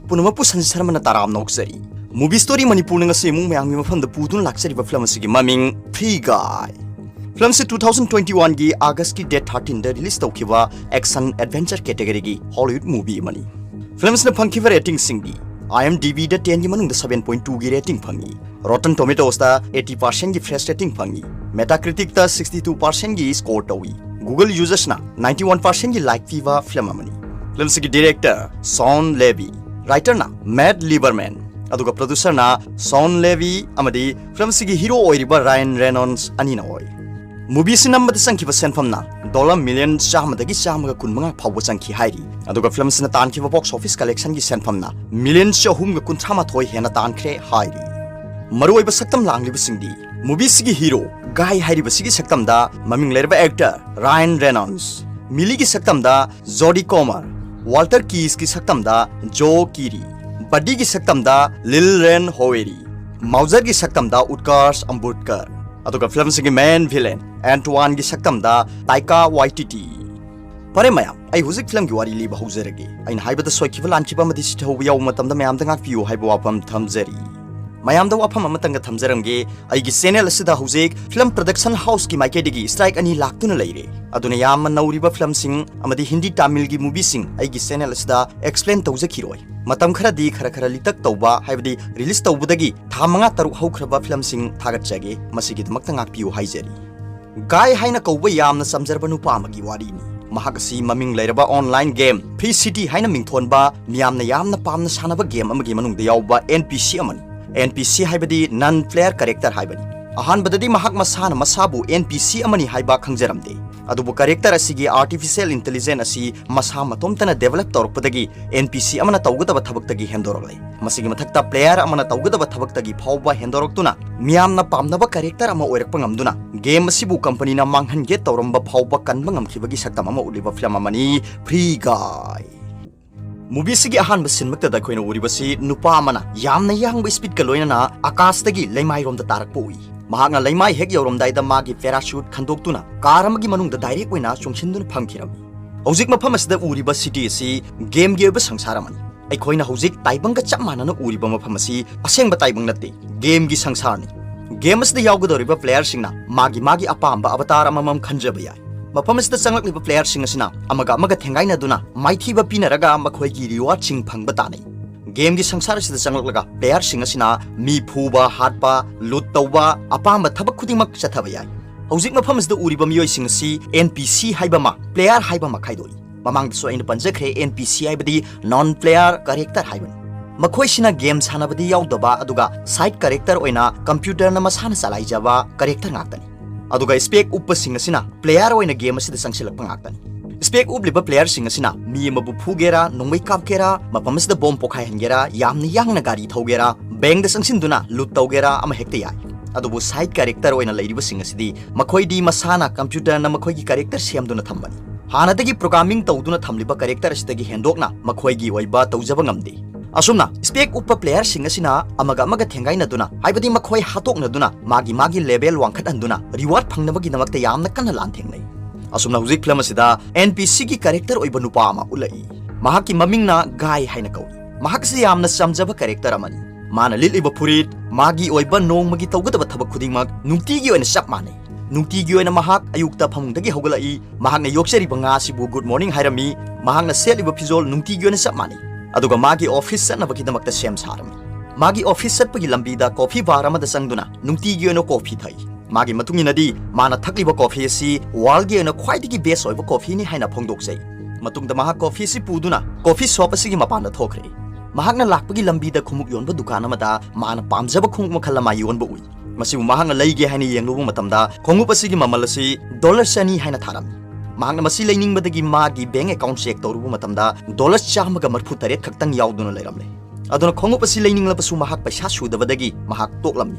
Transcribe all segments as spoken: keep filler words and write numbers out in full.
ꯄꯨꯝꯅꯃꯛꯄꯨ ꯁꯟꯖꯤꯠ ꯁꯔꯃꯅ ꯇꯔꯥꯝꯅ ꯑꯣꯛꯆꯔꯤ꯫ Movie Story ꯃꯅꯤꯄꯨꯔꯅ ꯉꯁꯤ ꯏꯃꯨꯡ ꯃꯌꯥꯝꯒꯤ ꯃꯐꯝꯗ ꯄꯨꯗꯨꯅ ꯂꯥꯛꯆꯔꯤꯕ ꯐꯤꯂꯝ ꯑꯁꯤꯒꯤ ꯃꯃꯤꯡ Free Guy꯫ ꯐꯤꯂꯝꯁꯤ two thousand twenty one ꯒꯤ August ꯀꯤ date thirteen ꯗ release ꯇꯧꯈꯤꯕ action adventure category ꯒꯤ Hollywood movie ꯑꯃꯅꯤ꯫ ꯐꯤꯂꯝꯁꯤꯅ ꯐꯪꯈꯤꯕ rating ꯁꯤꯡꯗꯤ IMDb ꯗ ten ꯒꯤ ꯃꯅꯨꯡꯗ seven point two ꯒꯤ rating ꯐꯪꯉꯤ꯫ Rotten Tomatoes ꯗ eighty percent ꯒꯤ fresh rating ꯐꯪꯉꯤ꯫ Metacritic ꯇ sixty two percent ꯒꯤ score ꯇꯧꯏ꯫ Google users ꯅ ninety one percent ꯒꯤ like ꯄꯤꯕ ꯐꯤꯂꯝ ꯑꯃꯅꯤ꯫ ꯐꯤꯂꯝꯁꯤꯒꯤ director Shawn Levy, writer ꯅ Matt Lieberman, ꯑꯗꯨꯒ producer ꯅ Shawn Levy ꯑꯃꯗꯤ ꯐꯤꯂꯝꯁꯤꯒꯤ hero ꯑꯣꯏꯔꯤꯕ Ryan Reynolds ꯑꯅꯤꯅ ꯑꯣꯏ꯫ Movie ꯁꯤ ꯅꯝꯕꯗ ꯆꯪꯈꯤꯕ ꯁꯦꯟꯐꯝꯅ dollar million ꯆꯥꯝꯃꯗꯒꯤ ꯆꯥꯝꯃꯒ ꯀꯨꯟꯃꯉꯥ ꯐꯥꯎꯕ ꯆꯪꯈꯤ ꯍꯥꯏꯔꯤ꯫ ꯑꯗꯨꯒ ꯐꯤꯂꯝꯁꯤꯅ ꯇꯥꯟꯈꯤꯕ box office collection ꯒꯤ ꯁꯦꯟꯐꯝꯅ million ꯆꯍꯨꯝꯒ ꯀꯨꯟꯊ꯭ꯔꯥ ꯃꯥꯊꯣꯏ ꯍꯦꯟꯅ ꯇꯥꯟꯈ꯭ꯔꯦ ꯍꯥꯏꯔꯤ꯫ ꯃꯔꯨꯑꯣꯏꯕ ꯁꯛꯇꯝ ꯂꯥꯡꯂꯤꯕꯁꯤꯡꯗꯤ, movie ꯁꯤꯒꯤ hero Guy ꯍꯥꯏꯔꯤꯕꯁꯤꯒꯤ ꯁꯛꯇꯝꯗ ꯃꯃꯤꯡ ꯂꯩꯔꯕ actor Ryan Reynolds, Millie ꯒꯤ ꯁꯛꯇꯝꯗ Jodie Comer, Walter Keys ꯀꯤ ꯁꯛꯇꯝꯗ Joe Keery, Buddy ꯒꯤ ꯁꯛꯇꯝꯗ Lil Rel Howery, Mauser ꯒꯤ ꯁꯛꯇꯝꯗ Utkarsh Ambudkar, ꯑꯗꯨꯒ ꯐꯤꯂꯝꯁꯤꯒꯤ main villain Antoine ꯒꯤ ꯁꯛꯇꯝꯗ Taika Waititi꯫ ꯐꯔꯦ ꯃꯌꯥꯝ, ꯑꯩ ꯍꯧꯖꯤꯛ ꯐꯤꯂꯝꯒꯤ ꯋꯥꯔꯤ ꯂꯤꯕ ꯍꯧꯖꯔꯒꯦ꯫ ꯑꯩꯅ ꯍꯥꯏꯕꯗ ꯁꯣꯏꯈꯤꯕ ꯂꯥꯟꯈꯤꯕ ꯑꯃꯗꯤ ꯁꯤꯊꯧꯕ ꯌꯥꯎꯕ ꯃꯇꯝꯗ ꯃꯌꯥꯝꯗ ꯉꯥꯛꯄꯤꯌꯨ ꯍꯥꯏꯕ ꯋꯥꯐꯝ ꯊꯝꯖꯔꯤ꯫ ꯃꯌꯥꯝꯗ ꯋꯥꯐꯝ ꯑꯃꯇꯪꯒ ꯊꯝꯖꯔꯝꯒꯦ, ꯑꯩꯒꯤ channel ꯑꯁꯤꯗ ꯍꯧꯖꯤꯛ film production house ꯀꯤ ꯃꯥꯏꯀꯩꯗꯒꯤ strike ꯑꯅꯤ ꯂꯥꯛꯇꯨꯅ ꯂꯩꯔꯦ꯫ ꯑꯗꯨꯅ ꯌꯥꯝꯅ ꯅꯧꯔꯤꯕ ꯐꯤꯂꯝꯁꯤꯡ ꯑꯃꯗꯤ Hindi Tamil ꯒꯤ movie ꯁꯤꯡ ꯑꯩꯒꯤ channel ꯑꯁꯤꯗ explain ꯇꯧꯖꯈꯤꯔꯣꯏ꯫ ꯃꯇꯝ ꯈꯔꯗꯤ ꯈꯔ ꯈꯔ ꯂꯤꯇꯛ ꯇꯧꯕ, ꯍꯥꯏꯕꯗꯤ release ꯇꯧꯕꯗꯒꯤ ꯊꯥ ꯃꯉꯥ ꯇꯔꯨꯛ ꯍꯧꯈ꯭ꯔꯕ ꯐꯤꯂꯝꯁꯤꯡ ꯊꯥꯒꯠꯆꯒꯦ, ꯃꯁꯤꯒꯤꯗꯃꯛꯇ ꯉꯥꯛꯄꯤꯌꯨ ꯍꯥꯏꯖꯔꯤ꯫ Guy ꯍꯥꯏꯅ ꯀꯧꯕ ꯌꯥꯝꯅ ꯆꯝꯖꯔꯕ ꯅꯨꯄꯥ ꯑꯃꯒꯤ ꯋꯥꯔꯤꯅꯤ꯫ ꯃꯍꯥꯛ ꯑꯁꯤ ꯃꯃꯤꯡ ꯂꯩꯔꯕ online game Free City ꯍꯥꯏꯅ ꯃꯤꯡꯊꯣꯟꯕ, ꯃꯤꯌꯥꯝꯅ ꯌꯥꯝꯅ ꯄꯥꯝꯅ ꯁꯥꯟꯅꯕ game ꯑꯃꯒꯤ ꯃꯅꯨꯡꯗ ꯌꯥꯎꯕ NPC ꯑꯃꯅꯤ꯫ NPC ꯍꯥꯏꯕꯗꯤ non player character ꯍꯥꯏꯕꯅꯤ꯫ ꯑꯍꯥꯟꯕꯗꯗꯤ ꯃꯍꯥꯛ ꯃꯁꯥꯅ ꯃꯁꯥꯕꯨ NPC ꯑꯃꯅꯤ ꯍꯥꯏꯕ ꯈꯪꯖꯔꯝꯗꯦ꯫ ꯑꯗꯨꯕꯨ character ꯑꯁꯤꯒꯤ artificial intelligence ꯑꯁꯤ ꯃꯁꯥ ꯃꯇꯣꯝꯇꯅ develop ꯇꯧꯔꯛꯄꯗꯒꯤ NPC ꯑꯃꯅ ꯇꯧꯒꯗꯕ ꯊꯕꯛꯇꯒꯤ ꯍꯦꯟꯗꯣꯔꯛꯂꯦ꯫ ꯃꯁꯤꯒꯤ ꯃꯊꯛꯇ player ꯑꯃꯅ ꯇꯧꯒꯗꯕ ꯊꯕꯛꯇꯒꯤ ꯐꯥꯎꯕ ꯍꯦꯟꯗꯣꯔꯛꯇꯨꯅ ꯃꯤꯌꯥꯝꯅ ꯄꯥꯝꯅꯕ character ꯑꯃ ꯑꯣꯏꯔꯛꯄ ꯉꯝꯗꯨꯅ game ꯑꯁꯤꯕꯨ company ꯅ ꯃꯥꯡꯍꯟꯒꯦ ꯇꯧꯔꯝꯕ ꯐꯥꯎꯕ ꯀꯟꯕ ꯉꯝꯈꯤꯕꯒꯤ ꯁꯛꯇꯝ ꯑꯃ ꯎꯠꯂꯤꯕ ꯐꯤꯂꯝ ꯑꯃꯅꯤ Free Guy꯫ Movie ꯁꯤꯒꯤ ꯑꯍꯥꯟꯕ scene ꯃꯛꯇꯗ ꯑꯩꯈꯣꯏꯅ ꯎꯔꯤꯕꯁꯤ ꯅꯨꯄꯥ ꯑꯃꯅ ꯌꯥꯝꯅ ꯌꯥꯡꯕ speed ꯀ ꯂꯣꯏꯅꯅ ꯑꯀꯥꯁꯇꯒꯤ ꯂꯩꯃꯥꯏꯔꯣꯝꯗ ꯇꯥꯔꯛꯄ ꯎꯏ꯫ ꯃꯍꯥꯛꯅ ꯂꯩꯃꯥꯏ ꯍꯦꯛ ꯌꯧꯔꯝꯗꯥꯏꯗ ꯃꯥꯒꯤ parachute ꯈꯟꯗꯣꯛꯇꯨꯅ car ꯑꯃꯒꯤ ꯃꯅꯨꯡꯗ direct ꯑꯣꯏꯅ ꯆꯣꯡꯁꯤꯟꯗꯨꯅ ꯐꯝꯈꯤꯔꯝꯃꯤ꯫ ꯍꯧꯖꯤꯛ ꯃꯐꯝ ꯑꯁꯤꯗ ꯎꯔꯤꯕ city ꯑꯁꯤ game ꯒꯤ ꯑꯣꯏꯕ ꯁꯪꯁꯥꯔ ꯑꯃꯅꯤ꯫ ꯑꯩꯈꯣꯏꯅ ꯍꯧꯖꯤꯛ ꯇꯥꯏꯕꯪꯒ ꯆꯞ ꯃꯥꯟꯅꯅ ꯎꯔꯤꯕ ꯃꯐꯝ ꯑꯁꯤ ꯑꯁꯦꯡꯕ ꯇꯥꯏꯕꯪ ꯅꯠꯇꯦ, ꯒꯦꯝꯒꯤ ꯁꯪꯁꯥꯔꯅꯤ꯫ ꯒꯦꯝ ꯑꯁꯤꯗ ꯌꯥꯎꯒꯗꯧꯔꯤꯕ ꯄ꯭ꯂꯦꯌꯔꯁꯤꯡꯅ ꯃꯥꯒꯤ ꯃꯥꯒꯤ ꯑꯄꯥꯝꯕ ꯑꯕꯇꯥꯔ ꯑꯃꯃꯝ ꯈꯟꯖꯕ ꯌꯥꯏ꯫ ꯃꯐꯝ ꯑꯁꯤꯗ ꯆꯪꯂꯛꯂꯤꯕ ꯄ꯭ꯂꯦꯌꯔꯁꯤꯡ ꯑꯁꯤꯅ ꯑꯃꯒ ꯑꯃꯒ ꯊꯦꯡꯒꯥꯏꯅꯗꯨꯅ ꯃꯥꯏꯊꯤꯕ ꯄꯤꯅꯔꯒ ꯃꯈꯣꯏꯒꯤ ꯔꯤꯋꯥꯔꯗꯁꯤꯡ ꯐꯪꯕ ꯇꯥꯟꯅꯩ꯫ ꯒꯦꯝꯒꯤ ꯁꯪꯁꯥꯔ ꯑꯁꯤꯗ ꯆꯪꯂꯛꯂꯒ ꯄ꯭ꯂꯦꯌꯔꯁꯤꯡ ꯑꯁꯤꯅ ꯃꯤ ꯐꯨꯕ, ꯍꯥꯠꯄ, ꯂꯨꯠ ꯇꯧꯕ, ꯑꯄꯥꯝꯕ ꯊꯕꯛ ꯈꯨꯗꯤꯡꯃꯛ ꯆꯠꯊꯕ ꯌꯥꯏ꯫ ꯍꯧꯖꯤꯛ ꯃꯐꯝ ꯑꯁꯤꯗ ꯎꯔꯤꯕ ꯃꯤꯑꯣꯏꯁꯤꯡ ꯑꯁꯤ ꯑꯦꯟ ꯄꯤ ꯁꯤ ꯍꯥꯏꯕ ꯑꯃ, ꯄ꯭ꯂꯦꯌꯔ ꯍꯥꯏꯕ ꯑꯃ ꯈꯥꯏꯗꯣꯛꯏ꯫ ꯃꯃꯥꯡꯗꯁꯨ ꯑꯩꯅ ꯄꯟꯖꯈ꯭ꯔꯦ, ꯑꯦꯟ ꯄꯤ ꯁꯤ ꯍꯥꯏꯕꯗꯤ ꯅꯣꯟ ꯄ꯭ꯂꯦꯌꯔ ꯀꯔꯦꯛꯇꯔ ꯍꯥꯏꯕꯅꯤ꯫ ꯃꯈꯣꯏꯁꯤꯅ ꯒꯦꯝ ꯁꯥꯟꯅꯕꯗꯤ ꯌꯥꯎꯗꯕ, ꯑꯗꯨꯒ ꯁꯥꯏꯠ ꯀꯔꯦꯛꯇꯔ ꯑꯣꯏꯅ ꯀꯝꯄ꯭ꯌꯨꯇꯔꯅ ꯃꯁꯥꯅ ꯆꯂꯥꯏꯖꯕ ꯀꯔꯦꯛꯇꯔ ꯉꯥꯛꯇꯅꯤ꯫ ꯑꯗꯨꯒ ꯁ꯭ꯄꯦꯛ ꯎꯞꯄꯁꯤꯡ ꯑꯁꯤꯅ ꯄ꯭ꯂꯦꯌꯔ ꯑꯣꯏꯅ ꯒꯦꯝ ꯑꯁꯤꯗ ꯆꯪꯁꯤꯜꯂꯛꯄ ꯉꯥꯛꯇꯅꯤ꯫ ꯁ꯭ꯄꯦꯛ ꯎꯞꯂꯤꯕ ꯄ꯭ꯂꯦꯌꯔꯁꯤꯡ ꯑꯁꯤꯅ ꯃꯤ ꯑꯃꯕꯨ ꯐꯨꯒꯦꯔꯥ, ꯅꯣꯡꯃꯩ ꯀꯥꯞꯀꯦꯔꯥ, ꯃꯐꯝ ꯑꯁꯤꯗ ꯕꯣꯝ ꯄꯣꯈꯥꯏꯍꯟꯒꯦꯔꯥ, ꯌꯥꯝꯅ ꯌꯥꯡꯅ ꯒꯥꯔꯤ ꯊꯧꯒꯦꯔꯥ, ꯕꯦꯡꯗ ꯆꯪꯁꯤꯟꯗꯨꯅ ꯂꯨꯠ ꯇꯧꯒꯦꯔꯥ, ꯑꯃ ꯍꯦꯛꯇ ꯌꯥꯏ꯫ ꯑꯗꯨꯕꯨ ꯁꯥꯏꯠ ꯀꯔꯦꯛꯇꯔ ꯑꯣꯏꯅ ꯂꯩꯔꯤꯕꯁꯤꯡ ꯑꯁꯤꯗꯤ ꯃꯈꯣꯏꯗꯤ ꯃꯁꯥꯅ ꯀꯝꯄ꯭ꯌꯨꯇꯔꯅ ꯃꯈꯣꯏꯒꯤ ꯀꯔꯦꯛꯇꯔ ꯁꯦꯝꯗꯨꯅ ꯊꯝꯕꯅꯤ꯫ ꯍꯥꯟꯅꯗꯒꯤ ꯄ꯭ꯔꯣꯒ꯭ꯔꯥꯃꯤꯡ ꯇꯧꯗꯨꯅ ꯊꯝꯂꯤꯕ ꯀꯔꯦꯛꯇꯔ ꯑꯁꯤꯗꯒꯤ ꯍꯦꯟꯗꯣꯛꯅ ꯃꯈꯣꯏꯒꯤ ꯑꯣꯏꯕ ꯇꯧꯖꯕ ꯉꯝꯗꯦ꯫ ꯑꯁꯨꯝꯅ ꯁ꯭ꯄꯦꯛ ꯎꯞꯄ ꯄ꯭ꯂꯦꯌꯔꯁꯤꯡ ꯑꯁꯤꯅ ꯑꯃꯒ ꯑꯃꯒ ꯊꯦꯡꯒꯥꯏꯅꯗꯨꯅ, ꯍꯥꯏꯕꯗꯤ ꯃꯈꯣꯏ ꯍꯥꯠꯇꯣꯛꯅꯗꯨꯅ, ꯃꯥꯒꯤ ꯃꯥꯒꯤ ꯂꯦꯚꯦꯜ ꯋꯥꯡꯈꯠꯍꯟꯗꯨꯅ ꯔꯤꯋꯥꯔꯗ ꯐꯪꯅꯕꯒꯤꯗꯃꯛꯇ ꯌꯥꯝꯅ ꯀꯟꯅ ꯂꯥꯟꯊꯦꯡꯅꯩ꯫ ꯑꯁꯨꯝꯅ ꯍꯧꯖꯤꯛ ꯐꯤꯂꯝ ꯑꯁꯤꯗ ꯑꯦꯟ ꯄꯤ ꯁꯤꯒꯤ ꯀꯔꯦꯛꯇꯔ ꯑꯣꯏꯕ ꯅꯨꯄꯥ ꯑꯃ ꯎꯠꯂꯛꯏ꯫ ꯃꯍꯥꯛꯀꯤ ꯃꯃꯤꯡꯅ ꯒꯥꯏ ꯍꯥꯏꯅ ꯀꯧꯏ꯫ ꯃꯍꯥꯛꯁꯤ ꯌꯥꯝꯅ ꯆꯝꯖꯕ ꯀꯔꯦꯛꯇꯔ ꯑꯃꯅꯤ꯫ ꯃꯥꯅ ꯂꯤꯠꯂꯤꯕ ꯐꯨꯔꯤꯠ, ꯃꯥꯒꯤ ꯑꯣꯏꯕ ꯅꯣꯡꯃꯒꯤ ꯇꯧꯒꯗꯕ ꯊꯕꯛ ꯈꯨꯗꯤꯡꯃꯛ ꯅꯨꯡꯇꯤꯒꯤ ꯑꯣꯏꯅ ꯆꯞ ꯃꯥꯟꯅꯩ꯫ ꯅꯨꯡꯇꯤꯒꯤ ꯑꯣꯏꯅ ꯃꯍꯥꯛ ꯑꯌꯨꯛꯇ ꯐꯃꯨꯡꯗꯒꯤ ꯍꯧꯒꯠꯂꯛꯏ, ꯃꯍꯥꯛꯅ ꯌꯣꯛꯆꯔꯤꯕ ꯉꯥ ꯑꯁꯤꯕꯨ ꯒꯨꯗ ꯃꯣꯔꯅꯤꯡ ꯍꯥꯏꯔꯝꯃꯤ, ꯃꯍꯥꯛꯅ ꯁꯦꯠꯂꯤꯕ ꯐꯤꯖꯣꯜ ꯅꯨꯡꯇꯤꯒꯤ ꯑꯣꯏꯅ ꯆꯞ ꯃꯥꯟꯅꯩ꯫ ꯑꯗꯨꯒ ꯃꯥꯒꯤ ꯑꯣꯐꯤꯁ ꯆꯠꯅꯕꯒꯤꯗꯃꯛꯇ ꯁꯦꯝ ꯁꯥꯔꯝꯃꯤ꯫ ꯃꯥꯒꯤ ꯑꯣꯐꯤꯁ ꯆꯠꯄꯒꯤ ꯂꯝꯕꯤꯗ ꯀꯣꯐꯤ ꯕꯥꯔ ꯑꯃꯗ ꯆꯪꯗꯨꯅ ꯅꯨꯡꯇꯤꯒꯤ ꯑꯣꯏꯅ ꯀꯣꯐꯤ ꯊꯛꯏ꯫ ꯃꯥꯒꯤ ꯃꯇꯨꯡ ꯏꯟꯅꯗꯤ ꯃꯥꯅ ꯊꯛꯂꯤꯕ ꯀꯣꯐꯤ ꯑꯁꯤ ꯋꯥꯔꯜꯒꯤ ꯑꯣꯏꯅ ꯈ꯭ꯋꯥꯏꯗꯒꯤ ꯕꯦꯁ ꯑꯣꯏꯕ ꯀꯣꯐꯤꯅꯤ ꯍꯥꯏꯅ ꯐꯣꯡꯗꯣꯛꯆꯩ꯫ ꯃꯇꯨꯡꯗ ꯃꯍꯥꯛ ꯀꯣꯐꯤ ꯑꯁꯤ ꯄꯨꯗꯨꯅ ꯀꯣꯐꯤ ꯁꯣꯞ ꯑꯁꯤꯒꯤ ꯃꯄꯥꯟꯗ ꯊꯣꯛꯈ꯭ꯔꯦ꯫ ꯃꯍꯥꯛꯅ ꯂꯥꯛꯄꯒꯤ ꯂꯝꯕꯤꯗ ꯈꯣꯡꯎꯞ ꯌꯣꯟꯕ ꯗꯨꯀꯥꯟ ꯑꯃꯗ ꯃꯥꯅ ꯄꯥꯝꯖꯕ ꯈꯣꯡꯎꯞ ꯃꯈꯜ ꯑꯃ ꯌꯣꯟꯕ ꯎꯏ꯫ ꯃꯁꯤꯕꯨ ꯃꯍꯥꯛꯅ ꯂꯩꯒꯦ ꯍꯥꯏꯅ ꯌꯦꯡꯂꯨꯕ ꯃꯇꯝꯗ ꯈꯣꯡꯎꯞ ꯑꯁꯤꯒꯤ ꯃꯃꯜ ꯑꯁꯤ ꯗꯣꯂꯔ ꯆꯅꯤ ꯍꯥꯏꯅ ꯊꯥꯔꯝꯃꯤ꯫ ꯃꯍꯥꯛꯅ ꯃꯁꯤ ꯂꯩꯅꯤꯡꯕꯗꯒꯤ ꯃꯥꯒꯤ ꯕꯦꯡ ꯑꯦꯀꯥꯎꯟ ꯆꯦꯛ ꯇꯧꯔꯨꯕ ꯃꯇꯝꯗ ꯗꯣꯂꯔ ꯆꯥꯝꯃꯒ ꯃꯔꯤꯐꯨ ꯇꯔꯦꯠ ꯈꯛꯇꯪ ꯌꯥꯎꯗꯨꯅ ꯂꯩꯔꯝꯂꯦ꯫ ꯑꯗꯨꯅ ꯈꯣꯡꯎꯞ ꯑꯁꯤ ꯂꯩꯅꯤꯡꯂꯕꯁꯨ ꯃꯍꯥꯛ ꯄꯩꯁꯥ ꯁꯨꯗꯕꯗꯒꯤ ꯃꯍꯥꯛ ꯇꯣꯛꯂꯝꯃꯤ꯫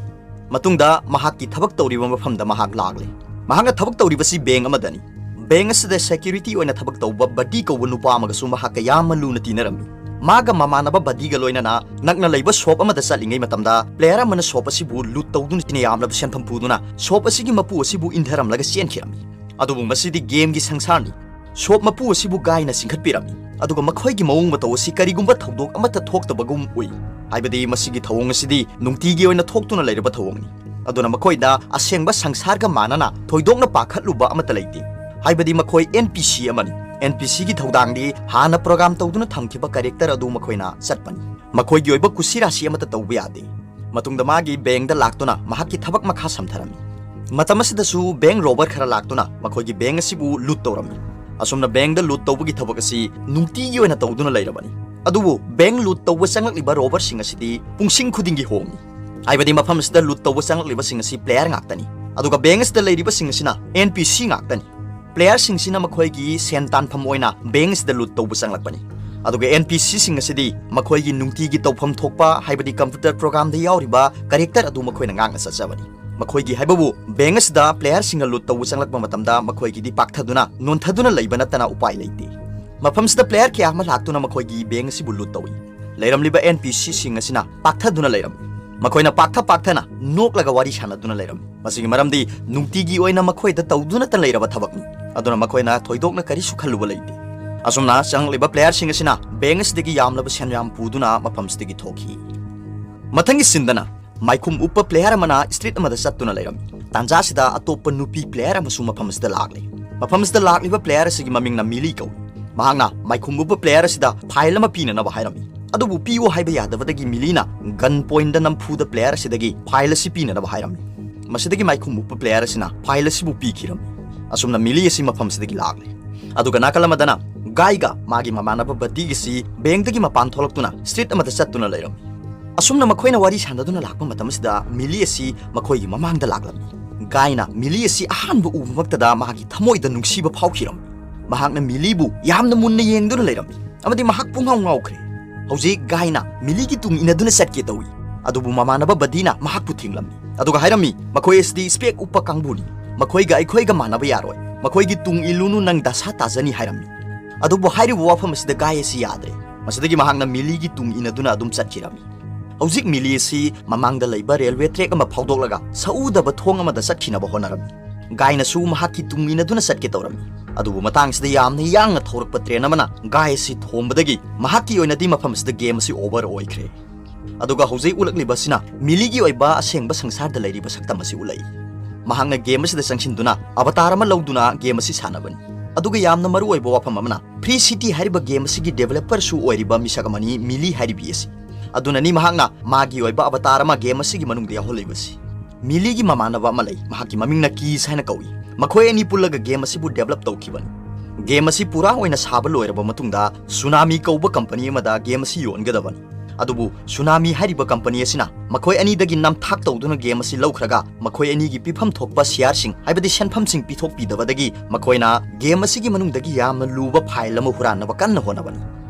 ꯃꯇꯨꯡꯗ ꯃꯍꯥꯛꯀꯤ ꯊꯕꯛ ꯇꯧꯔꯤꯕ ꯃꯐꯝꯗ ꯃꯍꯥꯛ ꯂꯥꯛꯂꯦ꯫ ꯃꯍꯥꯛꯅ ꯊꯕꯛ ꯇꯧꯔꯤꯕꯁꯤ ꯕꯦꯡ ꯑꯃꯗꯅꯤ꯫ ꯕꯦꯡ ꯑꯁꯤꯗ ꯁꯦꯀ꯭ꯌꯨꯔꯤꯇꯤ ꯑꯣꯏꯅ ꯊꯕꯛ ꯇꯧꯕ ꯕꯗꯤ ꯀꯧꯕ ꯅꯨꯄꯥ ꯑꯃꯒꯁꯨ ꯃꯍꯥꯛꯀ ꯌꯥꯝꯅ ꯂꯨꯅ ꯇꯤꯟꯅꯔꯝꯃꯤ꯫ ꯃꯥꯒ ꯃꯃꯥꯟꯅꯕ ꯕꯗꯤꯒ ꯂꯣꯏꯅꯅ ꯅꯛꯅ ꯂꯩꯕ ꯁꯣꯞ ꯑꯃꯗ ꯆꯠꯂꯤꯉꯩ ꯃꯇꯝꯗ ꯄ꯭ꯂꯦꯌꯔ ꯑꯃꯅ ꯁꯣꯞ ꯑꯁꯤꯕꯨ ꯂꯨꯠ ꯇꯧꯗꯨꯅ ꯌꯥꯝꯂꯕ ꯁꯦꯟꯐꯝ ꯄꯨꯗꯨꯅ ꯁꯣꯞ ꯑꯁꯤꯒꯤ ꯃꯄꯨ ꯑꯁꯤꯕꯨ ꯏꯟꯊꯔꯝꯂꯒ ꯆꯦꯟꯈꯤꯔꯝꯃꯤ꯫ ꯑꯗꯨꯕꯨ ꯃꯁꯤꯗꯤ ꯒꯦꯝꯒꯤ ꯁꯪꯁꯥꯔꯅꯤ꯫ ꯁꯣꯞ ꯃꯄꯨ ꯑꯁꯤꯕꯨ ꯒꯥꯏꯅ ꯆꯤꯡꯈꯠꯄꯤꯔꯝꯃꯤ꯫ ꯑꯗꯨꯒ ꯃꯈꯣꯏꯒꯤ ꯃꯑꯣꯡ ꯃꯇꯧ ꯑꯁꯤ ꯀꯔꯤꯒꯨꯝꯕ ꯊꯧꯗꯣꯛ ꯑꯃꯠꯇ ꯊꯣꯛꯇꯕꯒꯨꯝ ꯎꯏ꯫ ꯍꯥꯏꯕꯗꯤ ꯃꯁꯤꯒꯤ ꯊꯧꯑꯣꯡ ꯑꯁꯤꯗꯤ ꯅꯨꯡꯇꯤꯒꯤ ꯑꯣꯏꯅ ꯊꯣꯛꯇꯨꯅ ꯂꯩꯔꯕ ꯊꯧꯑꯣꯡꯅꯤ꯫ ꯑꯗꯨꯅ ꯃꯈꯣꯏꯗ ꯑꯁꯦꯡꯕ ꯁꯪꯁꯥꯔꯒ ꯃꯥꯟꯅꯅ ꯊꯣꯏꯗꯣꯛꯅ ꯄꯥꯈꯠꯂꯨꯕ ꯑꯃꯠꯇ ꯂꯩꯇꯦ꯫ ꯍꯥꯏꯕꯗꯤ ꯃꯈꯣꯏ NPC ꯑꯃꯅꯤ꯫ NPCꯒꯤ ꯊꯧꯗꯥꯡꯗꯤ ꯍꯥꯟꯅ program ꯇꯧꯗꯨꯅ ꯊꯝꯈꯤꯕ character ꯑꯗꯨ ꯃꯈꯣꯏꯅ ꯆꯠꯄꯅꯤ꯫ ꯃꯈꯣꯏꯒꯤ ꯑꯣꯏꯕ ꯀꯨꯁꯤꯔꯥꯁꯤ ꯑꯃꯠꯇ ꯇꯧꯕ ꯌꯥꯗꯦ꯫ ꯃꯇꯨꯡꯗ ꯃꯥꯒꯤ bankꯗ ꯂꯥꯛꯇꯨꯅ ꯃꯍꯥꯛꯀꯤ ꯊꯕꯛ ꯃꯈꯥ ꯁꯝꯊꯔꯝꯃꯤ꯫ ꯃꯇꯝ ꯑꯁꯤꯗꯁꯨ bank robber ꯈꯔ ꯂꯥꯛꯇꯨꯅ ꯃꯈꯣꯏꯒꯤ bank ꯑꯁꯤꯕꯨ loot ꯇꯧꯔꯝꯃꯤ꯫ ꯑꯁꯨꯝꯅ bankꯗ loot ꯇꯧꯕꯒꯤ ꯊꯕꯛ ꯑꯁꯤ ꯅꯨꯡꯇꯤꯒꯤ ꯑꯣꯏꯅ ꯇꯧꯗꯨꯅ ꯂꯩꯔꯕꯅꯤ꯫ ꯑꯗꯨꯕꯨ bank loot ꯇꯧꯕ ꯆꯪꯂꯛꯂꯤꯕ robberꯁꯤꯡ ꯑꯁꯤꯗꯤ ꯄꯨꯡꯁꯤꯡ ꯈꯨꯗꯤꯡꯒꯤ ꯍꯣꯡꯏ꯫ ꯍꯥꯏꯕꯗꯤ ꯃꯐꯝ ꯑꯁꯤꯗ loot ꯇꯧꯕ ꯆꯪꯂꯛꯂꯤꯕꯁꯤꯡ ꯑꯁꯤ player ꯉꯥꯛꯇꯅꯤ꯫ ꯑꯗꯨꯒ bank ꯑꯁꯤꯗ ꯂꯩꯔꯤꯕꯁꯤꯡ ꯑꯁꯤꯅ NPC ꯉꯥꯛꯇꯅꯤ꯫ Playerꯁꯤꯡꯁꯤꯅ ꯃꯈꯣꯏꯒꯤ ꯁꯦꯟ ꯇꯥꯟꯐꯝ ꯑꯣꯏꯅ bank ꯑꯁꯤꯗ loot ꯇꯧꯕ ꯆꯪꯂꯛꯄꯅꯤ꯫ ꯑꯗꯨꯒ NPCꯁꯤꯡ ꯑꯁꯤꯗꯤ ꯃꯈꯣꯏꯒꯤ ꯅꯨꯡꯇꯤꯒꯤ ꯇꯧꯐꯝ ꯊꯣꯛꯄ, ꯍꯥꯏꯕꯗꯤ computer programꯗ ꯌꯥꯎꯔꯤꯕ character ꯑꯗꯨ ꯃꯈꯣꯏꯅ ꯉꯥꯛꯅ ꯆꯠꯆꯕꯅꯤ꯫ ꯃꯈꯣꯏꯒꯤ ꯍꯥꯏꯕꯕꯨ bank ꯑꯁꯤꯗ playerꯁꯤꯡꯅ loot ꯇꯧꯕ ꯆꯪꯂꯛꯄ ꯃꯇꯝꯗ ꯃꯈꯣꯏꯒꯤꯗꯤ ꯄꯥꯛꯊꯗꯨꯅ, ꯅꯣꯟꯊꯗꯨꯅ ꯂꯩꯕ ꯅꯠꯇꯅ ꯎꯄꯥꯏ ꯂꯩꯇꯦ꯫ ꯃꯐꯝꯁꯤꯗ player ꯀꯌꯥ ꯑꯃ ꯂꯥꯛꯇꯨꯅ ꯃꯈꯣꯏꯒꯤ bank ꯑꯁꯤꯕꯨ loot ꯇꯧꯏ꯫ ꯂꯩꯔꯝꯂꯤꯕ NPCꯁꯤꯡ ꯑꯁꯤꯅ ꯄꯥꯛꯊꯗꯨꯅ ꯂꯩꯔꯝꯃꯤ꯫ ꯃꯈꯣꯏꯅ ꯄꯥꯛꯊ ꯄꯥꯛꯊꯅ ꯅꯣꯛꯂꯒ ꯋꯥꯔꯤ ꯁꯥꯟꯅꯗꯨꯅ ꯂꯩꯔꯝꯃꯤ꯫ ꯃꯁꯤꯒꯤ ꯃꯔꯝꯗꯤ ꯅꯨꯡꯇꯤꯒꯤ ꯑꯣꯏꯅ ꯃꯈꯣꯏꯗ ꯇꯧꯗꯨꯅꯇ ꯂꯩꯔꯕ ꯊꯕꯛꯅꯤ꯫ ꯑꯗꯨꯅ ꯃꯈꯣꯏꯅ ꯊꯣꯏꯗꯣꯛꯅ ꯀꯔꯤꯁꯨ ꯈꯜꯂꯨꯕ ꯂꯩꯇꯦ꯫ ꯑꯁꯨꯝꯅ ꯆꯪꯂꯛꯂꯤꯕ playerꯁꯤꯡ ꯑꯁꯤꯅ bank ꯑꯁꯤꯗꯒꯤ ꯌꯥꯝꯂꯕ ꯁꯦꯟꯌꯥꯝ ꯄꯨꯗꯨꯅ ꯃꯐꯝꯁꯤꯗꯒꯤ ꯊꯣꯛꯈꯤ꯫ ꯃꯊꯪꯒꯤ sceneꯗꯅ ꯃꯥꯏꯈꯨꯝ ꯎꯞꯄ player ꯑꯃꯅ street ꯑꯃꯗ ꯆꯠꯇꯨꯅ ꯂꯩꯔꯝꯃꯤ꯫ ꯇꯥꯟꯖꯥꯁꯤꯗ ꯑꯇꯣꯞꯄ ꯅꯨꯄꯤ player ꯑꯃꯁꯨ ꯃꯐꯝ ꯑꯁꯤꯗ ꯂꯥꯛꯂꯦ꯫ ꯃꯐꯝ ꯑꯁꯤꯗ ꯂꯥꯛꯂꯤꯕ player ꯑꯁꯤꯒꯤ ꯃꯃꯤꯡꯅ ꯃꯤꯂꯤ ꯀꯧꯏ꯫ ꯃꯍꯥꯛꯅ ꯃꯥꯏꯈꯨꯝ ꯎꯞꯄ player ꯑꯁꯤꯗ file ꯑꯃ ꯄꯤꯅꯅꯕ ꯍꯥꯏꯔꯝꯃꯤ꯫ ꯑꯗꯨꯕꯨ ꯄꯤꯌꯨ ꯍꯥꯏꯕ ꯌꯥꯗꯕꯗꯒꯤ ꯃꯤꯂꯤꯅ gun pointꯗ ꯅꯝꯐꯨꯗ player ꯑꯁꯤꯗꯒꯤ file ꯑꯁꯤ ꯄꯤꯅꯅꯕ ꯍꯥꯏꯔꯝꯃꯤ꯫ ꯃꯁꯤꯗꯒꯤ ꯃꯥꯏꯈꯨꯝ ꯎꯞꯄ player ꯑꯁꯤꯅ file ꯑꯁꯤꯕꯨ ꯄꯤꯈꯤꯔꯝꯃꯤ꯫ ꯑꯁꯨꯝꯅ ꯃꯤꯂꯤ ꯑꯁꯤ ꯃꯐꯝꯁꯤꯗꯒꯤ ꯂꯥꯛꯂꯦ꯫ ꯑꯗꯨꯒ ꯅꯥꯀꯜ ꯑꯃꯗꯅ ꯒꯥꯏꯒ ꯃꯥꯒꯤ ꯃꯃꯥꯟꯅꯕ ꯕꯗꯤꯒꯁꯤ bankꯗꯒꯤ ꯃꯄꯥꯟ ꯊꯣꯛꯂꯛꯇꯨꯅ street ꯑꯃꯗ ꯆꯠꯇꯨꯅ ꯂꯩꯔꯝꯃꯤ꯫ ꯑꯁꯨꯝꯅ ꯃꯈꯣꯏꯅ ꯋꯥꯔꯤ ꯁꯥꯟꯅꯗꯨꯅ ꯂꯥꯛꯄ ꯃꯇꯝ ꯑꯁꯤꯗ ꯃꯤꯂꯤ ꯑꯁꯤ ꯃꯈꯣꯏꯒꯤ ꯃꯃꯥꯡꯗ ꯂꯥꯛꯂꯝꯃꯤ꯫ ꯒꯥꯏꯅ ꯃꯤꯂꯤ ꯑꯁꯤ ꯑꯍꯥꯟꯕ ꯎꯕꯃꯛꯇꯗ ꯃꯍꯥꯛꯀꯤ ꯊꯃꯣꯏꯗ ꯅꯨꯡꯁꯤꯕ ꯐꯥꯎꯈꯤꯔꯝꯃꯤ꯫ ꯃꯍꯥꯛꯅ ꯃꯤꯂꯤꯕꯨ ꯌꯥꯝꯅ ꯃꯨꯟꯅ ꯌꯦꯡꯗꯨꯅ ꯂꯩꯔꯝꯃꯤ ꯑꯃꯗꯤ ꯃꯍꯥꯛ ꯄꯨꯡꯉꯥꯎ ꯉꯥꯎꯈ꯭ꯔꯦ꯫ ꯍꯧꯖꯤꯛ ꯒꯥꯏꯅ ꯃꯤꯂꯤꯒꯤ ꯇꯨꯡ ꯏꯟꯅꯗꯨꯅ ꯆꯠꯀꯦ ꯇꯧꯏ꯫ ꯑꯗꯨꯕꯨ ꯃꯃꯥꯟꯅꯕ ꯕꯗꯤꯅ ꯃꯍꯥꯛꯄꯨ ꯊꯤꯡꯂꯝꯃꯤ꯫ ꯑꯗꯨꯒ ꯍꯥꯏꯔꯝꯃꯤ, "ꯃꯈꯣꯏ ꯑꯁꯤꯗꯤ spec ꯎꯞꯄ ꯀꯥꯡꯕꯨꯅꯤ꯫ ꯃꯈꯣꯏꯒ ꯑꯩꯈꯣꯏꯒ ꯃꯥꯟꯅꯕ ꯌꯥꯔꯣꯏ꯫ ꯃꯈꯣꯏꯒꯤ ꯇꯨꯡ ꯏꯜꯂꯨꯅꯨ, ꯅꯪ ꯗꯁꯥ ꯇꯥꯖꯅꯤ" ꯍꯥꯏꯔꯝꯃꯤ꯫ ꯑꯗꯨꯕꯨ ꯍꯥꯏꯔꯤꯕ ꯋꯥꯐꯝ ꯑꯁꯤꯗ ꯒꯥꯏ ꯑꯁꯤ ꯌꯥꯗ꯭ꯔꯦ꯫ ꯃꯁꯤꯗꯒꯤ ꯃꯍꯥꯛꯅ ꯃꯤꯂꯤꯒꯤ ꯇꯨꯡ ꯏꯟꯅꯗꯨꯅ ꯑꯗꯨꯝ ꯆꯠꯈꯤꯔꯝꯃꯤ꯫ ꯍꯧꯖꯤꯛ ꯃꯤꯂꯤ ꯑꯁꯤ ꯃꯃꯥꯡꯗ ꯂꯩꯕ railway track ꯑꯃ ꯐꯥꯎꯗꯣꯛꯂꯒ ꯁꯛꯎꯗꯕ ꯊꯣꯡ ꯑꯃꯗ ꯆꯠꯈꯤꯅꯕ ꯍꯣꯠꯅꯔꯝꯃꯤ꯫ ꯒꯥꯏꯅꯁꯨ ꯃꯍꯥꯛꯀꯤ ꯇꯨꯡ ꯏꯟꯅꯗꯨꯅ ꯆꯠꯀꯦ ꯇꯧꯔꯝꯃꯤ꯫ ꯑꯗꯨꯕꯨ ꯃꯇꯥꯡꯁꯤꯗ ꯌꯥꯝꯅ ꯌꯥꯡꯅ ꯊꯧꯔꯛꯄ ꯇ꯭ꯔꯦꯟ ꯑꯃꯅ ꯒꯥꯏ ꯑꯁꯤ ꯊꯣꯝꯕꯗꯒꯤ ꯃꯍꯥꯛꯀꯤ ꯑꯣꯏꯅꯗꯤ ꯃꯐꯝ ꯑꯁꯤꯗ ꯒꯦꯝ ꯑꯁꯤ ꯑꯣꯚꯔ ꯑꯣꯏꯈ꯭ꯔꯦ꯫ ꯑꯗꯨꯒ ꯍꯧꯖꯤꯛ ꯎꯠꯂꯛꯂꯤꯕ ꯑꯁꯤꯅ ꯃꯤꯂꯤꯒꯤ ꯑꯣꯏꯕ ꯑꯁꯦꯡꯕ ꯁꯪꯁꯥꯔꯗ ꯂꯩꯔꯤꯕ ꯁꯛꯇꯝ ꯑꯁꯤ ꯎꯠꯂꯛꯏ꯫ ꯃꯍꯥꯛꯅ ꯒꯦꯝ ꯑꯁꯤꯗ ꯆꯪꯁꯤꯟꯗꯨꯅ ꯑꯕꯇꯥꯔ ꯑꯃ ꯂꯧꯗꯨꯅ ꯒꯦꯝ ꯑꯁꯤ ꯁꯥꯟꯅꯕꯅꯤ꯫ ꯑꯗꯨꯒ ꯌꯥꯝꯅ ꯃꯔꯨ ꯑꯣꯏꯕ ꯋꯥꯐꯝ ꯑꯃꯅ, ꯐ꯭ꯔꯤ ꯁꯤꯇꯤ ꯍꯥꯏꯔꯤꯕ ꯒꯦꯝ ꯑꯁꯤꯒꯤ ꯗꯤꯕꯦꯂꯄꯔꯁꯨ ꯑꯣꯏꯔꯤꯕ ꯃꯤꯁꯛ ꯑꯃꯅꯤ ꯃꯤꯂꯤ ꯍꯥꯏꯔꯤꯕꯤ ꯑꯁꯤ꯫ ꯑꯗꯨꯅꯅꯤ ꯃꯍꯥꯛꯅ ꯃꯥꯒꯤ ꯑꯣꯏꯕ ꯑꯕꯇꯥꯔ ꯑꯃ ꯒꯦꯝ ꯑꯁꯤꯒꯤ ꯃꯅꯨꯡꯗ ꯌꯥꯎꯍꯜꯂꯤꯕꯁꯤ꯫ ꯃꯤꯂꯤꯒꯤ ꯃꯃꯥꯟꯅꯕ ꯑꯃ ꯂꯩ, ꯃꯍꯥꯛꯀꯤ ꯃꯃꯤꯡꯅ ꯀꯤꯁ ꯍꯥꯏꯅ ꯀꯧꯏ꯫ ꯃꯈꯣꯏ ꯑꯅꯤ ꯄꯨꯜꯂꯒ ꯒꯦꯝ ꯑꯁꯤꯕꯨ ꯗꯤꯕꯦꯂꯞ ꯇꯧꯈꯤꯕꯅꯤ꯫ ꯒꯦꯝ ꯑꯁꯤ ꯄꯨꯔꯥ ꯑꯣꯏꯅ ꯁꯥꯕ ꯂꯣꯏꯔꯕ ꯃꯇꯨꯡꯗ ꯁꯨꯅꯥꯃꯤ ꯀꯧꯕ ꯀꯝꯄꯅꯤ ꯑꯃꯗ ꯒꯦꯝ ꯑꯁꯤ ꯌꯣꯟꯒꯗꯕꯅꯤ꯫ ꯑꯗꯨꯕꯨ ꯁꯨꯅꯥꯃꯤ ꯍꯥꯏꯔꯤꯕ ꯀꯝꯄꯅꯤ ꯑꯁꯤꯅ ꯃꯈꯣꯏ ꯑꯅꯤꯗꯒꯤ ꯅꯝꯊꯥꯛ ꯇꯧꯗꯨꯅ ꯒꯦꯝ ꯑꯁꯤ ꯂꯧꯈ꯭ꯔꯒ ꯃꯈꯣꯏ ꯑꯅꯤꯒꯤ ꯄꯤꯐꯝ ꯊꯣꯛꯄ ꯁꯤꯌꯥꯔꯁꯤꯡ, ꯍꯥꯏꯕꯗꯤ ꯁꯦꯟꯐꯝꯁꯤꯡ ꯄꯤꯊꯣꯛꯄꯤꯗꯕꯗꯒꯤ ꯃꯈꯣꯏꯅ ꯒꯦꯝ ꯑꯁꯤꯒꯤ ꯃꯅꯨꯡꯗꯒꯤ ꯌꯥꯝꯅ ꯂꯨꯕ ꯐꯥꯏꯜ ꯑꯃ ꯍꯨꯔꯥꯟꯅꯕ ꯀꯟꯅ ꯍꯣꯠꯅꯕꯅꯤ꯫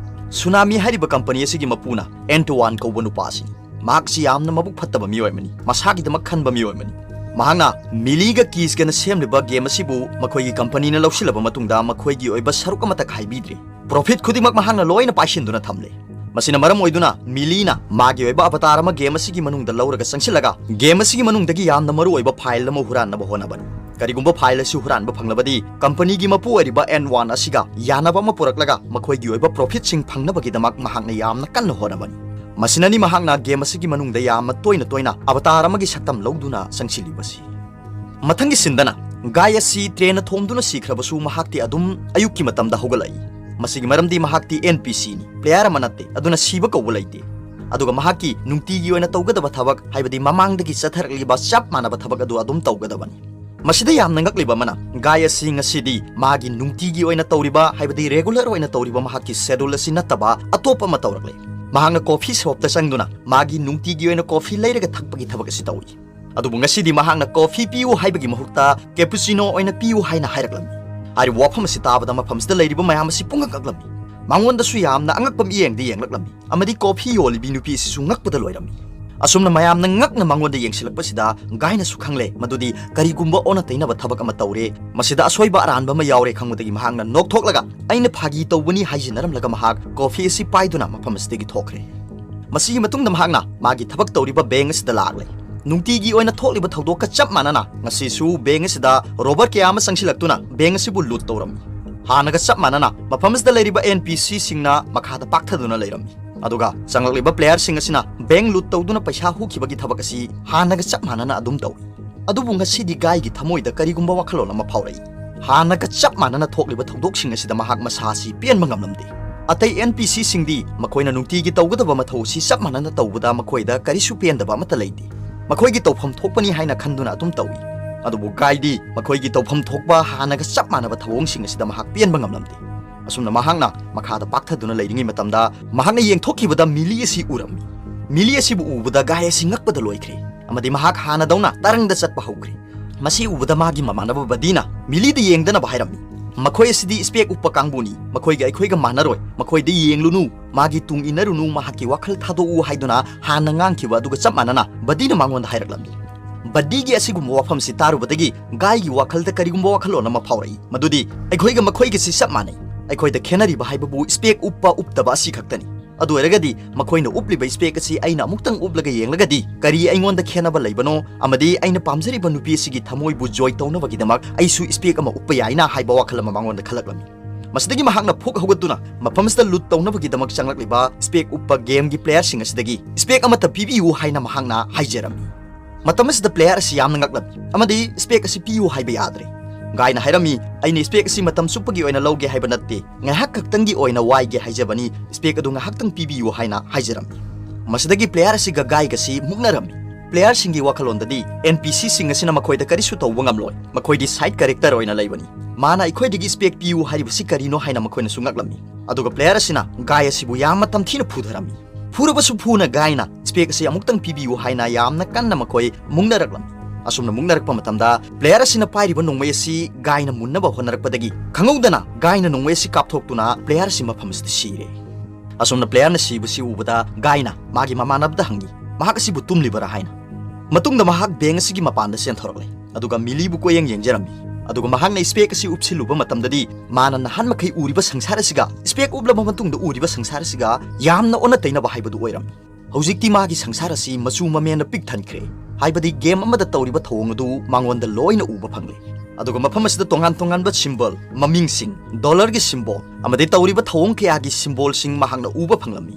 ꯁꯨꯅꯥꯃꯤ ꯍꯥꯏꯔꯤꯕ ꯀꯝꯄꯅꯤ ꯑꯁꯤꯒꯤ ꯃꯄꯨꯅ ꯑꯦꯟꯇꯣꯋꯥꯟ ꯀꯧꯕ ꯅꯨꯄꯥ ꯑꯁꯤꯅꯤ꯫ ꯃꯍꯥꯛꯁꯤ ꯌꯥꯝꯅ ꯃꯕꯨꯛ ꯐꯠꯇꯕ ꯃꯤꯑꯣꯏ ꯑꯃꯅꯤ, ꯃꯁꯥꯒꯤꯗꯃꯛ ꯈꯟꯕ ꯃꯤꯑꯣꯏ ꯑꯃꯅꯤ꯫ ꯃꯍꯥꯛꯅ ꯃꯤꯂꯤꯒ ꯀꯤꯁꯀꯅ ꯁꯦꯝꯂꯤꯕ ꯒꯦꯝ ꯑꯁꯤꯕꯨ ꯃꯈꯣꯏꯒꯤ ꯀꯝꯄꯅꯤꯅ ꯂꯧꯁꯤꯜꯂꯕ ꯃꯇꯨꯡꯗ ꯃꯈꯣꯏꯒꯤ ꯑꯣꯏꯕ ꯁꯔꯨꯛ ꯑꯃꯠꯇ ꯈꯥꯏꯕꯤꯗ꯭ꯔꯦ꯫ ꯄ꯭ꯔꯣꯐꯤꯠ ꯈꯨꯗꯤꯡꯃꯛ ꯃꯍꯥꯛꯅ ꯂꯣꯏꯅ ꯄꯥꯏꯁꯤꯟꯗꯨꯅ ꯊꯝꯂꯦ꯫ ꯃꯁꯤꯅ ꯃꯔꯝ ꯑꯣꯏꯗꯨꯅ ꯃꯤꯂꯤꯅ ꯃꯥꯒꯤ ꯑꯣꯏꯕ ꯑꯕꯇꯥꯔ ꯑꯃ ꯒꯦꯝ ꯑꯁꯤꯒꯤ ꯃꯅꯨꯡꯗ ꯂꯧꯔꯒ ꯆꯪꯁꯤꯜꯂꯒ ꯒꯦꯝ ꯑꯁꯤꯒꯤ ꯃꯅꯨꯡꯗꯒꯤ ꯌꯥꯝꯅ ꯃꯔꯨ ꯑꯣꯏꯕ ꯐꯥꯏꯜ ꯑꯃ ꯍꯨꯔꯥꯟꯅꯕ ꯍꯣꯠꯅꯕꯅꯤ꯫ ꯀꯔꯤꯒꯨꯝꯕ ꯐꯥꯏꯜ ꯑꯁꯤ ꯍꯨꯔꯥꯟꯕ ꯐꯪꯂꯕꯗꯤ ꯀꯝꯄꯅꯤꯒꯤ ꯃꯄꯨ ꯑꯣꯏꯔꯤꯕ ꯑꯦꯟ ꯋꯥꯟ ꯑꯁꯤꯒ ꯌꯥꯅꯕ ꯑꯃ ꯄꯨꯔꯛꯂꯒ ꯃꯈꯣꯏꯒꯤ ꯑꯣꯏꯕ ꯄ꯭ꯔꯣꯐꯤꯠꯁꯤꯡ ꯐꯪꯅꯕꯒꯤꯗꯃꯛ ꯃꯍꯥꯛꯅ ꯌꯥꯝꯅ ꯀꯟꯅ ꯍꯣꯠꯅꯕꯅꯤ꯫ ꯃꯁꯤꯅꯅꯤ ꯃꯍꯥꯛꯅ ꯒꯦꯝ ꯑꯁꯤꯒꯤ ꯃꯅꯨꯡꯗ ꯌꯥꯝꯅ ꯇꯣꯏꯅ ꯇꯣꯏꯅ ꯑꯕꯇꯥꯔ ꯑꯃꯒꯤ ꯁꯛꯇꯝ ꯂꯧꯗꯨꯅ ꯆꯪꯁꯤꯜꯂꯤꯕꯁꯤ꯫ ꯃꯊꯪꯒꯤ ꯁꯤꯟꯗꯅ ꯒꯥꯏ ꯑꯁꯤ ꯇ꯭ꯔꯦꯟꯅ ꯊꯣꯝꯗꯨꯅ ꯁꯤꯈ꯭ꯔꯕꯁꯨ ꯃꯍꯥꯛꯇꯤ ꯑꯗꯨꯝ ꯑꯌꯨꯛꯀꯤ ꯃꯇꯝꯗ ꯍꯧꯒꯠꯂꯛꯏ꯫ ꯃꯁꯤꯒꯤ ꯃꯔꯝꯗꯤ ꯃꯍꯥꯛꯇꯤ ꯑꯦꯟ ꯄꯤ ꯁꯤꯅꯤ, ꯄ꯭ꯂꯦꯌꯔ ꯑꯃ ꯅꯠꯇꯦ, ꯑꯗꯨꯅ ꯁꯤꯕ ꯀꯧꯕ ꯂꯩꯇꯦ꯫ ꯑꯗꯨꯒ ꯃꯍꯥꯛꯀꯤ ꯅꯨꯡꯇꯤꯒꯤ ꯑꯣꯏꯅ ꯇꯧꯒꯗꯕ ꯊꯕꯛ, ꯍꯥꯏꯕꯗꯤ ꯃꯃꯥꯡꯗꯒꯤ ꯆꯠꯊꯔꯛꯂꯤꯕ ꯆꯞ ꯃꯥꯟꯅꯕ ꯊꯕꯛ ꯑꯗꯨ ꯑꯗꯨꯝ ꯇꯧꯒꯗꯕꯅꯤ꯫ ꯃꯁꯤꯗ ꯌꯥꯝꯅ ꯉꯛꯂꯤꯕ ꯑꯃꯅ, ꯒꯥꯏ ꯑꯁꯤ ꯉꯁꯤꯗꯤ ꯃꯥꯒꯤ ꯅꯨꯡꯇꯤꯒꯤ ꯑꯣꯏꯅ ꯇꯧꯔꯤꯕ, ꯍꯥꯏꯕꯗꯤ ꯔꯦꯒꯨꯂꯔ ꯑꯣꯏꯅ ꯇꯧꯔꯤꯕ ꯃꯍꯥꯛꯀꯤ ꯁꯦꯗꯨꯜ ꯑꯁꯤ ꯅꯠꯇꯕ ꯑꯇꯣꯞꯄ ꯑꯃ ꯇꯧꯔꯛꯂꯦ꯫ ꯃꯍꯥꯛꯅ ꯀꯣꯐꯤ ꯁꯣꯞꯇ ꯆꯪꯗꯨꯅ ꯃꯥꯒꯤ ꯅꯨꯡꯇꯤꯒꯤ ꯑꯣꯏꯅ ꯀꯣꯐꯤ ꯂꯩꯔꯒ ꯊꯛꯄꯒꯤ ꯊꯕꯛ ꯑꯁꯤ ꯇꯧꯏ꯫ ꯑꯗꯨꯕꯨ ꯉꯁꯤꯗꯤ ꯃꯍꯥꯛꯅ ꯀꯣꯐꯤ ꯄꯤꯌꯨ ꯍꯥꯏꯕꯒꯤ ꯃꯍꯨꯠꯇ ꯀꯦꯄꯨꯆꯤꯅꯣ ꯑꯣꯏꯅ ꯄꯤꯌꯨ ꯍꯥꯏꯅ ꯍꯥꯏꯔꯛꯂꯝꯃꯤ꯫ ꯍꯥꯏꯔꯤꯕ ꯋꯥꯐꯝ ꯑꯁꯤ ꯇꯥꯕꯗ ꯃꯐꯝꯁꯤꯗ ꯂꯩꯔꯤꯕ ꯃꯌꯥꯝ ꯑꯁꯤ ꯄꯨꯡꯉꯛ ꯉꯛꯂꯝꯃꯤ꯫ ꯃꯉꯣꯟꯗꯁꯨ ꯌꯥꯝꯅ ꯑꯉꯛꯄ ꯃꯤꯠꯌꯦꯡꯗ ꯌꯦꯡꯂꯛꯂꯝꯃꯤ꯫ ꯑꯃꯗꯤ ꯀꯣꯐꯤ ꯌꯣꯜꯂꯤꯕꯤ ꯅꯨꯄꯤ ꯑꯁꯤꯁꯨ ꯉꯛꯄꯗ ꯂꯣꯏꯔꯝꯃꯤ꯫ ꯑꯁꯨꯝꯅ ꯃꯌꯥꯝꯅ ꯉꯛꯅ ꯃꯉꯣꯟꯗ ꯌꯦꯡꯁꯤꯜꯂꯛꯄꯁꯤꯗ ꯒꯥꯏꯅꯁꯨ ꯈꯪꯂꯦ ꯃꯗꯨꯗꯤ ꯀꯔꯤꯒꯨꯝꯕ ꯑꯣꯟꯅ ꯇꯩꯅꯕ ꯊꯕꯛ ꯑꯃ ꯇꯧꯔꯦ, ꯃꯁꯤꯗ ꯑꯁꯣꯏꯕ ꯑꯔꯥꯟꯕ ꯑꯃ ꯌꯥꯎꯔꯦ ꯈꯪꯕꯗꯒꯤ ꯃꯍꯥꯛꯅ ꯅꯣꯛꯊꯣꯛꯂꯒ, "ꯑꯩꯅ ꯐꯥꯒꯤ ꯇꯧꯕꯅꯤ" ꯍꯥꯏꯖꯤꯟꯅꯔꯝꯂꯒ ꯃꯍꯥꯛ ꯀꯣꯐꯤ ꯑꯁꯤ ꯄꯥꯏꯗꯨꯅ ꯃꯐꯝ ꯑꯁꯤꯗꯒꯤ ꯊꯣꯛꯈ꯭ꯔꯦ꯫ ꯃꯁꯤꯒꯤ ꯃꯇꯨꯡꯗ ꯃꯍꯥꯛꯅ ꯃꯥꯒꯤ ꯊꯕꯛ ꯇꯧꯔꯤꯕ ꯕꯦꯡ ꯑꯁꯤꯗ ꯂꯥꯛꯂꯦ꯫ ꯅꯨꯡꯇꯤꯒꯤ ꯑꯣꯏꯅ ꯊꯣꯛꯂꯤꯕ ꯊꯧꯗꯣꯛꯀ ꯆꯞ ꯃꯥꯟꯅꯅ ꯉꯁꯤꯁꯨ ꯕꯦꯡꯛ ꯑꯁꯤꯗ ꯔꯣꯕꯔ ꯀꯌꯥ ꯑꯃ ꯆꯪꯁꯤꯜꯂꯛꯇꯨꯅ ꯕꯦꯡꯛ ꯑꯁꯤꯕꯨ ꯂꯨꯠ ꯇꯧꯔꯝꯃꯤ꯫ ꯍꯥꯟꯅꯒ ꯆꯞ ꯃꯥꯟꯅꯅ ꯃꯐꯝ ꯑꯁꯤꯗ ꯂꯩꯔꯤꯕ ꯑꯦꯟ ꯄꯤ ꯁꯤꯁꯤꯡꯅ ꯃꯈꯥꯗ ꯄꯥꯛꯊꯗꯨꯅ ꯂꯩꯔꯝꯃꯤ꯫ ꯑꯗꯨꯒ ꯆꯪꯂꯛꯂꯤꯕ ꯄ꯭ꯂꯦꯌꯔꯁꯤꯡ ꯑꯁꯤꯅ ꯕꯦꯡꯛ ꯂꯨꯠ ꯇꯧꯗꯨꯅ ꯄꯩꯁꯥ ꯍꯨꯈꯤꯕꯒꯤ ꯊꯕꯛ ꯑꯁꯤ ꯍꯥꯟꯅꯒ ꯆꯞ ꯃꯥꯟꯅꯅ ꯑꯗꯨꯝ ꯇꯧꯏ꯫ ꯑꯗꯨꯕꯨ ꯉꯁꯤꯗꯤ ꯒꯥꯏꯒꯤ ꯊꯃꯣꯏꯗ ꯀꯔꯤꯒꯨꯝꯕ ꯋꯥꯈꯜꯂꯣꯟ ꯑꯃ ꯐꯥꯎꯔꯛꯏ꯫ ꯍꯥꯟꯅꯒ ꯆꯞ ꯃꯥꯟꯅꯅ ꯊꯣꯛꯂꯤꯕ ꯊꯧꯗꯣꯛꯁꯤꯡ ꯑꯁꯤꯗ ꯃꯍꯥꯛ ꯃꯁꯥ ꯑꯁꯤ ꯄꯦꯟꯕ ꯉꯝꯂꯝꯗꯦ꯫ ꯑꯇꯩ ꯑꯦꯟ ꯄꯤ ꯁꯤꯁꯤꯡꯗꯤ ꯃꯈꯣꯏꯅ ꯅꯨꯡꯇꯤꯒꯤ ꯇꯧꯒꯗꯕ ꯃꯊꯧ ꯑꯁꯤ ꯆꯞ ꯃꯥꯟꯅꯅ ꯇꯧꯕꯗ ꯃꯈꯣꯏꯗ ꯀꯔꯤꯁꯨ ꯄꯦꯟꯗꯕ ꯑꯃꯠꯇ ꯂꯩꯇꯦ꯫ ꯃꯈꯣꯏꯒꯤ ꯇꯧꯐꯝ ꯊꯣꯛꯄꯅꯤ ꯍꯥꯏꯅ ꯈꯟꯗꯨꯅ ꯑꯗꯨꯝ ꯇꯧꯏ꯫ ꯑꯗꯨꯕꯨ ꯒꯥꯏꯗꯤ ꯃꯈꯣꯏꯒꯤ ꯇꯧꯐꯝ ꯊꯣꯛꯄ ꯍꯥꯟꯅꯒ ꯆꯞ ꯃꯥꯟꯅꯕ ꯊꯧꯑꯣꯡꯁꯤꯡ ꯑꯁꯤꯗ ꯃꯍꯥꯛ ꯄꯦꯟꯕ ꯉꯝꯂꯝꯗꯦ꯫ ꯑꯁꯨꯝꯅ ꯃꯍꯥꯛꯅ ꯃꯈꯥꯗ ꯄꯥꯛꯊꯗꯨꯅ ꯂꯩꯔꯤꯉꯩ ꯃꯇꯝꯗ ꯃꯍꯥꯛꯅ ꯌꯦꯡꯊꯣꯛꯈꯤꯕꯗ ꯃꯤꯂꯤ ꯑꯁꯤ ꯎꯔꯝꯃꯤ꯫ ꯃꯤꯂꯤ ꯑꯁꯤꯕꯨ ꯎꯕꯗ ꯒꯥꯏ ꯑꯁꯤ ꯉꯛꯄꯗ ꯂꯣꯏꯈ꯭ꯔꯦ ꯑꯃꯗꯤ ꯃꯍꯥꯛ ꯍꯥꯟꯅꯗꯧꯅ ꯇꯔꯪꯗ ꯆꯠꯄ ꯍꯧꯈ꯭ꯔꯦ꯫ ꯃꯁꯤ ꯎꯕꯗ ꯃꯥꯒꯤ ꯃꯃꯥꯟꯅꯕ ꯕꯗꯤꯅ ꯃꯤꯂꯤꯗ ꯌꯦꯡꯗꯅꯕ ꯍꯥꯏꯔꯝꯃꯤ꯫ "ꯃꯈꯣꯏ ꯑꯁꯤꯗꯤ ꯏꯁꯄꯦꯛ ꯎꯞꯄ ꯀꯥꯡꯕꯨꯅꯤ, ꯃꯈꯣꯏꯒ ꯑꯩꯈꯣꯏꯒ ꯃꯥꯟꯅꯔꯣꯏ, ꯃꯈꯣꯏꯗ ꯌꯦꯡꯂꯨꯅꯨ, ꯃꯥꯒꯤ ꯇꯨꯡ ꯏꯟꯅꯔꯨꯅꯨ, ꯃꯍꯥꯛꯀꯤ ꯋꯥꯈꯜ ꯊꯥꯗꯣꯛꯎ" ꯍꯥꯏꯗꯨꯅ ꯍꯥꯟꯅ ꯉꯥꯡꯈꯤꯕ ꯑꯗꯨꯒ ꯆꯞ ꯃꯥꯟꯅꯅ ꯕꯗꯤꯅ ꯃꯉꯣꯟꯗ ꯍꯥꯏꯔꯛꯂꯝꯃꯤ꯫ ꯕꯗꯤꯒꯤ ꯑꯁꯤꯒꯨꯝꯕ ꯋꯥꯐꯝꯁꯤ ꯇꯥꯔꯨꯕꯗꯒꯤ ꯒꯥꯏꯒꯤ ꯋꯥꯈꯜꯗ ꯀꯔꯤꯒꯨꯝꯕ ꯋꯥꯈꯜꯂꯣꯟ ꯑꯃ ꯐꯥꯎꯔꯛꯏ, ꯃꯗꯨꯗꯤ ꯑꯩꯈꯣꯏꯒ ꯃꯈꯣꯏꯒꯁꯤ ꯆꯞ ꯃꯥꯟꯅꯩ, ꯑꯩꯈꯣꯏꯗ ꯈꯦꯠꯅꯔꯤꯕ ꯍꯥꯏꯕꯕꯨ ꯏꯁꯄꯦꯛ ꯎꯞꯄ ꯎꯞꯇꯕ ꯑꯁꯤ ꯈꯛꯇꯅꯤ꯫ ꯑꯗꯨ ꯑꯣꯏꯔꯒꯗꯤ ꯃꯈꯣꯏꯅ ꯎꯞꯂꯤꯕ ꯏꯁꯄꯦꯛ ꯑꯁꯤ ꯑꯩꯅ ꯑꯃꯨꯛꯇꯪ ꯎꯞꯂꯒ ꯌꯦꯡꯂꯒꯗꯤ ꯀꯔꯤ ꯑꯩꯉꯣꯟꯗ ꯈꯦꯠꯅꯕ ꯂꯩꯕꯅꯣ? ꯑꯃꯗꯤ ꯑꯩꯅ ꯄꯥꯝꯖꯔꯤꯕ ꯅꯨꯄꯤ ꯑꯁꯤꯒꯤ ꯊꯃꯣꯏꯕꯨ ꯖꯣꯏ ꯇꯧꯅꯕꯒꯤꯗꯃꯛ ꯑꯩꯁꯨ ꯏꯁꯄꯦꯛ ꯑꯃ ꯎꯞꯄ ꯌꯥꯏꯅ ꯍꯥꯏꯕ ꯋꯥꯈꯜ ꯑꯃ ꯃꯉꯣꯟꯗ ꯈꯜꯂꯛꯂꯝꯃꯤ꯫ ꯃꯁꯤꯗꯒꯤ ꯃꯍꯥꯛꯅ ꯐꯨꯛ ꯍꯧꯒꯠꯇꯨꯅ ꯃꯐꯝ ꯑꯁꯤꯗ ꯂꯨꯠ ꯇꯧꯅꯕꯒꯤꯗꯃꯛ ꯆꯪꯂꯛꯂꯤꯕ ꯏꯁꯄꯦꯛ ꯎꯞꯄ ꯒꯦꯝꯒꯤ ꯄ꯭ꯂꯦꯌꯔꯁꯤꯡ ꯑꯁꯤꯗꯒꯤ ꯏꯁꯄꯦꯛ ꯑꯃꯠꯇ ꯄꯤꯕꯤꯌꯨ ꯍꯥꯏꯅ ꯃꯍꯥꯛꯅ ꯍꯥꯏꯖꯔꯝꯃꯤ꯫ ꯃꯇꯝ ꯑꯁꯤꯗ ꯄ꯭ꯂꯦꯌꯔ ꯑꯁꯤ ꯌꯥꯝꯅ ꯉꯛꯂꯝꯃꯤ ꯑꯃꯗꯤ ꯏꯁꯄꯦꯛ ꯑꯁꯤ ꯄꯤꯌꯨ ꯍꯥꯏꯕ ꯌꯥꯗ꯭ꯔꯦ꯫ ꯒꯥꯏꯅ ꯍꯥꯏꯔꯝꯃꯤ, "ꯑꯩꯅ ꯏꯁꯄꯦꯛ ꯑꯁꯤ ꯃꯇꯝ ꯆꯨꯞꯄꯒꯤ ꯑꯣꯏꯅ ꯂꯧꯒꯦ ꯍꯥꯏꯕ ꯅꯠꯇꯦ, ꯉꯥꯏꯍꯥꯛ ꯈꯛꯇꯪꯒꯤ ꯑꯣꯏꯅ ꯋꯥꯏꯒꯦ ꯍꯥꯏꯖꯕꯅꯤ, ꯏꯁꯄꯦꯛ ꯑꯗꯨ ꯉꯥꯏꯍꯥꯛꯇꯪ ꯄꯤꯕꯤꯌꯨ" ꯍꯥꯏꯅ ꯍꯥꯏꯖꯔꯝꯃꯤ꯫ ꯃꯁꯤꯗꯒꯤ ꯄ꯭ꯂꯦꯌꯔ ꯑꯁꯤꯒ ꯒꯥꯏꯒꯁꯤ ꯃꯨꯛꯅꯔꯝꯃꯤ꯫ ꯄ꯭ꯂꯦꯌꯔꯁꯤꯡꯒꯤ ꯋꯥꯈꯜꯂꯣꯟꯗꯗꯤ ꯑꯦꯟ ꯄꯤ ꯁꯤꯁꯤꯡ ꯑꯁꯤꯅ ꯃꯈꯣꯏꯗ ꯀꯔꯤꯁꯨ ꯇꯧꯕ ꯉꯝꯂꯣꯏ, ꯃꯈꯣꯏꯗꯤ ꯁꯥꯏꯗ ꯀꯦꯔꯦꯛꯇꯔ ꯑꯣꯏꯅ ꯂꯩꯕꯅꯤ꯫ ꯃꯥꯅ ꯑꯩꯈꯣꯏꯗꯒꯤ ꯏꯁꯄꯦꯛ ꯄꯤꯌꯨ ꯍꯥꯏꯔꯤꯕꯁꯤ ꯀꯔꯤꯅꯣ ꯍꯥꯏꯅ ꯃꯈꯣꯏꯅꯁꯨ ꯉꯛꯂꯝꯃꯤ꯫ ꯑꯗꯨꯒ ꯄ꯭ꯂꯦꯌꯔ ꯑꯁꯤꯅ ꯒꯥꯏ ꯑꯁꯤꯕꯨ ꯌꯥꯝꯅ ꯇꯝꯊꯤꯅ ꯐꯨꯊꯔꯝꯃꯤ꯫ ꯐꯨꯔꯕꯁꯨ ꯐꯨꯅ ꯒꯥꯏꯅ ꯏꯁꯄꯦꯛ ꯑꯁꯤ ꯑꯃꯨꯛꯇꯪ ꯄꯤꯕꯤꯌꯨ ꯍꯥꯏꯅ ꯌꯥꯝꯅ ꯀꯟꯅ ꯃꯈꯣꯏ ꯃꯨꯛꯅꯔꯛꯂꯝꯃꯤ꯫ ꯑꯁꯨꯝꯅ ꯃꯨꯛꯅꯔꯛꯄ ꯃꯇꯝꯗ ꯄ꯭ꯂꯦꯌꯔ ꯑꯁꯤꯅ ꯄꯥꯏꯔꯤꯕ ꯅꯣꯡꯃꯩ ꯑꯁꯤ ꯒꯥꯏꯅ ꯃꯨꯟꯅꯕ ꯍꯣꯠꯅꯔꯛꯄꯗꯒꯤ ꯈꯪꯍꯧꯗꯅ ꯒꯥꯏꯅ ꯅꯣꯡꯃꯩ ꯑꯁꯤ ꯀꯥꯞꯊꯣꯛꯇꯨꯅ ꯄ꯭ꯂꯦꯌꯔ ꯑꯁꯤ ꯃꯐꯝ ꯑꯁꯤꯗ ꯁꯤꯔꯦ꯫ ꯑꯁꯨꯝꯅ ꯄ꯭ꯂꯦꯌꯔꯅ ꯁꯤꯕꯁꯤ ꯎꯕꯗ ꯒꯥꯏꯅ ꯃꯥꯒꯤ ꯃꯃꯥꯟꯅꯕꯗ ꯍꯪꯉꯤ, ꯃꯍꯥꯛ ꯑꯁꯤꯕꯨ ꯇꯨꯝꯂꯤꯕꯔꯥ ꯍꯥꯏꯅ꯫ ꯃꯇꯨꯡꯗ ꯃꯍꯥꯛ ꯕꯦꯡꯛ ꯑꯁꯤꯒꯤ ꯃꯄꯥꯟꯗ ꯆꯦꯟꯊꯣꯔꯛꯂꯦ, ꯑꯗꯨꯒ ꯃꯤꯂꯤꯕꯨ ꯀꯣꯏꯌꯦꯡ ꯌꯦꯡꯖꯔꯝꯃꯤ꯫ ꯑꯗꯨꯒ ꯃꯍꯥꯛꯅ ꯏꯁꯄꯦꯛ ꯑꯁꯤ ꯎꯞꯁꯤꯜꯂꯨꯕ ꯃꯇꯝꯗꯗꯤ ꯃꯥꯅ ꯅꯍꯥꯟ ꯃꯈꯩ ꯎꯔꯤꯕ ꯁꯪꯁꯥꯔ ꯑꯁꯤꯒ ꯏꯁꯄꯦꯛ ꯎꯞꯂꯕ ꯃꯇꯨꯡꯗ ꯎꯔꯤꯕ ꯁꯪꯁꯥꯔ ꯑꯁꯤꯒ ꯌꯥꯝꯅ ꯑꯣꯟꯅ ꯇꯩꯅꯕ ꯍꯥꯏꯕꯗꯨ ꯑꯣꯏꯔꯝꯃꯤ꯫ ꯍꯧꯖꯤꯛꯇꯤ ꯃꯥꯒꯤ ꯁꯪꯁꯥꯔ ꯑꯁꯤ ꯃꯆꯨ ꯃꯃꯦꯟꯅ ꯄꯤꯛ ꯊꯟꯈ꯭ꯔꯦ꯫ ꯍꯥꯏꯕꯗꯤ ꯒꯦꯝ ꯑꯃꯗ ꯇꯧꯔꯤꯕ ꯊꯧꯑꯣꯡ ꯑꯗꯨ ꯃꯉꯣꯟꯗ ꯂꯣꯏꯅ ꯎꯕ ꯐꯪꯂꯦ꯫ ꯑꯗꯨꯒ ꯃꯐꯝ ꯑꯁꯤꯗ ꯇꯣꯉꯥꯟ ꯇꯣꯉꯥꯟꯕ ꯁꯤꯝꯕꯣꯜ, ꯃꯃꯤꯡꯁꯤꯡ, ꯗꯣꯂꯔꯒꯤ ꯁꯤꯝꯕꯣꯜ ꯑꯃꯗꯤ ꯇꯧꯔꯤꯕ ꯊꯧꯑꯣꯡ ꯀꯌꯥꯒꯤ ꯁꯤꯝꯕꯣꯜꯁꯤꯡ ꯃꯍꯥꯛꯅ ꯎꯕ ꯐꯪꯂꯝꯃꯤ꯫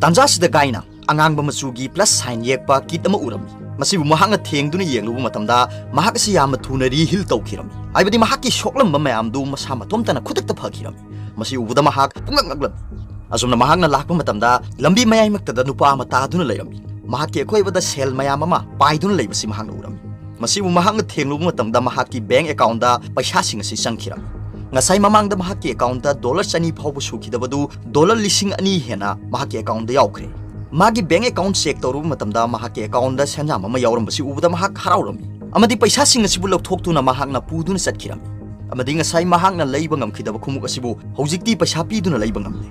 ꯇꯥꯟꯖꯥꯁꯤꯗ ꯒꯥꯏꯅ ꯑꯉꯥꯡꯕ ꯃꯆꯨꯒꯤ ꯄ꯭ꯂꯁ ꯁꯥꯏꯟ ꯌꯦꯛꯄ ꯀꯤꯠ ꯑꯃ ꯎꯔꯝꯃꯤ꯫ ꯃꯁꯤꯕꯨ ꯃꯍꯥꯛꯅ ꯊꯦꯡꯗꯨꯅ ꯌꯦꯡꯂꯨꯕ ꯃꯇꯝꯗ ꯃꯍꯥꯛ ꯑꯁꯤ ꯌꯥꯝꯅ ꯊꯨꯅ ꯔꯤꯍꯤꯜ ꯇꯧꯈꯤꯔꯝꯃꯤ꯫ ꯍꯥꯏꯕꯗꯤ ꯃꯍꯥꯛꯀꯤ ꯁꯣꯛꯂꯝꯕ ꯃꯌꯥꯝꯗꯨ ꯃꯁꯥ ꯃꯇꯣꯝꯇꯅ ꯈꯨꯗꯛꯇ ꯐꯈꯤꯔꯝꯃꯤ꯫ ꯃꯁꯤ ꯎꯕꯗ ꯃꯍꯥꯛ ꯄꯨꯡꯉꯛ ꯉꯛꯂꯝꯃꯤ꯫ ꯑꯁꯨꯝꯅ ꯃꯍꯥꯛꯅ ꯂꯥꯛꯄ ꯃꯇꯝꯗ ꯂꯝꯕꯤ ꯃꯌꯥꯏꯃꯛꯇꯗ ꯅꯨꯄꯥ ꯑꯃ ꯇꯥꯗꯨꯅ ꯂꯩꯔꯝꯃꯤ꯫ ꯃꯍꯥꯛꯀꯤ ꯑꯀꯣꯏꯕꯗ ꯁꯦꯜ ꯃꯌꯥꯝ ꯑꯃ ꯄꯥꯏꯗꯨꯅ ꯂꯩꯕꯁꯤ ꯃꯍꯥꯛꯅ ꯎꯔꯝꯃꯤ꯫ ꯃꯁꯤꯕꯨ ꯃꯍꯥꯛꯅ ꯊꯦꯡꯂꯨꯕ ꯃꯇꯝꯗ ꯃꯍꯥꯛꯀꯤ ꯕꯦꯡꯛ ꯑꯦꯀꯥꯎꯟꯗ ꯄꯩꯁꯥꯁꯤꯡ ꯑꯁꯤ ꯆꯪꯈꯤꯔꯝꯃꯤ꯫ ꯉꯁꯥꯏ ꯃꯃꯥꯡꯗ ꯃꯍꯥꯛꯀꯤ ꯑꯦꯀꯥꯎꯟꯗ ꯗꯣꯂꯔ ꯆꯅꯤ ꯐꯥꯎꯕ ꯁꯨꯈꯤꯗꯕꯗꯨ ꯗꯣꯂꯔ ꯂꯤꯁꯤꯡ ꯑꯅꯤ ꯍꯦꯟꯅ ꯃꯍꯥꯛꯀꯤ ꯑꯦꯀꯥꯎꯟꯗ ꯌꯥꯎꯈ꯭ꯔꯦ꯫ ꯃꯥꯒꯤ ꯕꯦꯡꯛ ꯑꯦꯀꯥꯎꯟ ꯆꯦꯛ ꯇꯧꯔꯨꯕ ꯃꯇꯝꯗ ꯃꯍꯥꯛꯀꯤ ꯑꯦꯀꯥꯎꯟꯗ ꯁꯦꯟꯖꯥꯝ ꯑꯃ ꯌꯥꯎꯔꯝꯕꯁꯤ ꯎꯕꯗ ꯃꯍꯥꯛ ꯍꯔꯥꯎꯔꯝꯃꯤ ꯑꯃꯗꯤ ꯄꯩꯁꯥꯁꯤꯡ ꯑꯁꯤꯕꯨ ꯂꯧꯊꯣꯛꯇꯨꯅ ꯃꯍꯥꯛꯅ ꯄꯨꯗꯨꯅ ꯆꯠꯈꯤꯔꯝꯃꯤ꯫ ꯑꯃꯗꯤ ꯉꯁꯥꯏ ꯃꯍꯥꯛꯅ ꯂꯩꯕ ꯉꯝꯈꯤꯗꯕ ꯈꯣꯡꯎꯞ ꯑꯁꯤꯕꯨ ꯍꯧꯖꯤꯛꯇꯤ ꯄꯩꯁꯥ ꯄꯤꯗꯨꯅ ꯂꯩꯕ ꯉꯝꯂꯦ꯫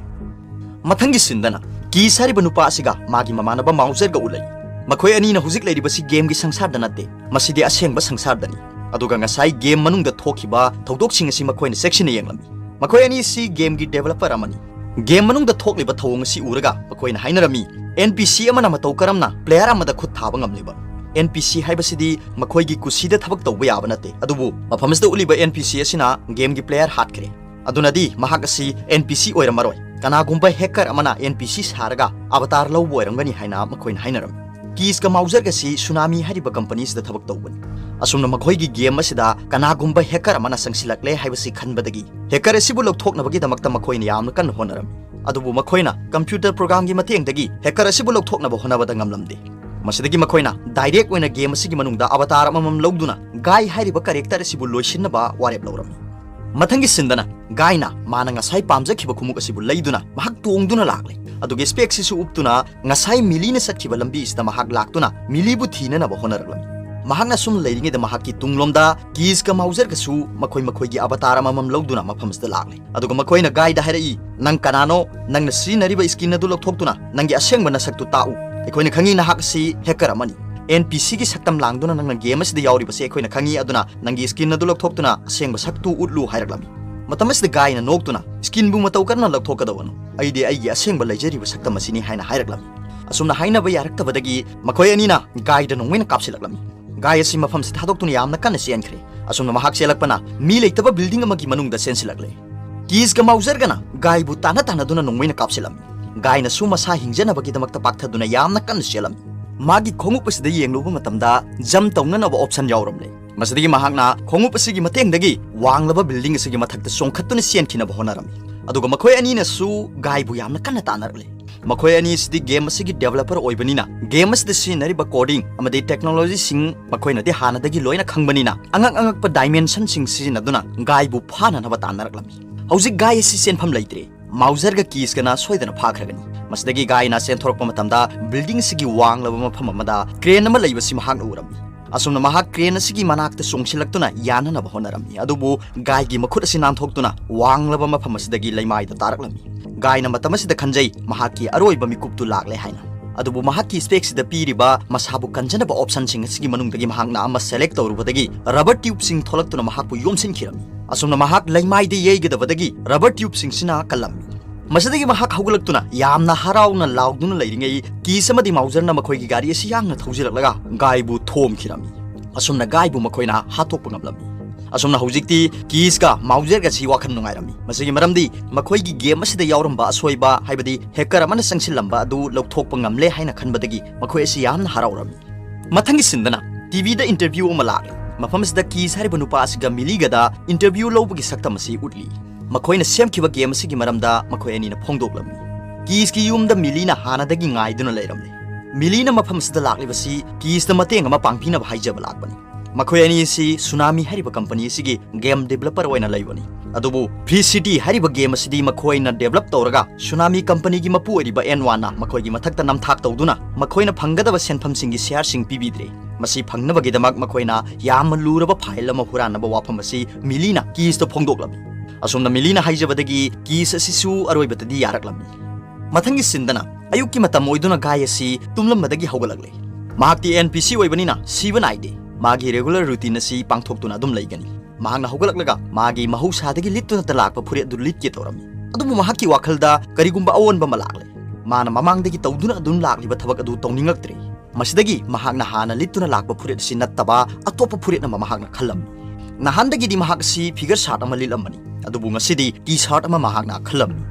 ꯃꯊꯪꯒꯤ ꯁꯤꯟꯗꯅ ꯀꯤꯁ ꯍꯥꯏꯔꯤꯕ ꯅꯨꯄꯥ ꯑꯁꯤꯒ ꯃꯥꯒꯤ ꯃꯃꯥꯟꯅꯕ ꯃꯥꯎꯖꯔꯒ ꯎꯠꯂꯛꯏ꯫ ꯃꯈꯣꯏ ꯑꯅꯤꯅ ꯍꯧꯖꯤꯛ ꯂꯩꯔꯤꯕꯁꯤ ꯒꯦꯝꯒꯤ ꯁꯪꯁꯥꯔꯗ ꯅꯠꯇꯦ, ꯃꯁꯤꯗꯤ ꯑꯁꯦꯡꯕ ꯁꯪꯁꯥꯔꯗꯅꯤ꯫ ꯑꯗꯨꯒ ꯉꯁꯥꯏ ꯒꯦꯝ ꯃꯅꯨꯡꯗ ꯊꯣꯛꯈꯤꯕ ꯊꯧꯗꯣꯛꯁꯤꯡ ꯑꯁꯤ ꯃꯈꯣꯏꯅ ꯆꯦꯛꯁꯤꯟꯅ ꯌꯦꯡꯂꯝꯃꯤ꯫ ꯃꯈꯣꯏ ꯑꯅꯤꯁꯤ ꯒꯦꯝꯒꯤ ꯗꯦꯕꯂꯄꯔ ꯑꯃꯅꯤ꯫ ꯒꯦꯝ ꯃꯅꯨꯡꯗ ꯊꯣꯛꯂꯤꯕ ꯊꯧꯑꯣꯡ ꯑꯁꯤ ꯎꯔꯒ ꯃꯈꯣꯏꯅ ꯍꯥꯏꯅꯔꯝꯃꯤ, ꯑꯦꯟ ꯄꯤ ꯁꯤ ꯑꯃꯅ ꯃꯇꯧ ꯀꯔꯝꯅ ꯄ꯭ꯂꯦꯌꯔ ꯑꯃꯗ ꯈꯨꯠ ꯊꯥꯕ ꯉꯝꯂꯤꯕ? ꯑꯦꯟ ꯄꯤ ꯁꯤ ꯍꯥꯏꯕꯁꯤꯗꯤ ꯃꯈꯣꯏꯒꯤ ꯀꯨꯁꯤꯗ ꯊꯕꯛ ꯇꯧꯕ ꯌꯥꯕ ꯅꯠꯇꯦ꯫ ꯑꯗꯨꯕꯨ ꯃꯐꯝ ꯑꯁꯤꯗ ꯎꯠꯂꯤꯕ ꯑꯦꯟ ꯄꯤ ꯁꯤ ꯑꯁꯤꯅ ꯒꯦꯝꯒꯤ ꯄ꯭ꯂꯦꯌꯔ ꯍꯥꯠꯈ꯭ꯔꯦ꯫ ꯑꯗꯨꯅꯗꯤ ꯃꯍꯥꯛ ꯑꯁꯤ ꯑꯦꯟ ꯄꯤ ꯁꯤ ꯑꯣꯏꯔꯝꯃꯔꯣꯏ, ꯀꯅꯥꯒꯨꯝꯕ ꯍꯦꯀꯔ ꯑꯃꯅ ꯑꯦꯟ ꯄꯤ ꯁꯤ ꯁꯥꯔꯒ ꯑꯕꯇꯥꯔ ꯂꯧꯕ ꯑꯣꯏꯔꯝꯒꯅꯤ ꯍꯥꯏꯅ ꯃꯈꯣꯏꯅ ꯍꯥꯏꯅꯔꯝꯃꯤ꯫ ꯀꯤꯁꯀ ꯃꯥꯎꯖꯔꯒꯁꯤ ꯁꯨꯅꯥꯃꯤ ꯍꯥꯏꯔꯤꯕ ꯀꯝꯄꯅꯤꯁꯤꯗ ꯊꯕꯛ ꯇꯧꯕꯅꯤ꯫ ꯑꯁꯨꯝꯅ ꯃꯈꯣꯏꯒꯤ ꯒꯦꯝ ꯑꯁꯤꯗ ꯀꯅꯥꯒꯨꯝꯕ ꯍꯦꯀꯔ ꯑꯃꯅ ꯆꯪꯁꯤꯜꯂꯛꯂꯦ ꯍꯥꯏꯕꯁꯤ ꯈꯟꯕꯗꯒꯤ ꯍꯦꯀꯔ ꯑꯁꯤꯕꯨ ꯂꯧꯊꯣꯛꯅꯕꯒꯤꯗꯃꯛꯇ ꯃꯈꯣꯏꯅ ꯌꯥꯝꯅ ꯀꯟꯅ ꯍꯣꯠꯅꯔꯝꯃꯤ꯫ ꯑꯗꯨꯕꯨ ꯃꯈꯣꯏꯅ ꯀꯝꯄ꯭ꯌꯨꯇꯔ ꯄ꯭ꯔꯣꯒ꯭ꯔꯥꯝꯒꯤ ꯃꯇꯦꯡꯗꯒꯤ ꯍꯦꯀꯔ ꯑꯁꯤꯕꯨ ꯂꯧꯊꯣꯛꯅꯕ ꯍꯣꯠꯅꯕꯗ ꯉꯝꯂꯝꯗꯦ꯫ ꯃꯁꯤꯗꯒꯤ ꯃꯈꯣꯏꯅ ꯗꯥꯏꯔꯦꯛ ꯑꯣꯏꯅ ꯒꯦꯝ ꯑꯁꯤꯒꯤ ꯃꯅꯨꯡꯗ ꯑꯕꯇꯥꯔ ꯑꯃꯃꯝ ꯂꯧꯗꯨꯅ ꯒꯥꯏ ꯍꯥꯏꯔꯤꯕ ꯀꯦꯔꯦꯛꯇꯔ ꯑꯁꯤꯕꯨ ꯂꯣꯏꯁꯤꯟꯅꯕ ꯋꯥꯔꯦꯞ ꯂꯧꯔꯝꯃꯤ꯫ ꯃꯊꯪꯒꯤ ꯁꯤꯟꯗꯅ ꯒꯥꯏꯅ ꯃꯥꯅ ꯉꯁꯥꯏ ꯄꯥꯝꯖꯈꯤꯕ ꯈꯣꯡꯎꯞ ꯑꯁꯤꯕꯨ ꯂꯩꯗꯨꯅ ꯃꯍꯥꯛ ꯇꯣꯡꯗꯨꯅ ꯂꯥꯛꯂꯦ꯫ ꯑꯗꯨꯒ ꯁ꯭ꯄꯦꯛꯁꯤꯁꯨ ꯎꯞꯇꯨꯅ ꯉꯁꯥꯏ ꯃꯤꯂꯤꯅ ꯆꯠꯈꯤꯕ ꯂꯝꯕꯤ ꯑꯁꯤꯗ ꯃꯍꯥꯛ ꯂꯥꯛꯇꯨꯅ ꯃꯤꯂꯤꯕꯨ ꯊꯤꯅꯅꯕ ꯍꯣꯠꯅꯔꯛꯂꯝꯃꯤ꯫ ꯃꯍꯥꯛꯅ ꯁꯨꯝ ꯂꯩꯔꯤꯉꯩꯗ ꯃꯍꯥꯛꯀꯤ ꯇꯨꯡꯂꯣꯝꯗ ꯀꯤꯁꯀ ꯃꯥꯎꯖꯔꯒꯁꯨ ꯃꯈꯣꯏ ꯃꯈꯣꯏꯒꯤ ꯑꯕꯇꯥꯔ ꯑꯃꯃꯝ ꯂꯧꯗꯨꯅ ꯃꯐꯝ ꯑꯁꯤꯗ ꯂꯥꯛꯂꯦ꯫ ꯑꯗꯨꯒ ꯃꯈꯣꯏꯅ ꯒꯥꯏꯗ ꯍꯥꯏꯔꯛꯏ, "ꯅꯪ ꯀꯅꯥꯅꯣ? ꯅꯪꯅ ꯁꯤꯖꯤꯟꯅꯔꯤꯕ ꯁ꯭ꯀꯤꯟ ꯑꯗꯨ ꯂꯧꯊꯣꯛꯇꯨꯅ ꯅꯪꯒꯤ ꯑꯁꯦꯡꯕ ꯅꯁꯛꯇꯨ ꯇꯥꯛꯎ꯫ ꯑꯩꯈꯣꯏꯅ ꯈꯪꯉꯤ ꯅꯍꯥꯛ ꯑꯁꯤ ꯍꯦꯀꯔ ꯑꯃꯅꯤ꯫ ꯑꯦꯟ ꯄꯤ ꯁꯤꯒꯤ ꯁꯛꯇꯝ ꯂꯥꯡꯗꯨꯅ ꯅꯪꯅ ꯒꯦꯝ ꯑꯁꯤꯗ ꯌꯥꯎꯔꯤꯕꯁꯤ ꯑꯩꯈꯣꯏꯅ ꯈꯪꯉꯤ, ꯑꯗꯨꯅ ꯅꯪꯒꯤ ꯁ꯭ꯀꯤꯟ ꯑꯗꯨ ꯂꯧꯊꯣꯛꯇꯨꯅ ꯑꯁꯦꯡꯕ ꯁꯛꯇꯨ ꯎꯠꯂꯨ" ꯍꯥꯏꯔꯛꯂꯝꯃꯤ꯫ ꯃꯇꯝ ꯑꯁꯤꯗ ꯒꯥꯏꯅ ꯅꯣꯛꯇꯨꯅ, "ꯁ꯭ꯀꯤꯟꯕꯨ ꯃꯇꯧ ꯀꯔꯝꯅ ꯂꯧꯊꯣꯛꯀꯗꯕꯅꯣ? ꯑꯩꯗꯤ ꯑꯩꯒꯤ ꯑꯁꯦꯡꯕ ꯂꯩꯖꯔꯤꯕ ꯁꯛꯇꯝ ꯑꯁꯤꯅꯤ" ꯍꯥꯏꯅ ꯍꯥꯏꯔꯛꯂꯝꯃꯤ꯫ ꯑꯁꯨꯝꯅ ꯍꯥꯏꯅꯕ ꯌꯥꯔꯛꯇꯕꯗꯒꯤ ꯃꯈꯣꯏ ꯑꯅꯤꯅ ꯒꯥꯏꯗ ꯅꯣꯡꯃꯩꯅ ꯀꯥꯞꯁꯤꯜꯂꯛꯂꯝꯃꯤ꯫ ꯒꯥꯏ ꯑꯁꯤ ꯃꯐꯝꯁꯤ ꯊꯥꯗꯣꯛꯇꯨꯅ ꯌꯥꯝꯅ ꯀꯟꯅ ꯆꯦꯟꯈ꯭ꯔꯦ꯫ ꯑꯁꯨꯝꯅ ꯃꯍꯥꯛ ꯆꯦꯜꯂꯛꯄꯅ ꯃꯤ ꯂꯩꯇꯕ ꯕꯤꯜꯗꯤꯡ ꯑꯃꯒꯤ ꯃꯅꯨꯡꯗ ꯆꯦꯟꯁꯤꯜꯂꯛꯂꯦ꯫ ꯀꯤꯁꯀ ꯃꯥꯎꯖꯔꯒꯅ ꯒꯥꯏꯕꯨ ꯇꯥꯟꯅ ꯇꯥꯟꯅꯗꯨꯅ ꯅꯣꯡꯃꯩꯅ ꯀꯥꯞꯁꯤꯜꯂꯝꯃꯤ꯫ ꯒꯥꯏꯅꯁꯨ ꯃꯁꯥ ꯍꯤꯡꯖꯅꯕꯒꯤꯗꯃꯛꯇ ꯄꯥꯛꯊꯗꯨꯅ ꯌꯥꯝꯅ ꯀꯟꯅ ꯆꯦꯜꯂꯝꯃꯤ꯫ ꯃꯥꯒꯤ ꯈꯣꯡꯎꯞ ꯑꯁꯤꯗ ꯌꯦꯡꯂꯨꯕ ꯃꯇꯝꯗ ꯖꯝ ꯇꯧꯅꯅꯕ ꯑꯣꯞꯁꯟ ꯌꯥꯎꯔꯝꯂꯦ꯫ ꯃꯁꯤꯗꯒꯤ ꯃꯍꯥꯛꯅ ꯈꯣꯡꯎꯞ ꯑꯁꯤꯒꯤ ꯃꯇꯦꯡꯗꯒꯤ ꯋꯥꯡꯂꯕ ꯕꯤꯜꯗꯤꯡ ꯑꯁꯤꯒꯤ ꯃꯊꯛꯇ ꯆꯣꯡꯈꯠꯇꯨꯅ ꯆꯦꯟꯈꯤꯅꯕ ꯍꯣꯠꯅꯔꯝꯃꯤ꯫ ꯑꯗꯨꯒ ꯃꯈꯣꯏ ꯑꯅꯤꯅꯁꯨ ꯒꯥꯏꯕꯨ ꯌꯥꯝꯅ ꯀꯟꯅ ꯇꯥꯟꯅꯔꯛꯂꯦ꯫ ꯃꯈꯣꯏ ꯑꯅꯤ ꯑꯁꯤꯗꯤ ꯒꯦꯝ ꯑꯁꯤꯒꯤ ꯗꯦꯕꯂꯄꯔ ꯑꯣꯏꯕꯅꯤꯅ ꯒꯦꯝ ꯑꯁꯤꯗ ꯁꯤꯖꯤꯟꯅꯔꯤꯕ ꯀꯣꯗꯤꯡ ꯑꯃꯗꯤ ꯇꯦꯛꯅꯣꯂꯣꯖꯤꯁꯤꯡ ꯃꯈꯣꯏꯅꯗꯤ ꯍꯥꯟꯅꯗꯒꯤ ꯂꯣꯏꯅ ꯈꯪꯕꯅꯤꯅ ꯑꯉꯛ ꯑꯉꯛꯄ ꯗꯥꯏꯃꯦꯟꯁꯟꯁꯤꯡ ꯁꯤꯖꯤꯟꯅꯗꯨꯅ ꯒꯥꯏꯕꯨ ꯐꯥꯅꯅꯕ ꯇꯥꯟꯅꯔꯛꯂꯝꯃꯤ꯫ ꯍꯧꯖꯤꯛ ꯒꯥꯏ ꯑꯁꯤ ꯆꯦꯟꯐꯝ ꯂꯩꯇ꯭ꯔꯦ꯫ ꯃꯥꯎꯖꯔꯒ ꯀꯤꯁꯀꯅ ꯁꯣꯏꯗꯅ ꯐꯥꯈ꯭ꯔꯒꯅꯤ꯫ ꯃꯁꯤꯗꯒꯤ ꯒꯥꯏꯅ ꯆꯦꯟꯊꯣꯔꯛꯄ ꯃꯇꯝꯗ ꯕꯤꯜꯗꯤꯡ ꯑꯁꯤꯒꯤ ꯋꯥꯡꯂꯕ ꯃꯐꯝ ꯑꯃꯗ ꯀ꯭ꯔꯦꯟ ꯑꯃ ꯂꯩꯕꯁꯤ ꯃꯍꯥꯛꯅ ꯎꯔꯝꯃꯤ꯫ ꯑꯁꯨꯝꯅ ꯃꯍꯥꯛ ꯀ꯭ꯔꯦꯟ ꯑꯁꯤꯒꯤ ꯃꯅꯥꯛꯇ ꯆꯣꯡꯁꯤꯜꯂꯛꯇꯨꯅ ꯌꯥꯅꯅꯕ ꯍꯣꯠꯅꯔꯝꯃꯤ, ꯑꯗꯨꯕꯨ ꯒꯥꯏꯒꯤ ꯃꯈꯨꯠ ꯑꯁꯤ ꯅꯥꯟꯊꯣꯛꯇꯨꯅ ꯋꯥꯡꯂꯕ ꯃꯐꯝ ꯑꯁꯤꯗꯒꯤ ꯂꯩꯃꯥꯏꯗ ꯇꯥꯔꯛꯂꯝꯃꯤ꯫ ꯒꯥꯏꯅ ꯃꯇꯝ ꯑꯁꯤꯗ ꯈꯟꯖꯩ ꯃꯍꯥꯛꯀꯤ ꯑꯔꯣꯏꯕ ꯃꯤꯀꯨꯞꯇꯨ ꯂꯥꯛꯂꯦ ꯍꯥꯏꯅ꯫ ꯑꯗꯨꯕꯨ ꯃꯍꯥꯛꯀꯤ ꯁ꯭ꯄꯦꯛꯁꯤꯗ ꯄꯤꯔꯤꯕ ꯃꯁꯥꯕꯨ ꯀꯟꯖꯅꯕ ꯑꯣꯞꯁꯟꯁꯤꯡ ꯑꯁꯤꯒꯤ ꯃꯅꯨꯡꯗꯒꯤ ꯃꯍꯥꯛꯅ ꯑꯃ ꯁꯦꯂꯦꯛ ꯇꯧꯔꯨꯕꯗꯒꯤ ꯔꯕꯔ ꯇ꯭ꯌꯨꯕꯁꯤꯡ ꯊꯣꯛꯂꯛꯇꯨꯅ ꯃꯍꯥꯛꯄꯨ ꯌꯣꯝꯁꯤꯟꯈꯤꯔꯝꯃꯤ꯫ ꯑꯁꯨꯝꯅ ꯃꯍꯥꯛ ꯂꯩꯃꯥꯏꯗ ꯌꯩꯒꯗꯕꯗꯒꯤ ꯔꯕꯔ ꯇ꯭ꯌꯨꯕꯁꯤꯡꯁꯤꯅ ꯀꯜꯂꯝꯃꯤ꯫ ꯃꯁꯤꯗꯒꯤ ꯃꯍꯥꯛ ꯍꯧꯒꯠꯂꯛꯇꯨꯅ ꯌꯥꯝꯅ ꯍꯔꯥꯎꯅ ꯂꯥꯎꯗꯨꯅ ꯂꯩꯔꯤꯉꯩ ꯀꯤꯁ ꯑꯃꯗꯤ ꯃꯥꯎꯖꯔꯅ ꯃꯈꯣꯏꯒꯤ ꯒꯥꯔꯤ ꯑꯁꯤ ꯌꯥꯡꯅ ꯊꯧꯖꯤꯜꯂꯛꯂꯒ ꯒꯥꯏꯕꯨ ꯊꯣꯝꯈꯤꯔꯝꯃꯤ꯫ ꯑꯁꯨꯝꯅ ꯒꯥꯏꯕꯨ ꯃꯈꯣꯏꯅ ꯍꯥꯠꯇꯣꯛꯄ ꯉꯝꯂꯝꯃꯤ꯫ ꯑꯁꯨꯝꯅ ꯍꯧꯖꯤꯛꯇꯤ ꯀꯤꯁꯀ ꯃꯥꯎꯖꯔꯒꯁꯤ ꯋꯥꯈꯜ ꯅꯨꯡꯉꯥꯏꯔꯝꯃꯤ꯫ ꯃꯁꯤꯒꯤ ꯃꯔꯝꯗꯤ ꯃꯈꯣꯏꯒꯤ ꯒꯦꯝ ꯑꯁꯤꯗ ꯌꯥꯎꯔꯝꯕ ꯑꯁꯣꯏꯕ, ꯍꯥꯏꯕꯗꯤ ꯍꯦꯀꯔ ꯑꯃꯅ ꯆꯪꯁꯤꯜꯂꯝꯕ ꯑꯗꯨ ꯂꯧꯊꯣꯛꯄ ꯉꯝꯂꯦ ꯍꯥꯏꯅ ꯈꯟꯕꯗꯒꯤ ꯃꯈꯣꯏ ꯑꯁꯤ ꯌꯥꯝꯅ ꯍꯔꯥꯎꯔꯝꯃꯤ꯫ ꯃꯊꯪꯒꯤ ꯁꯤꯟꯗꯅ ꯇꯤꯚꯤꯗ ꯏꯟꯇꯔꯚ꯭ꯌꯨ ꯑꯃ ꯂꯥꯛꯂꯤ꯫ ꯃꯐꯝ ꯑꯁꯤꯗ ꯀꯤꯁ ꯍꯥꯏꯔꯤꯕ ꯅꯨꯄꯥ ꯑꯁꯤꯒ ꯃꯤꯂꯤꯒꯗ ꯏꯟꯇꯔꯚ꯭ꯌꯨ ꯂꯧꯕꯒꯤ ꯁꯛꯇꯝ ꯑꯁꯤ ꯎꯠꯂꯤ꯫ ꯃꯈꯣꯏꯅ ꯁꯦꯝꯈꯤꯕ ꯒꯦꯝ ꯑꯁꯤꯒꯤ ꯃꯔꯝꯗ ꯃꯈꯣꯏ ꯑꯅꯤꯅ ꯐꯣꯡꯗꯣꯛꯂꯝꯃꯤ꯫ ꯀꯤꯁꯀꯤ ꯌꯨꯝꯗ ꯃꯤꯂꯤꯅ ꯍꯥꯟꯅꯗꯒꯤ ꯉꯥꯏꯗꯨꯅ ꯂꯩꯔꯝꯂꯤ꯫ ꯃꯤꯂꯤꯅ ꯃꯐꯝ ꯑꯁꯤꯗ ꯂꯥꯛꯂꯤꯕꯁꯤ ꯀꯤꯁꯇ ꯃꯇꯦꯡ ꯑꯃ ꯄꯥꯡꯕꯤꯅꯕ ꯍꯥꯏꯖꯕ ꯂꯥꯛꯄꯅꯤ꯫ ꯃꯈꯣꯏ ꯑꯅꯤ ꯑꯁꯤ ꯁꯨꯅꯥꯃꯤ ꯍꯥꯏꯔꯤꯕ ꯀꯝꯄꯅꯤ ꯑꯁꯤꯒꯤ ꯒꯦꯝ ꯗꯤꯕꯦꯂꯄꯔ ꯑꯣꯏꯅ ꯂꯩꯕꯅꯤ꯫ ꯑꯗꯨꯕꯨ ꯐ꯭ꯔꯤ ꯁꯤꯇꯤ ꯍꯥꯏꯔꯤꯕ ꯒꯦꯝ ꯑꯁꯤꯗꯤ ꯃꯈꯣꯏꯅ ꯗꯤꯕꯦꯂꯞ ꯇꯧꯔꯒ ꯁꯨꯅꯥꯃꯤ ꯀꯝꯄꯅꯤꯒꯤ ꯃꯄꯨ ꯑꯣꯏꯔꯤꯕ ꯑꯦꯟ ꯋꯥꯟꯅ ꯃꯈꯣꯏꯒꯤ ꯃꯊꯛꯇ ꯅꯝꯊꯥꯛ ꯇꯧꯗꯨꯅ ꯃꯈꯣꯏꯅ ꯐꯪꯒꯗꯕ ꯁꯦꯟꯐꯝꯁꯤꯡꯒꯤ ꯁꯤꯌꯥꯔꯁꯤꯡ ꯄꯤꯕꯤꯗ꯭ꯔꯦ꯫ ꯃꯁꯤ ꯐꯪꯅꯕꯒꯤꯗꯃꯛ ꯃꯈꯣꯏꯅ ꯌꯥꯝꯅ ꯂꯨꯔꯕ ꯐꯥꯏꯜ ꯑꯃ ꯍꯨꯔꯥꯟꯅꯕ ꯋꯥꯐꯝ ꯑꯁꯤ ꯃꯤꯂꯤꯅ ꯀꯤꯁꯇ ꯐꯣꯡꯗꯣꯛꯂꯝꯃꯤ꯫ ꯑꯁꯨꯝꯅ ꯃꯤꯂꯤꯅ ꯍꯥꯏꯖꯕꯗꯒꯤ ꯀꯤꯁ ꯑꯁꯤꯁꯨ ꯑꯔꯣꯏꯕꯗꯗꯤ ꯌꯥꯔꯛꯂꯝꯃꯤ꯫ ꯃꯊꯪꯒꯤ ꯁꯤꯟꯗꯅ ꯑꯌꯨꯛꯀꯤ ꯃꯇꯝ ꯑꯣꯏꯗꯨꯅ ꯒꯥꯏ ꯑꯁꯤ ꯇꯨꯝꯂꯝꯕꯗꯒꯤ ꯍꯧꯒꯠꯂꯛꯂꯦ꯫ ꯃꯍꯥꯛꯇꯤ ꯑꯦꯟ ꯄꯤ ꯁꯤ ꯑꯣꯏꯕꯅꯤꯅ ꯁꯤꯕ ꯅꯥꯏꯗꯦ꯫ ꯃꯥꯒꯤ ꯔꯦꯒꯨꯂꯔ ꯔꯨꯇꯤꯟ ꯑꯁꯤ ꯄꯥꯡꯊꯣꯛꯇꯨꯅ ꯑꯗꯨꯝ ꯂꯩꯒꯅꯤ꯫ ꯃꯍꯥꯛꯅ ꯍꯧꯒꯠꯂꯛꯂꯒ ꯃꯥꯒꯤ ꯃꯍꯧꯁꯥꯗꯒꯤ ꯂꯤꯠꯇꯨꯅ ꯂꯥꯛꯄ ꯐꯨꯔꯤꯠ ꯑꯗꯨ ꯂꯤꯠꯀꯦ ꯇꯧꯔꯝꯃꯤ꯫ ꯑꯗꯨꯕꯨ ꯃꯍꯥꯛꯀꯤ ꯋꯥꯈꯜꯗ ꯀꯔꯤꯒꯨꯝꯕ ꯑꯑꯣꯟꯕ ꯑꯃ ꯂꯥꯛꯂꯦ꯫ ꯃꯥꯅ ꯃꯃꯥꯡꯗꯒꯤ ꯇꯧꯗꯨꯅ ꯑꯗꯨꯝ ꯂꯥꯛꯂꯤꯕ ꯊꯕꯛ ꯑꯗꯨ ꯇꯧꯅꯤꯡꯂꯛꯇ꯭ꯔꯦ꯫ ꯃꯁꯤꯗꯒꯤ ꯃꯍꯥꯛꯅ ꯍꯥꯟꯅ ꯂꯤꯠꯇꯨꯅ ꯂꯥꯛꯄ ꯐꯨꯔꯤꯠ ꯑꯁꯤ ꯅꯠꯇꯕ ꯑꯇꯣꯞꯄ ꯐꯨꯔꯤꯠ ꯑꯃ ꯃꯍꯥꯛꯅ ꯈꯜꯂꯝꯃꯤ꯫ ꯅꯍꯥꯟꯗꯒꯤꯗꯤ ꯃꯍꯥꯛ ꯑꯁꯤ figure shirt ꯑꯃ ꯂꯤꯠꯂꯝꯕꯅꯤ, ꯑꯗꯨꯕꯨ ꯉꯁꯤꯗꯤ T-shirt ꯑꯃ ꯃꯍꯥꯛꯅ ꯈꯜꯂꯝꯃꯤ꯫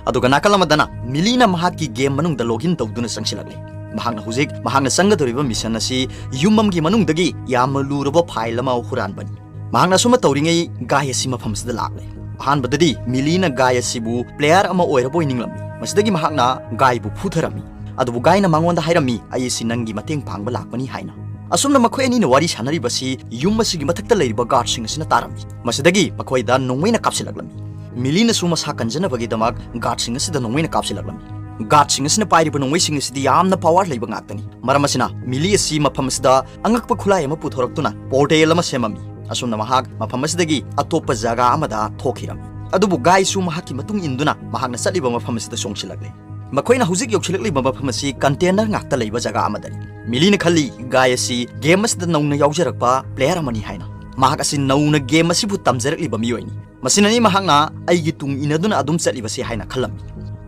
ꯑꯗꯨꯒ ꯅꯥꯀꯜ ꯑꯃꯗꯅ ꯃꯤꯂꯤꯅ ꯃꯍꯥꯛꯀꯤ game ꯃꯅꯨꯡꯗ login ꯇꯧꯗꯨꯅ ꯆꯪꯁꯤꯜꯂꯛꯂꯦ꯫ ꯃꯍꯥꯛꯅ ꯍꯧꯖꯤꯛ ꯃꯍꯥꯛꯅ ꯆꯪꯒꯗꯧꯔꯤꯕ mission ꯑꯁꯤ ꯌꯨꯝ ꯑꯃꯒꯤ ꯃꯅꯨꯡꯗꯒꯤ ꯌꯥꯝꯅ ꯂꯨꯔꯕ file ꯑꯃ ꯍꯨꯔꯥꯟꯕꯅꯤ꯫ ꯃꯍꯥꯛꯅ ꯑꯁꯨꯝꯅ ꯇꯧꯔꯤꯉꯩ ꯒꯥꯏ ꯑꯁꯤ ꯃꯐꯝꯁꯤꯗ ꯂꯥꯛꯂꯦ꯫ ꯑꯍꯥꯟꯕꯗꯗꯤ ꯃꯤꯂꯤꯅ ꯒꯥꯏ ꯑꯁꯤꯕꯨ player ꯑꯃ ꯑꯣꯏꯔꯕꯣꯏ ꯅꯤꯡꯂꯝꯃꯤ꯫ ꯃꯁꯤꯗꯒꯤ ꯃꯍꯥꯛꯅ ꯒꯥꯏꯕꯨ ꯐꯨꯊꯔꯝꯃꯤ꯫ ꯑꯗꯨꯕꯨ ꯒꯥꯏꯅ ꯃꯉꯣꯟꯗ ꯍꯥꯏꯔꯝꯃꯤ, "ꯑꯩ ꯑꯁꯤ ꯅꯪꯒꯤ ꯃꯇꯦꯡ ꯄꯥꯡꯕ ꯂꯥꯛꯄꯅꯤ" ꯍꯥꯏꯅ꯫ ꯑꯁꯨꯝꯅ ꯃꯈꯣꯏ ꯑꯅꯤꯅ ꯋꯥꯔꯤ ꯁꯥꯟꯅꯔꯤꯕꯁꯤ ꯌꯨꯝ ꯑꯁꯤꯒꯤ ꯃꯊꯛꯇ ꯂꯩꯔꯤꯕ guardꯁꯤꯡ ꯑꯁꯤꯅ ꯇꯥꯔꯝꯃꯤ꯫ ꯃꯁꯤꯗꯒꯤ ꯃꯈꯣꯏꯗ ꯅꯣꯡꯃꯩꯅ ꯀꯥꯞꯁꯤꯜꯂꯛꯂꯝꯃꯤ꯫ ꯃꯤꯂꯤꯅꯁꯨ ꯃꯁꯥ ꯀꯟꯖꯅꯕꯒꯤꯗꯃꯛ guardꯁꯤꯡ ꯑꯁꯤꯗ ꯅꯣꯡꯃꯩꯅ ꯀꯥꯞꯁꯤꯜꯂꯛꯂꯝꯃꯤ꯫ Guardꯁꯤꯡ ꯑꯁꯤꯅ ꯄꯥꯏꯔꯤꯕ ꯅꯣꯡꯃꯩꯁꯤꯡ ꯑꯁꯤꯗꯤ ꯌꯥꯝꯅ power ꯂꯩꯕ ꯉꯥꯛꯇꯅꯤ꯫ ꯃꯔꯝ ꯑꯁꯤꯅ ꯃꯤꯂꯤ ꯑꯁꯤ ꯃꯐꯝ ꯑꯁꯤꯗ ꯑꯉꯛꯄ ꯈꯨꯠꯂꯥꯏ ꯑꯃ ꯄꯨꯊꯣꯔꯛꯇꯨꯅ portal ꯑꯃ ꯁꯦꯝꯃꯝꯃꯤ꯫ ꯑꯁꯨꯝꯅ ꯃꯍꯥꯛ ꯃꯐꯝ ꯑꯁꯤꯗꯒꯤ ꯑꯇꯣꯞꯄ ꯖꯒꯥ ꯑꯃꯗ ꯊꯣꯛꯈꯤꯔꯝꯃꯤ꯫ ꯑꯗꯨꯕꯨ ꯒꯥꯏꯁꯨ ꯃꯍꯥꯛꯀꯤ ꯃꯇꯨꯡ ꯏꯟꯗꯨꯅ ꯃꯍꯥꯛꯅ ꯆꯠꯂꯤꯕ ꯃꯐꯝ ꯑꯁꯤꯗ ꯆꯣꯡꯁꯤꯜꯂꯛꯂꯦ꯫ ꯃꯈꯣꯏꯅ ꯍꯧꯖꯤꯛ ꯌꯧꯁꯤꯜꯂꯛꯂꯤꯕ ꯃꯐꯝ ꯑꯁꯤ container ꯉꯥꯛꯇ ꯂꯩꯕ ꯖꯒꯥ ꯑꯃꯗꯅꯤ꯫ ꯃꯤꯂꯤꯅ ꯈꯜꯂꯤ, ꯒꯥꯏ ꯑꯁꯤ game ꯑꯁꯤꯗ ꯅꯧꯅ ꯌꯥꯎꯖꯔꯛꯄ player ꯑꯃꯅꯤ ꯍꯥꯏꯅ꯫ ꯃꯍꯥꯛ ꯑꯁꯤ ꯅꯧꯅ game ꯑꯁꯤꯕꯨ ꯇꯝꯖꯔꯛꯂꯤꯕ ꯃꯤꯑꯣꯏꯅꯤ꯫ ꯃꯁꯤꯅꯅꯤ ꯃꯍꯥꯛꯅ ꯑꯩꯒꯤ ꯇꯨꯡ ꯏꯟꯅꯗꯨꯅ ꯑꯗꯨꯝ ꯆꯠꯂꯤꯕꯁꯤ ꯍꯥꯏꯅ ꯈꯜꯂꯝꯃꯤ꯫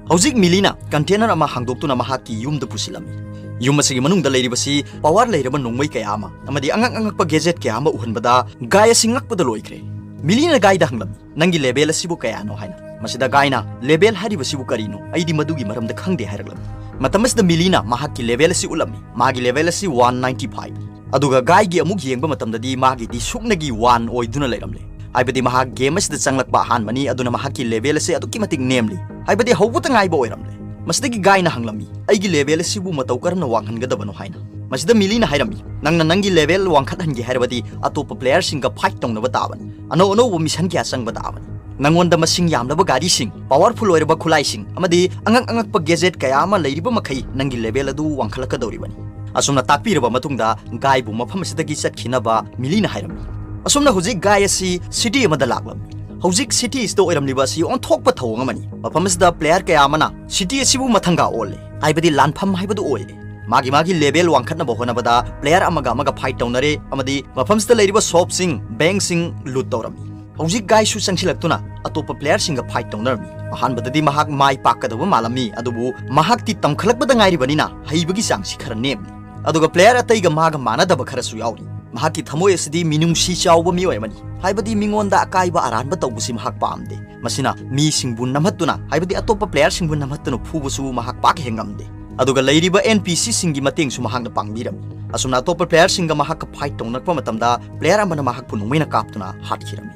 ꯍꯧꯖꯤꯛ ꯃꯤꯂꯤꯅ container ꯑꯃ ꯍꯥꯡꯗꯣꯛꯇꯨꯅ ꯃꯍꯥꯛꯀꯤ ꯌꯨꯝꯗ ꯄꯨꯁꯤꯜꯂꯝꯃꯤ꯫ ꯌꯨꯝ ꯑꯁꯤꯒꯤ ꯃꯅꯨꯡꯗ ꯂꯩꯔꯤꯕꯁꯤ power ꯂꯩꯔꯕ ꯅꯣꯡꯃꯩ ꯀꯌꯥ ꯑꯃ ꯑꯃꯗꯤ ꯑꯉꯛ ꯑꯉꯛꯄ gadget ꯀꯌꯥ ꯑꯃ ꯎꯍꯟꯕꯗ ꯒꯥꯏ ꯑꯁꯤ ꯉꯛꯄꯗ ꯂꯣꯏꯈ꯭ꯔꯦ꯫ ꯃꯤꯂꯤꯅ ꯒꯥꯏꯗ ꯍꯪꯂꯝꯃꯤ, "ꯅꯪꯒꯤ level ꯑꯁꯤꯕꯨ ꯀꯌꯥꯅꯣ?" ꯍꯥꯏꯅ꯫ ꯃꯁꯤꯗ ꯒꯥꯏꯅ, "Level ꯍꯥꯏꯔꯤꯕꯁꯤꯕꯨ ꯀꯔꯤꯅꯣ? ꯑꯩꯗꯤ ꯃꯗꯨꯒꯤ ꯃꯔꯝꯗ ꯈꯪꯗꯦ" ꯍꯥꯏꯔꯛꯂꯝꯃꯤ꯫ ꯃꯇꯝ ꯑꯁꯤꯗ ꯃꯤꯂꯤꯅ ꯃꯍꯥꯛꯀꯤ level ꯑꯁꯤ ꯎꯠꯂꯝꯃꯤ꯫ ꯃꯥꯒꯤ level ꯑꯁꯤ one ninety five꯫ ꯑꯗꯨꯒ ꯒꯥꯏꯒꯤ ꯑꯃꯨꯛ ꯌꯦꯡꯕ ꯃꯇꯝꯗꯗꯤ ꯃꯥꯒꯤꯗꯤ ꯁꯨꯞꯅꯒꯤ one ꯑꯣꯏꯗꯨꯅ ꯂꯩꯔꯝꯂꯦ꯫ ꯍꯥꯏꯕꯗꯤ ꯃꯍꯥꯛ game ꯑꯁꯤꯗ ꯆꯪꯂꯛꯄ ꯑꯍꯥꯟꯕꯅꯤ, ꯑꯗꯨꯅ ꯃꯍꯥꯛꯀꯤ level ꯑꯁꯤ ꯑꯗꯨꯛꯀꯤ ꯃꯇꯤꯛ ꯅꯦꯝꯂꯤ꯫ ꯍꯥꯏꯕꯗꯤ ꯍꯧꯕꯇ ꯉꯥꯏꯕ ꯑꯣꯏꯔꯝꯂꯦ꯫ ꯃꯁꯤꯗꯒꯤ ꯒꯥꯏꯅ ꯍꯪꯂꯝꯃꯤ, "ꯑꯩꯒꯤ level ꯑꯁꯤꯕꯨ ꯃꯇꯧ ꯀꯔꯝꯅ ꯋꯥꯡꯍꯟꯒꯗꯕꯅꯣ?" ꯍꯥꯏꯅ꯫ ꯃꯁꯤꯗ ꯃꯤꯂꯤꯅ ꯍꯥꯏꯔꯝꯃꯤ, "ꯅꯪꯅ ꯅꯪꯒꯤ level ꯋꯥꯡꯈꯠꯍꯟꯒꯦ ꯍꯥꯏꯔꯕꯗꯤ ꯑꯇꯣꯞꯄ playerꯁꯤꯡꯒ fight ꯇꯧꯅꯕ ꯇꯥꯕꯅꯤ꯫ ꯑꯅꯧ ꯑꯅꯧꯕ mission ꯀꯌꯥ ꯆꯪꯕ ꯇꯥꯕꯅꯤ꯫ ꯅꯉꯣꯟꯗ ꯃꯁꯤꯡ ꯌꯥꯝꯂꯕ ꯒꯥꯔꯤꯁꯤꯡ, powerful ꯑꯣꯏꯔꯕ ꯈꯨꯠꯂꯥꯏꯁꯤꯡ ꯑꯃꯗꯤ ꯑꯉꯛ ꯑꯉꯛꯄ gadget ꯀꯌꯥ ꯑꯃ ꯂꯩꯔꯤꯕ ꯃꯈꯩ ꯅꯪꯒꯤ level ꯑꯗꯨ ꯋꯥꯡꯈꯠꯂꯛꯀꯗꯧꯔꯤꯕꯅꯤ"꯫ ꯑꯁꯨꯝꯅ ꯇꯥꯛꯄꯤꯔꯕ ꯃꯇꯨꯡꯗ ꯒꯥꯏꯕꯨ ꯃꯐꯝ ꯑꯁꯤꯗꯒꯤ ꯆꯠꯈꯤꯅꯕ ꯃꯤꯂꯤꯅ ꯍꯥꯏꯔꯝꯃꯤ꯫ ꯑꯁꯨꯝꯅ ꯍꯧꯖꯤꯛ ꯒꯥꯏ ꯑꯁꯤ city ꯑꯃꯗ ꯂꯥꯛꯂꯝꯃꯤ꯫ ꯍꯧꯖꯤꯛ city ꯑꯁꯤꯗ ꯑꯣꯏꯔꯝꯂꯤꯕ ꯑꯁꯤ ꯑꯣꯟꯊꯣꯛꯄ ꯊꯧꯑꯣꯡ ꯑꯃꯅꯤ꯫ ꯃꯐꯝ ꯑꯁꯤꯗ player ꯀꯌꯥ ꯑꯃꯅ city ꯑꯁꯤꯕꯨ ꯃꯊꯪꯒꯥ ꯑꯣꯜꯂꯦ, ꯍꯥꯏꯕꯗꯤ ꯂꯥꯟꯐꯝ ꯍꯥꯏꯕꯗꯨ ꯑꯣꯏꯔꯦ꯫ ꯃꯥꯒꯤ ꯃꯥꯒꯤ level ꯋꯥꯡꯈꯠꯅꯕ ꯍꯣꯠꯅꯕꯗ player ꯑꯃꯒ ꯑꯃꯒ fight ꯇꯧꯅꯔꯦ ꯑꯃꯗꯤ ꯃꯐꯝꯁꯤꯗ ꯂꯩꯔꯤꯕ shopꯁꯤꯡ, bankꯁꯤꯡ loot ꯇꯧꯔꯝꯃꯤ꯫ ꯍꯧꯖꯤꯛ ꯒꯥꯏꯁꯨ ꯆꯪꯁꯤꯜꯂꯛꯇꯨꯅ ꯑꯇꯣꯞꯄ ꯄ꯭ꯂꯦꯌꯔꯁꯤꯡꯒ ꯐꯥꯏꯠ ꯇꯧꯅꯔꯝꯃꯤ꯫ ꯑꯍꯥꯟꯕꯗꯗꯤ ꯃꯍꯥꯛ ꯃꯥꯏ ꯄꯥꯛꯀꯗꯕ ꯃꯥꯜꯂꯝꯃꯤ, ꯑꯗꯨꯕꯨ ꯃꯍꯥꯛꯇꯤ ꯇꯝꯈꯠꯂꯛꯄꯗ ꯉꯥꯏꯔꯤꯕꯅꯤꯅ ꯍꯩꯕꯒꯤ ꯆꯥꯡꯁꯤ ꯈꯔ ꯅꯦꯝꯃꯤ꯫ ꯑꯗꯨꯒ ꯄ꯭ꯂꯦꯌꯔ ꯑꯇꯩꯒ ꯃꯥꯒ ꯃꯥꯟꯅꯗꯕ ꯈꯔꯁꯨ ꯌꯥꯎꯔꯤ꯫ ꯃꯍꯥꯛꯀꯤ ꯊꯃꯣꯏ ꯑꯁꯤꯗꯤ ꯃꯤꯅꯨꯡꯁꯤ ꯆꯥꯎꯕ ꯃꯤꯑꯣꯏ ꯑꯃꯅꯤ, ꯍꯥꯏꯕꯗꯤ ꯃꯤꯉꯣꯟꯗ ꯑꯀꯥꯏꯕ ꯑꯔꯥꯟꯕ ꯇꯧꯕꯁꯤ ꯃꯍꯥꯛ ꯄꯥꯝꯗꯦ꯫ ꯃꯁꯤꯅ ꯃꯤꯁꯤꯡꯕꯨ ꯅꯝꯍꯠꯇꯨꯅ, ꯍꯥꯏꯕꯗꯤ ꯑꯇꯣꯞꯄ ꯄ꯭ꯂꯦꯌꯔꯁꯤꯡꯕꯨ ꯅꯝꯍꯠꯇꯨꯅ ꯐꯨꯕꯁꯨ ꯃꯍꯥꯛ ꯄꯥꯛ ꯍꯦꯛ ꯉꯝꯗꯦ꯫ ꯑꯗꯨꯒ ꯂꯩꯔꯤꯕ ꯑꯦꯟ ꯄꯤ ꯁꯤꯁꯤꯡꯒꯤ ꯃꯇꯦꯡꯁꯨ ꯃꯍꯥꯛꯅ ꯄꯥꯡꯕꯤꯔꯝꯃꯤ꯫ ꯑꯁꯨꯝꯅ ꯑꯇꯣꯞꯄ ꯄ꯭ꯂꯦꯌꯔꯁꯤꯡꯒ ꯃꯍꯥꯛꯀ ꯐꯥꯏꯠ ꯇꯧꯅꯔꯛꯄ ꯃꯇꯝꯗ ꯄ꯭ꯂꯦꯌꯔ ꯑꯃꯅ ꯃꯍꯥꯛꯄꯨ ꯅꯣꯡꯃꯩꯅ ꯀꯥꯞꯇꯨꯅ ꯍꯥꯠꯈꯤꯔꯝꯃꯤ꯫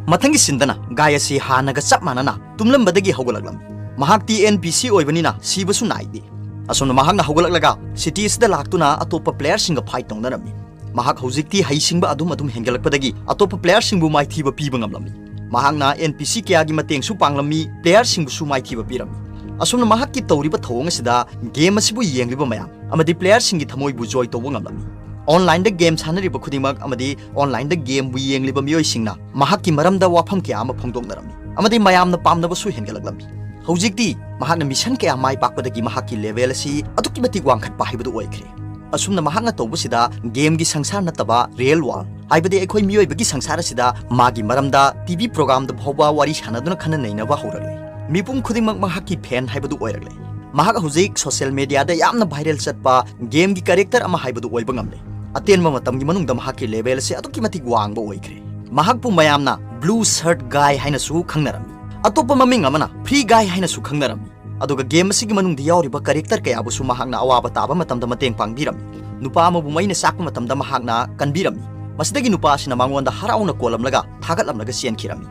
ꯃꯊꯪꯒꯤ ꯁꯤꯟꯗꯅ ꯒꯥꯏ ꯑꯁꯤ ꯍꯥꯟꯅꯒ ꯆꯞ ꯃꯥꯟꯅꯅ ꯇꯨꯝꯂꯝꯕꯗꯒꯤ ꯍꯧꯒꯠꯂꯛꯂꯝꯃꯤ꯫ ꯃꯍꯥꯛꯇꯤ ꯑꯦꯟ ꯄꯤ ꯁꯤ ꯑꯣꯏꯕꯅꯤꯅ ꯁꯤꯕꯁꯨ ꯅꯥꯏꯗꯦ꯫ ꯑꯁꯨꯝꯅ ꯃꯍꯥꯛꯅ ꯍꯧꯒꯠꯂꯛꯂꯒ ꯁꯤꯇꯤ ꯑꯁꯤꯗ ꯂꯥꯛꯇꯨꯅ ꯑꯇꯣꯞꯄ ꯄ꯭ꯂꯦꯌꯔꯁꯤꯡꯒ ꯐꯥꯏꯠ ꯇꯧꯅꯔꯝꯃꯤ꯫ ꯃꯍꯥꯛ ꯍꯧꯖꯤꯛꯇꯤ ꯍꯩꯁꯤꯡꯕ ꯑꯗꯨꯝ ꯑꯗꯨꯝ ꯍꯦꯟꯒꯠꯂꯛꯄꯗꯒꯤ ꯑꯇꯣꯞꯄ ꯄ꯭ꯂꯦꯌꯔꯁꯤꯡꯕꯨ ꯃꯥꯏꯊꯤꯕ ꯄꯤꯕ ꯉꯝꯂꯝꯃꯤ꯫ ꯃꯍꯥꯛꯅ ꯑꯦꯟ ꯄꯤ ꯁꯤ ꯀꯌꯥꯒꯤ ꯃꯇꯦꯡꯁꯨ ꯄꯥꯡꯂꯝꯃꯤ, ꯄ꯭ꯂꯦꯌꯔꯁꯤꯡꯕꯨꯁꯨ ꯃꯥꯏꯊꯤꯕ ꯄꯤꯔꯝꯃꯤ꯫ ꯑꯁꯨꯝꯅ ꯃꯍꯥꯛꯀꯤ ꯇꯧꯔꯤꯕ ꯊꯧꯑꯣꯡ ꯑꯁꯤꯗ ꯒꯦꯝ ꯑꯁꯤꯕꯨ ꯌꯦꯡꯂꯤꯕ ꯃꯌꯥꯝ ꯑꯃꯗꯤ ꯄ꯭ꯂꯦꯌꯔꯁꯤꯡꯒꯤ ꯊꯃꯣꯏꯕꯨ ꯖꯣꯏ ꯇꯧꯕ ꯉꯝꯂꯝꯃꯤ꯫ ꯑꯣꯟꯂꯥꯏꯟꯗ ꯒꯦꯝ ꯁꯥꯟꯅꯔꯤꯕ ꯈꯨꯗꯤꯡꯃꯛ ꯑꯃꯗꯤ ꯑꯣꯟꯂꯥꯏꯟꯗ ꯒꯦꯝꯕꯨ ꯌꯦꯡꯂꯤꯕ ꯃꯤꯑꯣꯏꯁꯤꯡꯅ ꯃꯍꯥꯛꯀꯤ ꯃꯔꯝꯗ ꯋꯥꯐꯝ ꯀꯌꯥ ꯑꯃ ꯐꯣꯡꯗꯣꯛꯅꯔꯝꯃꯤ ꯑꯃꯗꯤ ꯃꯌꯥꯝꯅ ꯄꯥꯝꯅꯕꯁꯨ ꯍꯦꯟꯒꯠꯂꯛꯂꯝꯃꯤ꯫ ꯍꯧꯖꯤꯛꯇꯤ ꯃꯍꯥꯛꯅ ꯃꯤꯁꯟ ꯀꯌꯥ ꯃꯥꯏ ꯄꯥꯛꯄꯗꯒꯤ ꯃꯍꯥꯛꯀꯤ ꯂꯦꯚꯦꯜ ꯑꯁꯤ ꯑꯗꯨꯛꯀꯤ ꯃꯇꯤꯛ ꯋꯥꯡꯈꯠꯄ ꯍꯥꯏꯕꯗꯨ ꯑꯣꯏꯈ꯭ꯔꯦ꯫ ꯑꯁꯨꯝꯅ ꯃꯍꯥꯛꯅ ꯇꯧꯕꯁꯤꯗ ꯒꯦꯝꯒꯤ ꯁꯪꯁꯥꯔ ꯅꯠꯇꯕ ꯔꯤꯌꯦꯜ ꯋꯥꯔꯜ, ꯍꯥꯏꯕꯗꯤ ꯑꯩꯈꯣꯏ ꯃꯤꯑꯣꯏꯕꯒꯤ ꯁꯪꯁꯥꯔ ꯑꯁꯤꯗ ꯃꯥꯒꯤ ꯃꯔꯝꯗ ꯇꯤ ꯚꯤ ꯄ꯭ꯔꯣꯒ꯭ꯔꯥꯝꯗ ꯐꯥꯎꯕ ꯋꯥꯔꯤ ꯁꯥꯟꯅꯗꯨꯅ ꯈꯟꯅ ꯅꯩꯅꯕ ꯍꯧꯔꯛꯂꯦ꯫ ꯃꯤꯄꯨꯝ ꯈꯨꯗꯤꯡꯃꯛ ꯃꯍꯥꯛꯀꯤ ꯐꯦꯟ ꯍꯥꯏꯕꯗꯨ ꯑꯣꯏꯔꯛꯂꯦ꯫ ꯃꯍꯥꯛ ꯍꯧꯖꯤꯛ ꯁꯣꯁꯤꯌꯦꯜ ꯃꯦꯗꯤꯌꯥꯗ ꯌꯥꯝꯅ ꯚꯥꯏꯔꯦꯜ ꯆꯠꯄ ꯒꯦꯝꯒꯤ ꯀꯦꯔꯦꯛꯇꯔ ꯑꯃ ꯍꯥꯏꯕꯗꯨ ꯑꯣꯏꯕ ꯉꯝꯂꯦ꯫ ꯑꯇꯦꯟꯕ ꯃꯇꯝꯒꯤ ꯃꯅꯨꯡꯗ ꯃꯍꯥꯛꯀꯤ ꯂꯦꯚꯦꯜ ꯑꯁꯤ ꯑꯗꯨꯛꯀꯤ ꯃꯇꯤꯛ ꯋꯥꯡꯕ ꯑꯣꯏꯈ꯭ꯔꯦ꯫ ꯃꯍꯥꯛꯄꯨ ꯃꯌꯥꯝꯅ ꯕ꯭ꯂꯨ ꯁꯔꯠ ꯒꯥꯏ ꯍꯥꯏꯅꯁꯨ ꯈꯪꯅꯔꯝꯃꯤ꯫ ꯑꯇꯣꯞꯄ ꯃꯃꯤꯡ ꯑꯃꯅ ꯐ꯭ꯔꯤ ꯒꯥꯏ ꯍꯥꯏꯅꯁꯨ ꯈꯪꯅꯔꯝꯃꯤ꯫ ꯑꯗꯨꯒ ꯒꯦꯝ ꯑꯁꯤꯒꯤ ꯃꯅꯨꯡꯗ ꯌꯥꯎꯔꯤꯕ ꯀꯦꯔꯦꯛꯇꯔ ꯀꯌꯥꯕꯨꯁꯨ ꯃꯍꯥꯛꯅ ꯑꯋꯥꯕ ꯇꯥꯕ ꯃꯇꯝꯗ ꯃꯇꯦꯡ ꯄꯥꯡꯕꯤꯔꯝꯃꯤ꯫ ꯅꯨꯄꯥ ꯑꯃꯕꯨ ꯃꯩꯅ ꯆꯥꯛꯄ ꯃꯇꯝꯗ ꯃꯍꯥꯛꯅ ꯀꯟꯕꯤꯔꯝꯃꯤ꯫ ꯃꯁꯤꯗꯒꯤ ꯅꯨꯄꯥ ꯑꯁꯤꯅ ꯃꯉꯣꯟꯗ ꯍꯔꯥꯎꯅ ꯀꯣꯜꯂꯝꯂꯒ ꯊꯥꯒꯠꯂꯝꯂꯒ ꯆꯦꯟꯈꯤꯔꯝꯃꯤ꯫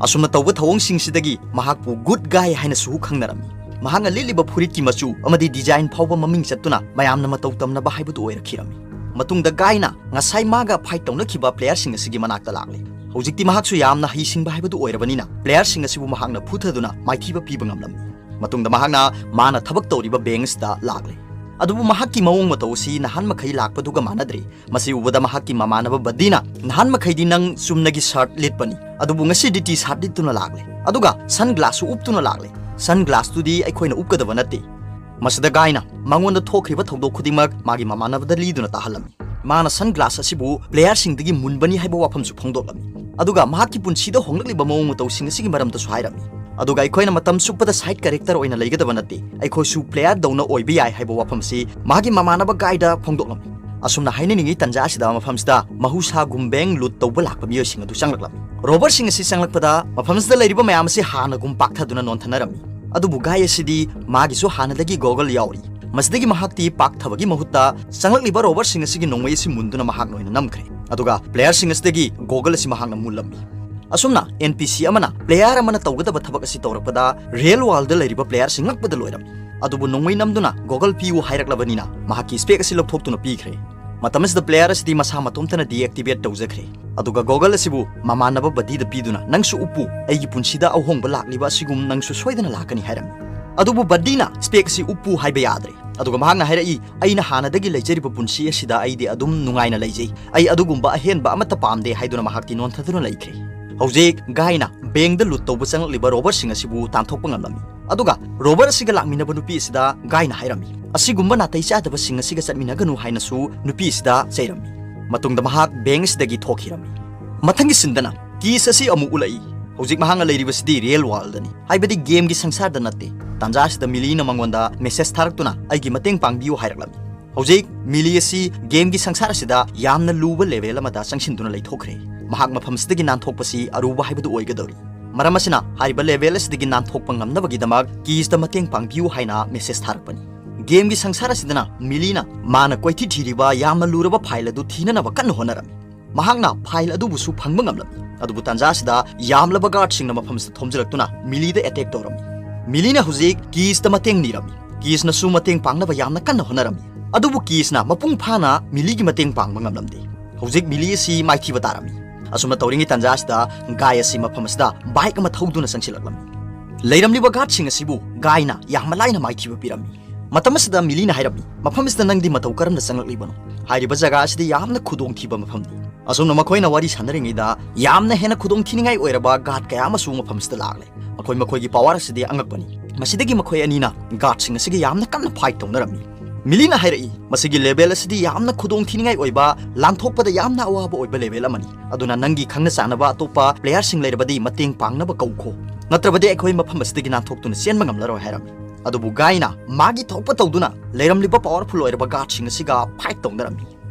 ꯑꯁꯨꯝꯅ ꯇꯧꯕ ꯊꯧꯑꯣꯡꯁꯤꯡꯁꯤꯗꯒꯤ ꯃꯍꯥꯛꯄꯨ ꯒꯨꯗ ꯒꯥꯏ ꯍꯥꯏꯅꯁꯨ ꯈꯪꯅꯔꯝꯃꯤ꯫ ꯃꯍꯥꯛꯅ ꯂꯤꯠꯂꯤꯕ ꯐꯨꯔꯤꯠꯀꯤ ꯃꯆꯨ ꯑꯃꯗꯤ ꯗꯤꯖꯥꯏꯟ ꯐꯥꯎꯕ ꯃꯃꯤꯡ ꯆꯠꯇꯨꯅ ꯃꯌꯥꯝꯅ ꯃꯇꯧ ꯇꯝꯅꯕ ꯍꯥꯏꯕꯗꯨ ꯑꯣꯏꯔꯛꯈꯤꯔꯝꯃꯤ꯫ ꯃꯇꯨꯡꯗ ꯒꯥꯏꯅ ꯉꯁꯥꯏ ꯃꯥꯒ ꯐꯥꯏꯠ ꯇꯧꯅꯈꯤꯕ ꯄ꯭ꯂꯦꯌꯔꯁꯤꯡ ꯑꯁꯤꯒꯤ ꯃꯅꯥꯛꯇ ꯂꯥꯛꯂꯦ꯫ ꯍꯧꯖꯤꯛꯇꯤ ꯃꯍꯥꯛꯁꯨ ꯌꯥꯝꯅ ꯍꯩꯁꯤꯡꯕ ꯍꯥꯏꯕꯗꯨ ꯑꯣꯏꯔꯕꯅꯤꯅ ꯄ꯭ꯂꯦꯌꯔꯁꯤꯡ ꯑꯁꯤꯕꯨ ꯃꯍꯥꯛꯅ ꯐꯨꯊꯗꯨꯅ ꯃꯥꯏꯊꯤꯕ ꯄꯤꯕ ꯉꯝꯂꯝꯃꯤ꯫ ꯃꯇꯨꯡꯗ ꯃꯍꯥꯛꯅ ꯃꯥꯅ ꯊꯕꯛ ꯇꯧꯔꯤꯕ ꯕꯦꯡꯛ ꯑꯁꯤꯗ ꯂꯥꯛꯂꯦ꯫ ꯑꯗꯨꯕꯨ ꯃꯍꯥꯛꯀꯤ ꯃꯑꯣꯡ ꯃꯇꯧ ꯑꯁꯤ ꯅꯍꯥꯟ ꯃꯈꯩ ꯂꯥꯛꯄꯗꯨꯒ ꯃꯥꯟꯅꯗ꯭ꯔꯦ꯫ ꯃꯁꯤ ꯎꯕꯗ ꯃꯍꯥꯛꯀꯤ ꯃꯃꯥꯟꯅꯕ ꯕꯗꯤꯅ, "ꯅꯍꯥꯟ ꯃꯈꯩꯗꯤ ꯅꯪ ꯆꯨꯝꯅꯒꯤ ꯁꯔꯠ ꯂꯤꯠꯄꯅꯤ, ꯑꯗꯨꯕꯨ ꯉꯁꯤꯗꯤ ꯇꯤ ꯁꯔꯠ ꯂꯤꯠꯇꯨꯅ ꯂꯥꯛꯂꯦ, ꯑꯗꯨꯒ ꯁꯟ ꯒ꯭ꯂꯥꯁꯁꯨ ꯎꯞꯇꯨꯅ ꯂꯥꯛꯂꯦ꯫ ꯁꯟ ꯒ꯭ꯂꯥꯁꯇꯨꯗꯤ ꯑꯩꯈꯣꯏꯅ ꯎꯞꯀꯗꯕ ꯅꯠꯇꯦ꯫" ꯃꯁꯤꯗ ꯒꯥꯏꯅ ꯃꯉꯣꯟꯗ ꯊꯣꯛꯈ꯭ꯔꯤꯕ ꯊꯧꯗꯣꯛ ꯈꯨꯗꯤꯡꯃꯛ ꯃꯥꯒꯤ ꯃꯃꯥꯟꯅꯕꯗ ꯂꯤꯗꯨꯅ ꯇꯥꯍꯜꯂꯝꯃꯤ꯫ ꯃꯥꯅ ꯁꯟ ꯒ꯭ꯂꯥꯁ ꯑꯁꯤꯕꯨ ꯄ꯭ꯂꯦꯌꯔꯁꯤꯡꯗꯒꯤ ꯃꯨꯟꯕꯅꯤ ꯍꯥꯏꯕ ꯋꯥꯐꯝꯁꯨ ꯐꯣꯡꯗꯣꯛꯂꯝꯃꯤ꯫ ꯑꯗꯨꯒ ꯃꯍꯥꯛꯀꯤ ꯄꯨꯟꯁꯤꯗ ꯍꯣꯡꯂꯛꯂꯤꯕ ꯃꯑꯣꯡ ꯃꯇꯧꯁꯤꯡ ꯑꯁꯤꯒꯤ ꯃꯔꯝꯗꯁꯨ ꯍꯥꯏꯔꯝꯃꯤ꯫ ꯑꯗꯨꯒ ꯑꯩꯈꯣꯏꯅ ꯃꯇꯝ ꯆꯨꯞꯄꯗ side character ꯑꯣꯏꯅ ꯂꯩꯒꯗꯕ ꯅꯠꯇꯦ, ꯑꯩꯈꯣꯏꯁꯨ player ꯗꯧꯅ ꯑꯣꯏꯕ ꯌꯥꯏ ꯍꯥꯏꯕ ꯋꯥꯐꯝꯁꯤ ꯃꯥꯒꯤ ꯃꯃꯥꯟꯅꯕ Guy ꯗ ꯐꯣꯡꯗꯣꯛꯂꯝꯃꯤ꯫ ꯑꯁꯨꯝꯅ ꯍꯥꯏꯅꯅꯤꯡꯉꯤ ꯇꯥꯟꯖꯥ ꯑꯁꯤꯗ ꯃꯐꯝꯁꯤꯗ ꯃꯍꯧꯁꯥꯒꯨꯝ bank loot ꯇꯧꯕ ꯂꯥꯛꯄ ꯃꯤꯑꯣꯏꯁꯤꯡ ꯑꯗꯨ ꯆꯪꯂꯛꯂꯝꯃꯤ꯫ Robber ꯁꯤꯡ ꯑꯁꯤ ꯆꯪꯂꯛꯄꯗ ꯃꯐꯝꯁꯤꯗ ꯂꯩꯔꯤꯕ ꯃꯌꯥꯝ ꯑꯁꯤ ꯍꯥꯟꯅꯒꯨꯝ ꯄꯥꯛꯊꯗꯨꯅ ꯅꯣꯟꯊꯅꯔꯝꯃꯤ꯫ ꯑꯗꯨꯕꯨ Guy ꯑꯁꯤꯗꯤ ꯃꯥꯒꯤꯁꯨ ꯍꯥꯟꯅꯗꯒꯤ goggle ꯌꯥꯎꯔꯤ꯫ ꯃꯁꯤꯗꯒꯤ ꯃꯍꯥꯛꯇꯤ ꯄꯥꯛꯊꯕꯒꯤ ꯃꯍꯨꯠꯇ ꯆꯪꯂꯛꯂꯤꯕ robber ꯁꯤꯡ ꯑꯁꯤꯒꯤ ꯅꯣꯡꯃꯩ ꯑꯁꯤ ꯃꯨꯟꯗꯨꯅ ꯃꯍꯥꯛꯅ ꯑꯣꯏꯅ ꯅꯝꯈ꯭ꯔꯦ꯫ ꯑꯗꯨꯒ player ꯁꯤꯡ ꯑꯁꯤꯗꯒꯤ goggle ꯑꯁꯤ ꯃꯍꯥꯛꯅ ꯃꯨꯜꯂꯝꯃꯤ꯫ ꯑꯁꯨꯝꯅ N P C ꯑꯃꯅ player ꯑꯃꯅ ꯇꯧꯒꯗꯕ ꯊꯕꯛ ꯑꯁꯤ ꯇꯧꯔꯛꯄꯗ real world ꯗ ꯂꯩꯔꯤꯕ player ꯁꯤꯡ ꯉꯛꯄꯗ ꯂꯣꯏꯔꯝꯃꯤ꯫ ꯑꯗꯨꯕꯨ ꯅꯣꯡꯃꯩ ꯅꯝꯗꯨꯅ goggle ꯄꯤꯌꯨ ꯍꯥꯏꯔꯛꯂꯕꯅꯤꯅ ꯃꯍꯥꯛꯀꯤ spec ꯑꯁꯤ ꯂꯧꯊꯣꯛꯇꯨꯅ ꯄꯤꯈ꯭ꯔꯦ꯫ ꯃꯇꯝ ꯑꯁꯤꯗ player ꯑꯁꯤꯗꯤ ꯃꯁꯥ ꯃꯇꯣꯝꯇꯅ deactivate ꯇꯧꯖꯈ꯭ꯔꯦ꯫ ꯑꯗꯨꯒ goggle ꯑꯁꯤꯕꯨ ꯃꯃꯥꯟꯅꯕ buddy ꯗ ꯄꯤꯗꯨꯅ, "ꯅꯪꯁꯨ ꯎꯞꯄꯨ, ꯑꯩꯒꯤ ꯄꯨꯟꯁꯤꯗ ꯑꯍꯣꯡꯕ ꯂꯥꯛꯂꯤꯕ ꯑꯁꯤꯒꯨꯝ ꯅꯪꯁꯨ ꯁꯣꯏꯗꯅ ꯂꯥꯛꯀꯅꯤ" ꯍꯥꯏꯔꯝꯃꯤ꯫ ꯑꯗꯨꯕꯨ buddy ꯅ spec ꯑꯁꯤ ꯎꯞꯄꯨ ꯍꯥꯏꯕ ꯌꯥꯗ꯭ꯔꯦ꯫ ꯑꯗꯨꯒ ꯃꯍꯥꯛꯅ ꯍꯥꯏꯔꯛꯏ, "ꯑꯩꯅ ꯍꯥꯟꯅꯗꯒꯤ ꯂꯩꯖꯔꯤꯕ ꯄꯨꯟꯁꯤ ꯑꯁꯤꯗ ꯑꯩꯗꯤ ꯑꯗꯨꯝ ꯅꯨꯡꯉꯥꯏꯅ ꯂꯩꯖꯩ꯫ ꯑꯩ ꯑꯗꯨꯒꯨꯝꯕ ꯑꯍꯦꯟꯕ ꯑꯃꯠꯇ ꯄꯥꯝꯗꯦ" ꯍꯥꯏꯗꯨꯅ ꯃꯍꯥꯛꯇꯤ ꯅꯣꯟꯊꯗꯨꯅ ꯂꯩꯈ꯭ꯔꯦ꯫ ꯍꯧꯖꯤꯛ Guy ꯅ bank ꯗ loot ꯇꯧꯕ ꯆꯪꯂꯛꯂꯤꯕ robber ꯁꯤꯡ ꯑꯁꯤꯕꯨ ꯇꯥꯟꯊꯣꯛꯄ ꯉꯝꯂꯝꯃꯤ꯫ ꯑꯗꯨꯒ robber ꯑꯁꯤꯒ ꯂꯥꯛꯃꯤꯟꯅꯕ ꯅꯨꯄꯤ ꯑꯁꯤꯗ Guy ꯅ ꯍꯥꯏꯔꯝꯃꯤ, "ꯑꯁꯤꯒꯨꯝꯕ ꯅꯥꯇꯩ ꯆꯥꯗꯕꯁꯤꯡ ꯑꯁꯤꯒ ꯆꯠꯃꯤꯟꯅꯒꯅꯨ" ꯍꯥꯏꯅꯁꯨ ꯅꯨꯄꯤ ꯑꯁꯤꯗ ꯆꯩꯔꯝꯃꯤ꯫ ꯃꯇꯨꯡꯗ ꯃꯍꯥꯛ bank ꯑꯁꯤꯗꯒꯤ ꯊꯣꯛꯈꯤꯔꯝꯃꯤ꯫ ꯃꯊꯪꯒꯤ scene ꯗꯅ case ꯑꯁꯤ ꯑꯃꯨꯛ ꯎꯠꯂꯛꯏ꯫ ꯍꯧꯖꯤꯛ ꯃꯍꯥꯛꯅ ꯂꯩꯔꯤꯕꯁꯤꯗꯤ real world ꯗꯅꯤ, ꯍꯥꯏꯕꯗꯤ game ꯒꯤ ꯁꯪꯁꯥꯔꯗ ꯅꯠꯇꯦ꯫ ꯇꯥꯟꯖꯥ ꯑꯁꯤꯗ Millie ꯅ ꯃꯉꯣꯟꯗ message ꯊꯥꯔꯛꯇꯨꯅ "ꯑꯩꯒꯤ ꯃꯇꯦꯡ ꯄꯥꯡꯕꯤꯌꯨ" ꯍꯥꯏꯔꯛꯂꯝꯃꯤ꯫ ꯍꯧꯖꯤꯛ Millie ꯑꯁꯤ game ꯒꯤ ꯁꯪꯁꯥꯔ ꯑꯁꯤꯗ ꯌꯥꯝꯅ ꯂꯨꯕ level ꯑꯃꯗ ꯆꯪꯁꯤꯟꯗꯨꯅ ꯂꯩꯊꯣꯛꯈ꯭ꯔꯦ꯫ ꯃꯍꯥꯛ ꯃꯐꯝ ꯑꯁꯤꯗꯒꯤ ꯅꯥꯟꯊꯣꯛꯄꯁꯤ ꯑꯔꯨꯕ ꯍꯥꯏꯕꯗꯨ ꯑꯣꯏꯒꯗꯧꯔꯤ꯫ ꯃꯔꯝ ꯑꯁꯤꯅ ꯍꯥꯏꯔꯤꯕ level ꯑꯁꯤꯗꯒꯤ ꯅꯥꯟꯊꯣꯛꯄ ꯉꯝꯅꯕꯒꯤꯗꯃꯛ case ꯇ ꯃꯇꯦꯡ ꯄꯥꯡꯕꯤꯌꯨ ꯍꯥꯏꯅ message ꯊꯥꯔꯛꯄꯅꯤ꯫ Game ꯒꯤ ꯁꯪꯁꯥꯔ ꯑꯁꯤꯗꯅ Millie ꯅ ꯃꯥꯅ ꯀꯣꯏꯊꯤ ꯊꯤꯔꯤꯕ ꯌꯥꯝꯅ ꯂꯨꯔꯕ file ꯑꯗꯨ ꯊꯤꯅꯅꯕ ꯀꯟꯅ ꯍꯣꯠꯅꯔꯝꯃꯤ꯫ ꯃꯍꯥꯛꯅ file ꯑꯗꯨꯕꯨꯁꯨ ꯐꯪꯕ ꯉꯝꯂꯝꯃꯤ꯫ ꯑꯗꯨꯕꯨ ꯇꯥꯟꯖꯥ ꯑꯁꯤꯗ ꯌꯥꯝꯂꯕ guard ꯁꯤꯡꯅ ꯃꯐꯝ ꯑꯁꯤꯗ ꯊꯣꯝꯖꯤꯜꯂꯛꯇꯨꯅ Millie ꯗ attack ꯇꯧꯔꯝꯃꯤ꯫ Millie ꯅ ꯍꯧꯖꯤꯛ case ꯇ ꯃꯇꯦꯡ ꯅꯤꯔꯝꯃꯤ꯫ Case ꯅꯁꯨ ꯃꯇꯦꯡ ꯄꯥꯡꯅꯕ ꯌꯥꯝꯅ ꯀꯟꯅ ꯍꯣꯠꯅꯔꯝꯃꯤ꯫ ꯑꯗꯨꯕꯨ case ꯅ ꯃꯄꯨꯡ ꯐꯥꯅ Millie ꯒꯤ ꯃꯇꯦꯡ ꯄꯥꯡꯕ ꯉꯝꯂꯝꯗꯦ꯫ ꯍꯧꯖꯤꯛ Millie ꯑꯁꯤ ꯃꯥꯏꯊꯤꯕ ꯇꯥꯔꯝꯃꯤ꯫ ꯑꯁꯨꯝꯅ ꯇꯧꯔꯤꯉꯩ ꯇꯥꯟꯖꯥ ꯑꯁꯤꯗ Guy ꯑꯁꯤ ꯃꯐꯝ ꯑꯁꯤꯗ bike ꯑꯃ ꯊꯧꯗꯨꯅ ꯆꯪꯁꯤꯜꯂꯛꯂꯝꯃꯤ꯫ ꯂꯩꯔꯝꯂꯤꯕ guard ꯁꯤꯡ ꯑꯁꯤꯕꯨ Guy ꯅ ꯌꯥꯝꯅ ꯂꯥꯏꯅ ꯃꯥꯏꯊꯤꯕ ꯄꯤꯔꯝꯃꯤ꯫ ꯃꯇꯝ ꯑꯁꯤꯗ Millie ꯅ ꯍꯥꯏꯔꯝꯃꯤ, "ꯃꯐꯝ ꯑꯁꯤꯗ ꯅꯪꯗꯤ ꯃꯇꯧ ꯀꯔꯝꯅ ꯆꯪꯂꯛꯂꯤꯕꯅꯣ? ꯍꯥꯏꯔꯤꯕ ꯖꯒꯥ ꯑꯁꯤꯗꯤ ꯌꯥꯝꯅ ꯈꯨꯗꯣꯡꯊꯤꯕ ꯃꯐꯝꯅꯤ꯫" ꯑꯁꯨꯝꯅ ꯃꯈꯣꯏꯅ ꯋꯥꯔꯤ ꯁꯥꯟꯅꯔꯤꯉꯩꯗ ꯌꯥꯝꯅ ꯍꯦꯟꯅ ꯈꯨꯗꯣꯡꯊꯤꯅꯤꯡꯉꯥꯏ ꯑꯣꯏꯔꯕ guard ꯀꯌꯥ ꯑꯃꯁꯨ ꯃꯐꯝ ꯑꯁꯤꯗ ꯂꯥꯛꯂꯦ꯫ ꯃꯈꯣꯏ ꯃꯈꯣꯏꯒꯤ power ꯑꯁꯤꯗꯤ ꯑꯉꯛꯄꯅꯤ꯫ ꯃꯁꯤꯗꯒꯤ ꯃꯈꯣꯏ ꯑꯅꯤꯅ guard ꯁꯤꯡ ꯑꯁꯤꯒ ꯌꯥꯝꯅ ꯀꯟꯅ fight ꯇꯧꯅꯔꯝꯃꯤ꯫ ꯃꯤꯂꯤꯅ ꯍꯥꯏꯔꯛꯏ, "ꯃꯁꯤꯒꯤ ꯂꯦꯚꯦꯜ ꯑꯁꯤꯗꯤ ꯌꯥꯝꯅ ꯈꯨꯗꯣꯡꯊꯤꯅꯤꯡꯉꯥꯏ ꯑꯣꯏꯕ, ꯂꯥꯟꯊꯣꯛꯄꯗ ꯌꯥꯝꯅ ꯑꯋꯥꯕ ꯑꯣꯏꯕ ꯂꯦꯚꯦꯜ ꯑꯃꯅꯤ꯫ ꯑꯗꯨꯅ ꯅꯪꯒꯤ ꯈꯪꯅ ꯆꯥꯟꯅꯕ ꯑꯇꯣꯞꯄ ꯄ꯭ꯂꯦꯌꯔꯁꯤꯡ ꯂꯩꯔꯕꯗꯤ ꯃꯇꯦꯡ ꯄꯥꯡꯅꯕ ꯀꯧꯈꯣ꯫ ꯅꯠꯇ꯭ꯔꯕꯗꯤ ꯑꯩꯈꯣꯏ ꯃꯐꯝ ꯑꯁꯤꯗꯒꯤ ꯅꯥꯟꯊꯣꯛꯇꯨꯅ ꯆꯦꯟꯕ ꯉꯝꯂꯔꯣꯏ" ꯍꯥꯏꯔꯝꯃꯤ꯫ ꯑꯗꯨꯕꯨ ꯒꯥꯏꯅ ꯃꯥꯒꯤ ꯊꯣꯛꯄ ꯇꯧꯗꯨꯅ ꯂꯩꯔꯝꯂꯤꯕ ꯄꯥꯋꯔꯐꯨꯜ ꯑꯣꯏꯔꯕ ꯒꯥꯔꯗꯁꯤꯡ ꯑꯁꯤꯒ ꯐꯥꯏꯠ ꯇꯧꯅꯔꯝꯃꯤ꯫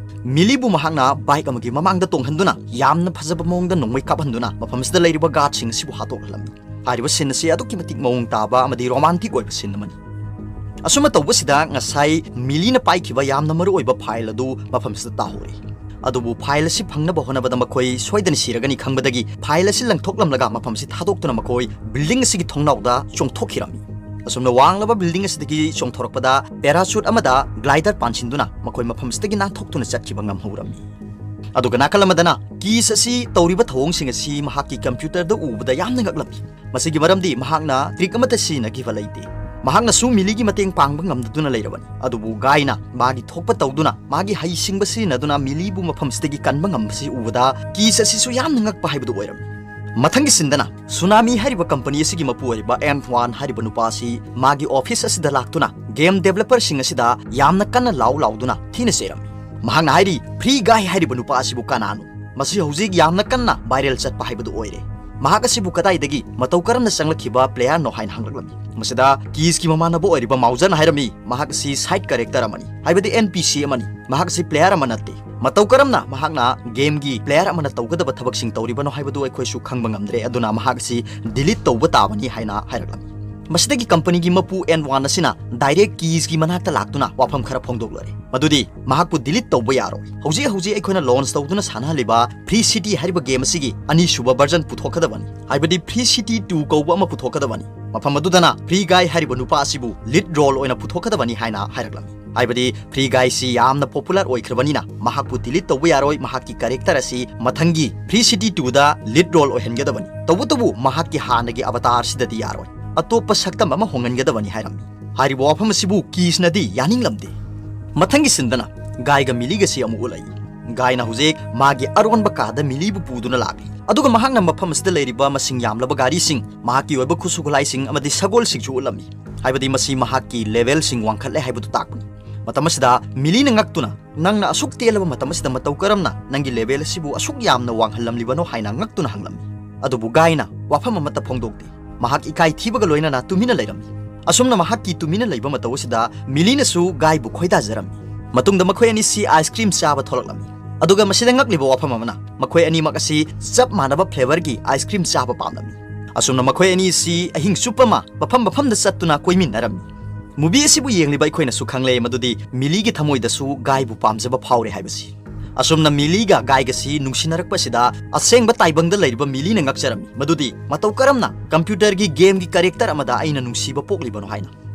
ꯃꯤꯂꯤꯕꯨ ꯃꯍꯥꯛꯅ ꯕꯥꯏꯛ ꯑꯃꯒꯤ ꯃꯃꯥꯡꯗ ꯇꯣꯡꯍꯟꯗꯨꯅ ꯌꯥꯝꯅ ꯐꯖꯕ ꯃꯑꯣꯡꯗ ꯅꯣꯡꯃꯩ ꯀꯥꯞꯍꯟꯗꯨꯅ ꯃꯐꯝꯁꯤꯗ ꯂꯩꯔꯤꯕ ꯒꯥꯔꯗꯁꯤꯡ ꯑꯁꯤꯕꯨ ꯍꯥꯠꯇꯣꯛꯍꯜꯂꯝꯃꯤ꯫ ꯍꯥꯏꯔꯤꯕ ꯁꯤꯟ ꯑꯁꯤ ꯑꯗꯨꯛꯀꯤ ꯃꯇꯤꯛ ꯃꯑꯣꯡ ꯇꯥꯕ ꯑꯃꯗꯤ ꯔꯣꯃꯥꯟꯇꯤꯛ ꯑꯣꯏꯕ ꯁꯤꯟ ꯑꯃꯅꯤ꯫ ꯑꯁꯨꯝꯅ ꯇꯧꯕꯁꯤꯗ ꯉꯁꯥꯏ ꯃꯤꯂꯤꯅ ꯄꯥꯏꯈꯤꯕ ꯌꯥꯝꯅ ꯃꯔꯨꯑꯣꯏꯕ ꯐꯥꯏꯜ ꯑꯗꯨ ꯃꯐꯝꯁꯤꯗ ꯇꯥꯍꯧꯔꯦ꯫ ꯑꯗꯨꯕꯨ ꯐꯥꯏꯜ ꯑꯁꯤ ꯐꯪꯅꯕ ꯍꯣꯠꯅꯕꯗ ꯃꯈꯣꯏ ꯁꯣꯏꯗꯅ ꯁꯤꯔꯒꯅꯤ ꯈꯪꯕꯗꯒꯤ ꯐꯥꯏꯜ ꯑꯁꯤ ꯂꯪꯊꯣꯛꯂꯝꯂꯒ ꯃꯐꯝꯁꯤ ꯊꯥꯗꯣꯛꯇꯨꯅ ꯃꯈꯣꯏ ꯕꯤꯜꯗꯤꯡ ꯑꯁꯤꯒꯤ ꯊꯣꯡꯅꯥꯎꯗ ꯆꯣꯡꯊꯣꯛꯈꯤꯔꯝꯃꯤ꯫ ꯑꯁꯨꯝꯅ ꯋꯥꯡꯂꯕ ꯕꯤꯜꯗꯤꯡ ꯑꯁꯤꯗꯒꯤ ꯆꯣꯡꯊꯣꯔꯛꯄꯗ ꯄꯦꯔꯥꯁꯨꯠ ꯑꯃꯗ ꯒ꯭ꯂꯥꯏꯗꯔ ꯄꯥꯟꯁꯤꯟꯗꯨꯅ ꯃꯈꯣꯏ ꯃꯐꯝꯁꯤꯗꯒꯤ ꯅꯥꯟꯊꯣꯛꯇꯨꯅ ꯆꯠꯈꯤꯕ ꯉꯝꯍꯧꯔꯝꯃꯤ꯫ ꯑꯗꯨꯒ ꯅꯥꯀꯜ ꯑꯃꯗꯅ ꯀꯤꯁ ꯑꯁꯤ ꯇꯧꯔꯤꯕ ꯊꯧꯑꯣꯡꯁꯤꯡ ꯑꯁꯤ ꯃꯍꯥꯛꯀꯤ ꯀꯝꯄ꯭ꯌꯨꯇꯔꯗ ꯎꯕꯗ ꯌꯥꯝꯅ ꯉꯛꯂꯝꯃꯤ꯫ ꯃꯁꯤꯒꯤ ꯃꯔꯝꯗꯤ ꯃꯍꯥꯛꯅ ꯇ꯭ꯔꯤꯛ ꯑꯃꯠꯇ ꯁꯤꯖꯤꯟꯅꯈꯤꯕ ꯂꯩꯇꯦ꯫ ꯃꯍꯥꯛꯅꯁꯨ ꯃꯤꯂꯤꯒꯤ ꯃꯇꯦꯡ ꯄꯥꯡꯕ ꯉꯝꯗꯗꯨꯅ ꯂꯩꯔꯕꯅꯤ꯫ ꯑꯗꯨꯕꯨ ꯒꯥꯏꯅ ꯃꯥꯒꯤ ꯊꯣꯛꯄ ꯇꯧꯗꯨꯅ ꯃꯥꯒꯤ ꯍꯩꯁꯤꯡꯕ ꯁꯤꯖꯤꯟꯅꯗꯨꯅ ꯃꯤꯂꯤꯕꯨ ꯃꯐꯝꯁꯤꯗꯒꯤ ꯀꯟꯕ ꯉꯝꯕꯁꯤ ꯎꯕꯗ ꯀꯤꯁ ꯑꯁꯤꯁꯨ ꯌꯥꯝꯅ ꯉꯛꯄ ꯍꯥꯏꯕꯗꯨ ꯑꯣꯏꯔꯝꯃꯤ꯫ ꯃꯊꯪꯒꯤ ꯁꯤꯟꯗꯅ ꯁꯨꯅꯥꯃꯤ ꯍꯥꯏꯔꯤꯕ ꯀꯝꯄꯅꯤ ꯑꯁꯤꯒꯤ ꯃꯄꯨ ꯑꯣꯏꯔꯤꯕ ꯑꯦꯟ ꯋꯥꯟ ꯍꯥꯏꯔꯤꯕ ꯅꯨꯄꯥ ꯑꯁꯤ ꯃꯥꯒꯤ ꯑꯣꯐꯤꯁ ꯑꯁꯤꯗ ꯂꯥꯛꯇꯨꯅ ꯒꯦꯝ ꯗꯦꯕꯂꯄꯔꯁꯤꯡ ꯑꯁꯤꯗ ꯌꯥꯝꯅ ꯀꯟꯅ ꯂꯥꯎ ꯂꯥꯎꯗꯨꯅ ꯊꯤꯅ ꯆꯩꯔꯝꯃꯤ꯫ ꯃꯍꯥꯛꯅ ꯍꯥꯏꯔꯤ, "ꯐ꯭ꯔꯤ ꯒꯥꯏ ꯍꯥꯏꯔꯤꯕ ꯅꯨꯄꯥ ꯑꯁꯤꯕꯨ ꯀꯅꯥꯅꯣ? ꯃꯁꯤ ꯍꯧꯖꯤꯛ ꯌꯥꯝꯅ ꯀꯟꯅ ꯚꯥꯏꯔꯦꯜ ꯆꯠꯄ ꯍꯥꯏꯕꯗꯨ ꯑꯣꯏꯔꯦ꯫ ꯃꯍꯥꯛ ꯑꯁꯤꯕꯨ ꯀꯗꯥꯏꯗꯒꯤ, ꯃꯇꯧ ꯀꯔꯝꯅ ꯆꯪꯂꯛꯈꯤꯕ ꯄ꯭ꯂꯦꯌꯔꯅꯣ?" ꯍꯥꯏꯅ ꯍꯪꯂꯛꯂꯝꯃꯤ꯫ ꯃꯁꯤꯗ ꯀꯤꯁꯀꯤ ꯃꯃꯥꯟꯅꯕ ꯑꯣꯏꯔꯤꯕ ꯃꯥꯎꯖꯔꯅ ꯍꯥꯏꯔꯝꯃꯤ, "ꯃꯍꯥꯛ ꯑꯁꯤ ꯁꯥꯏꯠ ꯀꯦꯔꯦꯛꯇꯔ ꯑꯃꯅꯤ, ꯍꯥꯏꯕꯗꯤ ꯑꯦꯟ ꯄꯤ ꯁꯤ ꯑꯃꯅꯤ꯫ ꯃꯍꯥꯛ ꯑꯁꯤ ꯄ꯭ꯂꯦꯌꯔ ꯑꯃ ꯅꯠꯇꯦ꯫ ꯃꯇꯧ ꯀꯔꯝꯅ ꯃꯍꯥꯛꯅ ꯒꯦꯝꯒꯤ ꯄ꯭ꯂꯦꯌꯔ ꯑꯃꯅ ꯇꯧꯒꯗꯕ ꯊꯕꯛꯁꯤꯡ ꯇꯧꯔꯤꯕꯅꯣ ꯍꯥꯏꯕꯗꯨ ꯑꯩꯈꯣꯏꯁꯨ ꯈꯪꯕ ꯉꯝꯗ꯭ꯔꯦ꯫ ꯑꯗꯨꯅ ꯃꯍꯥꯛ ꯑꯁꯤ ꯗꯤꯂꯤꯠ ꯇꯧꯕ ꯇꯥꯕꯅꯤ" ꯍꯥꯏꯅ ꯍꯥꯏꯔꯛꯂꯝꯃꯤ꯫ ꯃꯁꯤꯗꯒꯤ ꯀꯝꯄꯅꯤꯒꯤ ꯃꯄꯨ ꯑꯦꯟ ꯋꯥꯟ ꯑꯁꯤꯅ ꯗꯥꯏꯔꯦꯛ ꯀꯤꯁꯀꯤ ꯃꯅꯥꯛꯇ ꯂꯥꯛꯇꯨꯅ ꯋꯥꯐꯝ ꯈꯔ ꯐꯣꯡꯗꯣꯛꯂꯔꯦ꯫ ꯃꯗꯨꯗꯤ ꯃꯍꯥꯛꯄꯨ ꯗꯤꯂꯤꯠ ꯇꯧꯕ ꯌꯥꯔꯣꯏ꯫ ꯍꯧꯖꯤꯛ ꯍꯧꯖꯤꯛ ꯑꯩꯈꯣꯏꯅ ꯂꯣꯟꯆ ꯇꯧꯗꯨꯅ ꯁꯥꯟꯅꯍꯜꯂꯤꯕ ꯐ꯭ꯔꯤ ꯁꯤꯇꯤ ꯍꯥꯏꯔꯤꯕ ꯒꯦꯝ ꯑꯁꯤꯒꯤ ꯑꯅꯤꯁꯨꯕ ꯚꯔꯖꯟ ꯄꯨꯊꯣꯛꯀꯗꯕꯅꯤ, ꯍꯥꯏꯕꯗꯤ ꯐ꯭ꯔꯤ ꯁꯤꯇꯤ ꯇꯨ ꯀꯧꯕ ꯑꯃ ꯄꯨꯊꯣꯛꯀꯗꯕꯅꯤ꯫ ꯃꯐꯝ ꯑꯗꯨꯗꯅ ꯐ꯭ꯔꯤ ꯒꯥꯏ ꯍꯥꯏꯔꯤꯕ ꯅꯨꯄꯥ ꯑꯁꯤꯕꯨ ꯂꯤꯗ ꯔꯣꯜ ꯑꯣꯏꯅ ꯄꯨꯊꯣꯛꯀꯗꯕꯅꯤ ꯍꯥꯏꯅ ꯍꯥꯏꯔꯛꯂꯝꯃꯤ꯫ ꯍꯥꯏꯕꯗꯤ ꯐ꯭ꯔꯤ ꯒꯥꯏꯁꯤ ꯌꯥꯝꯅ ꯄꯣꯄꯨꯂꯔ ꯑꯣꯏꯈ꯭ꯔꯕꯅꯤꯅ ꯃꯍꯥꯛꯄꯨ ꯗꯤꯂꯤꯠ ꯇꯧꯕ ꯌꯥꯔꯣꯏ꯫ ꯃꯍꯥꯛꯀꯤ ꯀꯦꯔꯦꯛꯇꯔ ꯑꯁꯤ ꯃꯊꯪꯒꯤ ꯐ꯭ꯔꯤ ꯁꯤꯇꯤ ꯇꯨꯗ ꯂꯤꯗ ꯔꯣꯜ ꯑꯣꯏꯍꯟꯒꯗꯕꯅꯤ꯫ ꯇꯧꯕꯇꯕꯨ ꯃꯍꯥꯛꯀꯤ ꯍꯥꯟꯅꯒꯤ ꯑꯕꯇꯥꯔꯁꯤꯗꯗꯤ ꯌꯥꯔꯣꯏ꯫ ꯑꯇꯣꯞꯄ ꯁꯛꯇꯝ ꯑꯃ ꯍꯣꯡꯍꯟꯒꯗꯕꯅꯤ ꯍꯥꯏꯔꯝꯃꯤ꯫ ꯍꯥꯏꯔꯤꯕ ꯋꯥꯐꯝ ꯑꯁꯤꯕꯨ ꯀꯤꯁꯅꯗꯤ ꯌꯥꯅꯤꯡꯂꯝꯗꯦ꯫ ꯃꯊꯪꯒꯤ ꯁꯤꯟꯗꯅ ꯒꯥꯏꯒ ꯃꯤꯂꯤꯒꯁꯤ ꯑꯃꯨꯛ ꯎꯠꯂꯛꯏ꯫ ꯒꯥꯏꯅ ꯍꯧꯖꯤꯛ ꯃꯥꯒꯤ ꯑꯔꯣꯟꯕ ꯀꯥꯗ ꯃꯤꯂꯤꯕꯨ ꯄꯨꯗꯨꯅ ꯂꯥꯛꯂꯤ꯫ ꯑꯗꯨꯒ ꯃꯍꯥꯛꯅ ꯃꯐꯝ ꯑꯁꯤꯗ ꯂꯩꯔꯤꯕ ꯃꯁꯤꯡ ꯌꯥꯝꯂꯕ ꯒꯥꯔꯤꯁꯤꯡ, ꯃꯍꯥꯛꯀꯤ ꯑꯣꯏꯕ ꯈꯨꯠꯁꯨ ꯈꯨꯠꯂꯥꯏꯁꯤꯡ ꯑꯃꯗꯤ ꯁꯒꯣꯜꯁꯤꯡꯁꯨ ꯎꯠꯂꯝꯃꯤ꯫ ꯍꯥꯏꯕꯗꯤ ꯃꯁꯤ ꯃꯍꯥꯛꯀꯤ ꯂꯦꯚꯦꯜꯁꯤꯡ ꯋꯥꯡꯈꯠꯂꯦ ꯍꯥꯏꯕꯗꯨ ꯇꯥꯛꯄꯅꯤ꯫ ꯃꯇꯝ ꯑꯁꯤꯗ ꯃꯤꯂꯤꯅ ꯉꯛꯇꯨꯅ, "ꯅꯪꯅ ꯑꯁꯨꯛ ꯇꯦꯜꯂꯕ ꯃꯇꯝ ꯑꯁꯤꯗ ꯃꯇꯧ ꯀꯔꯝꯅ ꯅꯪꯒꯤ ꯂꯦꯚꯦꯜ ꯑꯁꯤꯕꯨ ꯑꯁꯨꯛ ꯌꯥꯝꯅ ꯋꯥꯡꯍꯜꯂꯝꯂꯤꯕꯅꯣ?" ꯍꯥꯏꯅ ꯉꯛꯇꯨꯅ ꯍꯪꯂꯝꯃꯤ꯫ ꯑꯗꯨꯕꯨ ꯒꯥꯏꯅ ꯋꯥꯐꯝ ꯑꯃꯠꯇ ꯐꯣꯡꯗꯣꯛꯇꯦ꯫ ꯃꯍꯥꯛ ꯏꯀꯥꯏ ꯊꯤꯕꯒ ꯂꯣꯏꯅꯅ ꯇꯨꯃꯤꯟꯅ ꯂꯩꯔꯝꯃꯤ꯫ ꯑꯁꯨꯝꯅ ꯃꯍꯥꯛꯀꯤ ꯇꯨꯃꯤꯟꯅ ꯂꯩꯕ ꯃꯇꯧ ꯑꯁꯤꯗ ꯃꯤꯂꯤꯅꯁꯨ ꯒꯥꯏꯕꯨ ꯈꯣꯏꯗꯥꯖꯔꯝꯃꯤ꯫ ꯃꯇꯨꯡꯗ ꯃꯈꯣꯏ ꯑꯅꯤꯁꯤ ꯑꯥꯏꯁ ꯀ꯭ꯔꯤꯝ ꯆꯥꯕ ꯊꯣꯛꯂꯛꯂꯝꯃꯤ꯫ ꯑꯗꯨꯒ ꯃꯁꯤꯗ ꯉꯛꯂꯤꯕ ꯋꯥꯐꯝ ꯑꯃꯅ, ꯃꯈꯣꯏ ꯑꯅꯤꯃꯛ ꯑꯁꯤ ꯆꯞ ꯃꯥꯟꯅꯕ ꯐ꯭ꯂꯦꯚꯔꯒꯤ ꯑꯥꯏꯁ ꯀ꯭ꯔꯤꯝ ꯆꯥꯕ ꯄꯥꯝꯂꯝꯃꯤ꯫ ꯑꯁꯨꯝꯅ ꯃꯈꯣꯏ ꯑꯅꯤꯁꯤ ꯑꯍꯤꯡ ꯆꯨꯞꯄ ꯑꯃ ꯃꯐꯝ ꯃꯐꯝꯗ ꯆꯠꯇꯨꯅ ꯀꯣꯏꯃꯤꯟꯅꯔꯝꯃꯤ꯫ ꯃꯨꯚꯤ ꯑꯁꯤꯕꯨ ꯌꯦꯡꯂꯤꯕ ꯑꯩꯈꯣꯏꯅꯁꯨ ꯈꯪꯂꯦ ꯃꯗꯨꯗꯤ ꯃꯤꯂꯤꯒꯤ ꯊꯃꯣꯏꯗꯁꯨ ꯒꯥꯏꯕꯨ ꯄꯥꯝꯖꯕ ꯐꯥꯎꯔꯦ ꯍꯥꯏꯕꯁꯤ꯫ ꯑꯁꯨꯝꯅ ꯃꯤꯂꯤꯒ ꯒꯥꯏꯒꯁꯤ ꯅꯨꯡꯁꯤꯅꯔꯛꯄꯁꯤꯗ ꯑꯁꯦꯡꯕ ꯇꯥꯏꯕꯪꯗ ꯂꯩꯔꯤꯕ ꯃꯤꯂꯤꯅ ꯉꯛꯆꯔꯝꯃꯤ ꯃꯗꯨꯗꯤ ꯃꯇꯧ ꯀꯔꯝꯅ ꯀꯝꯄ꯭ꯌꯨꯇꯔꯒꯤ ꯒꯦꯝꯒꯤ ꯀꯦꯔꯦꯛꯇꯔ ꯑꯃꯗ ꯑꯩꯅ ꯅꯨꯡꯁꯤꯕ ꯄꯣꯛꯂꯤꯕꯅꯣ ꯍꯥꯏꯅ꯫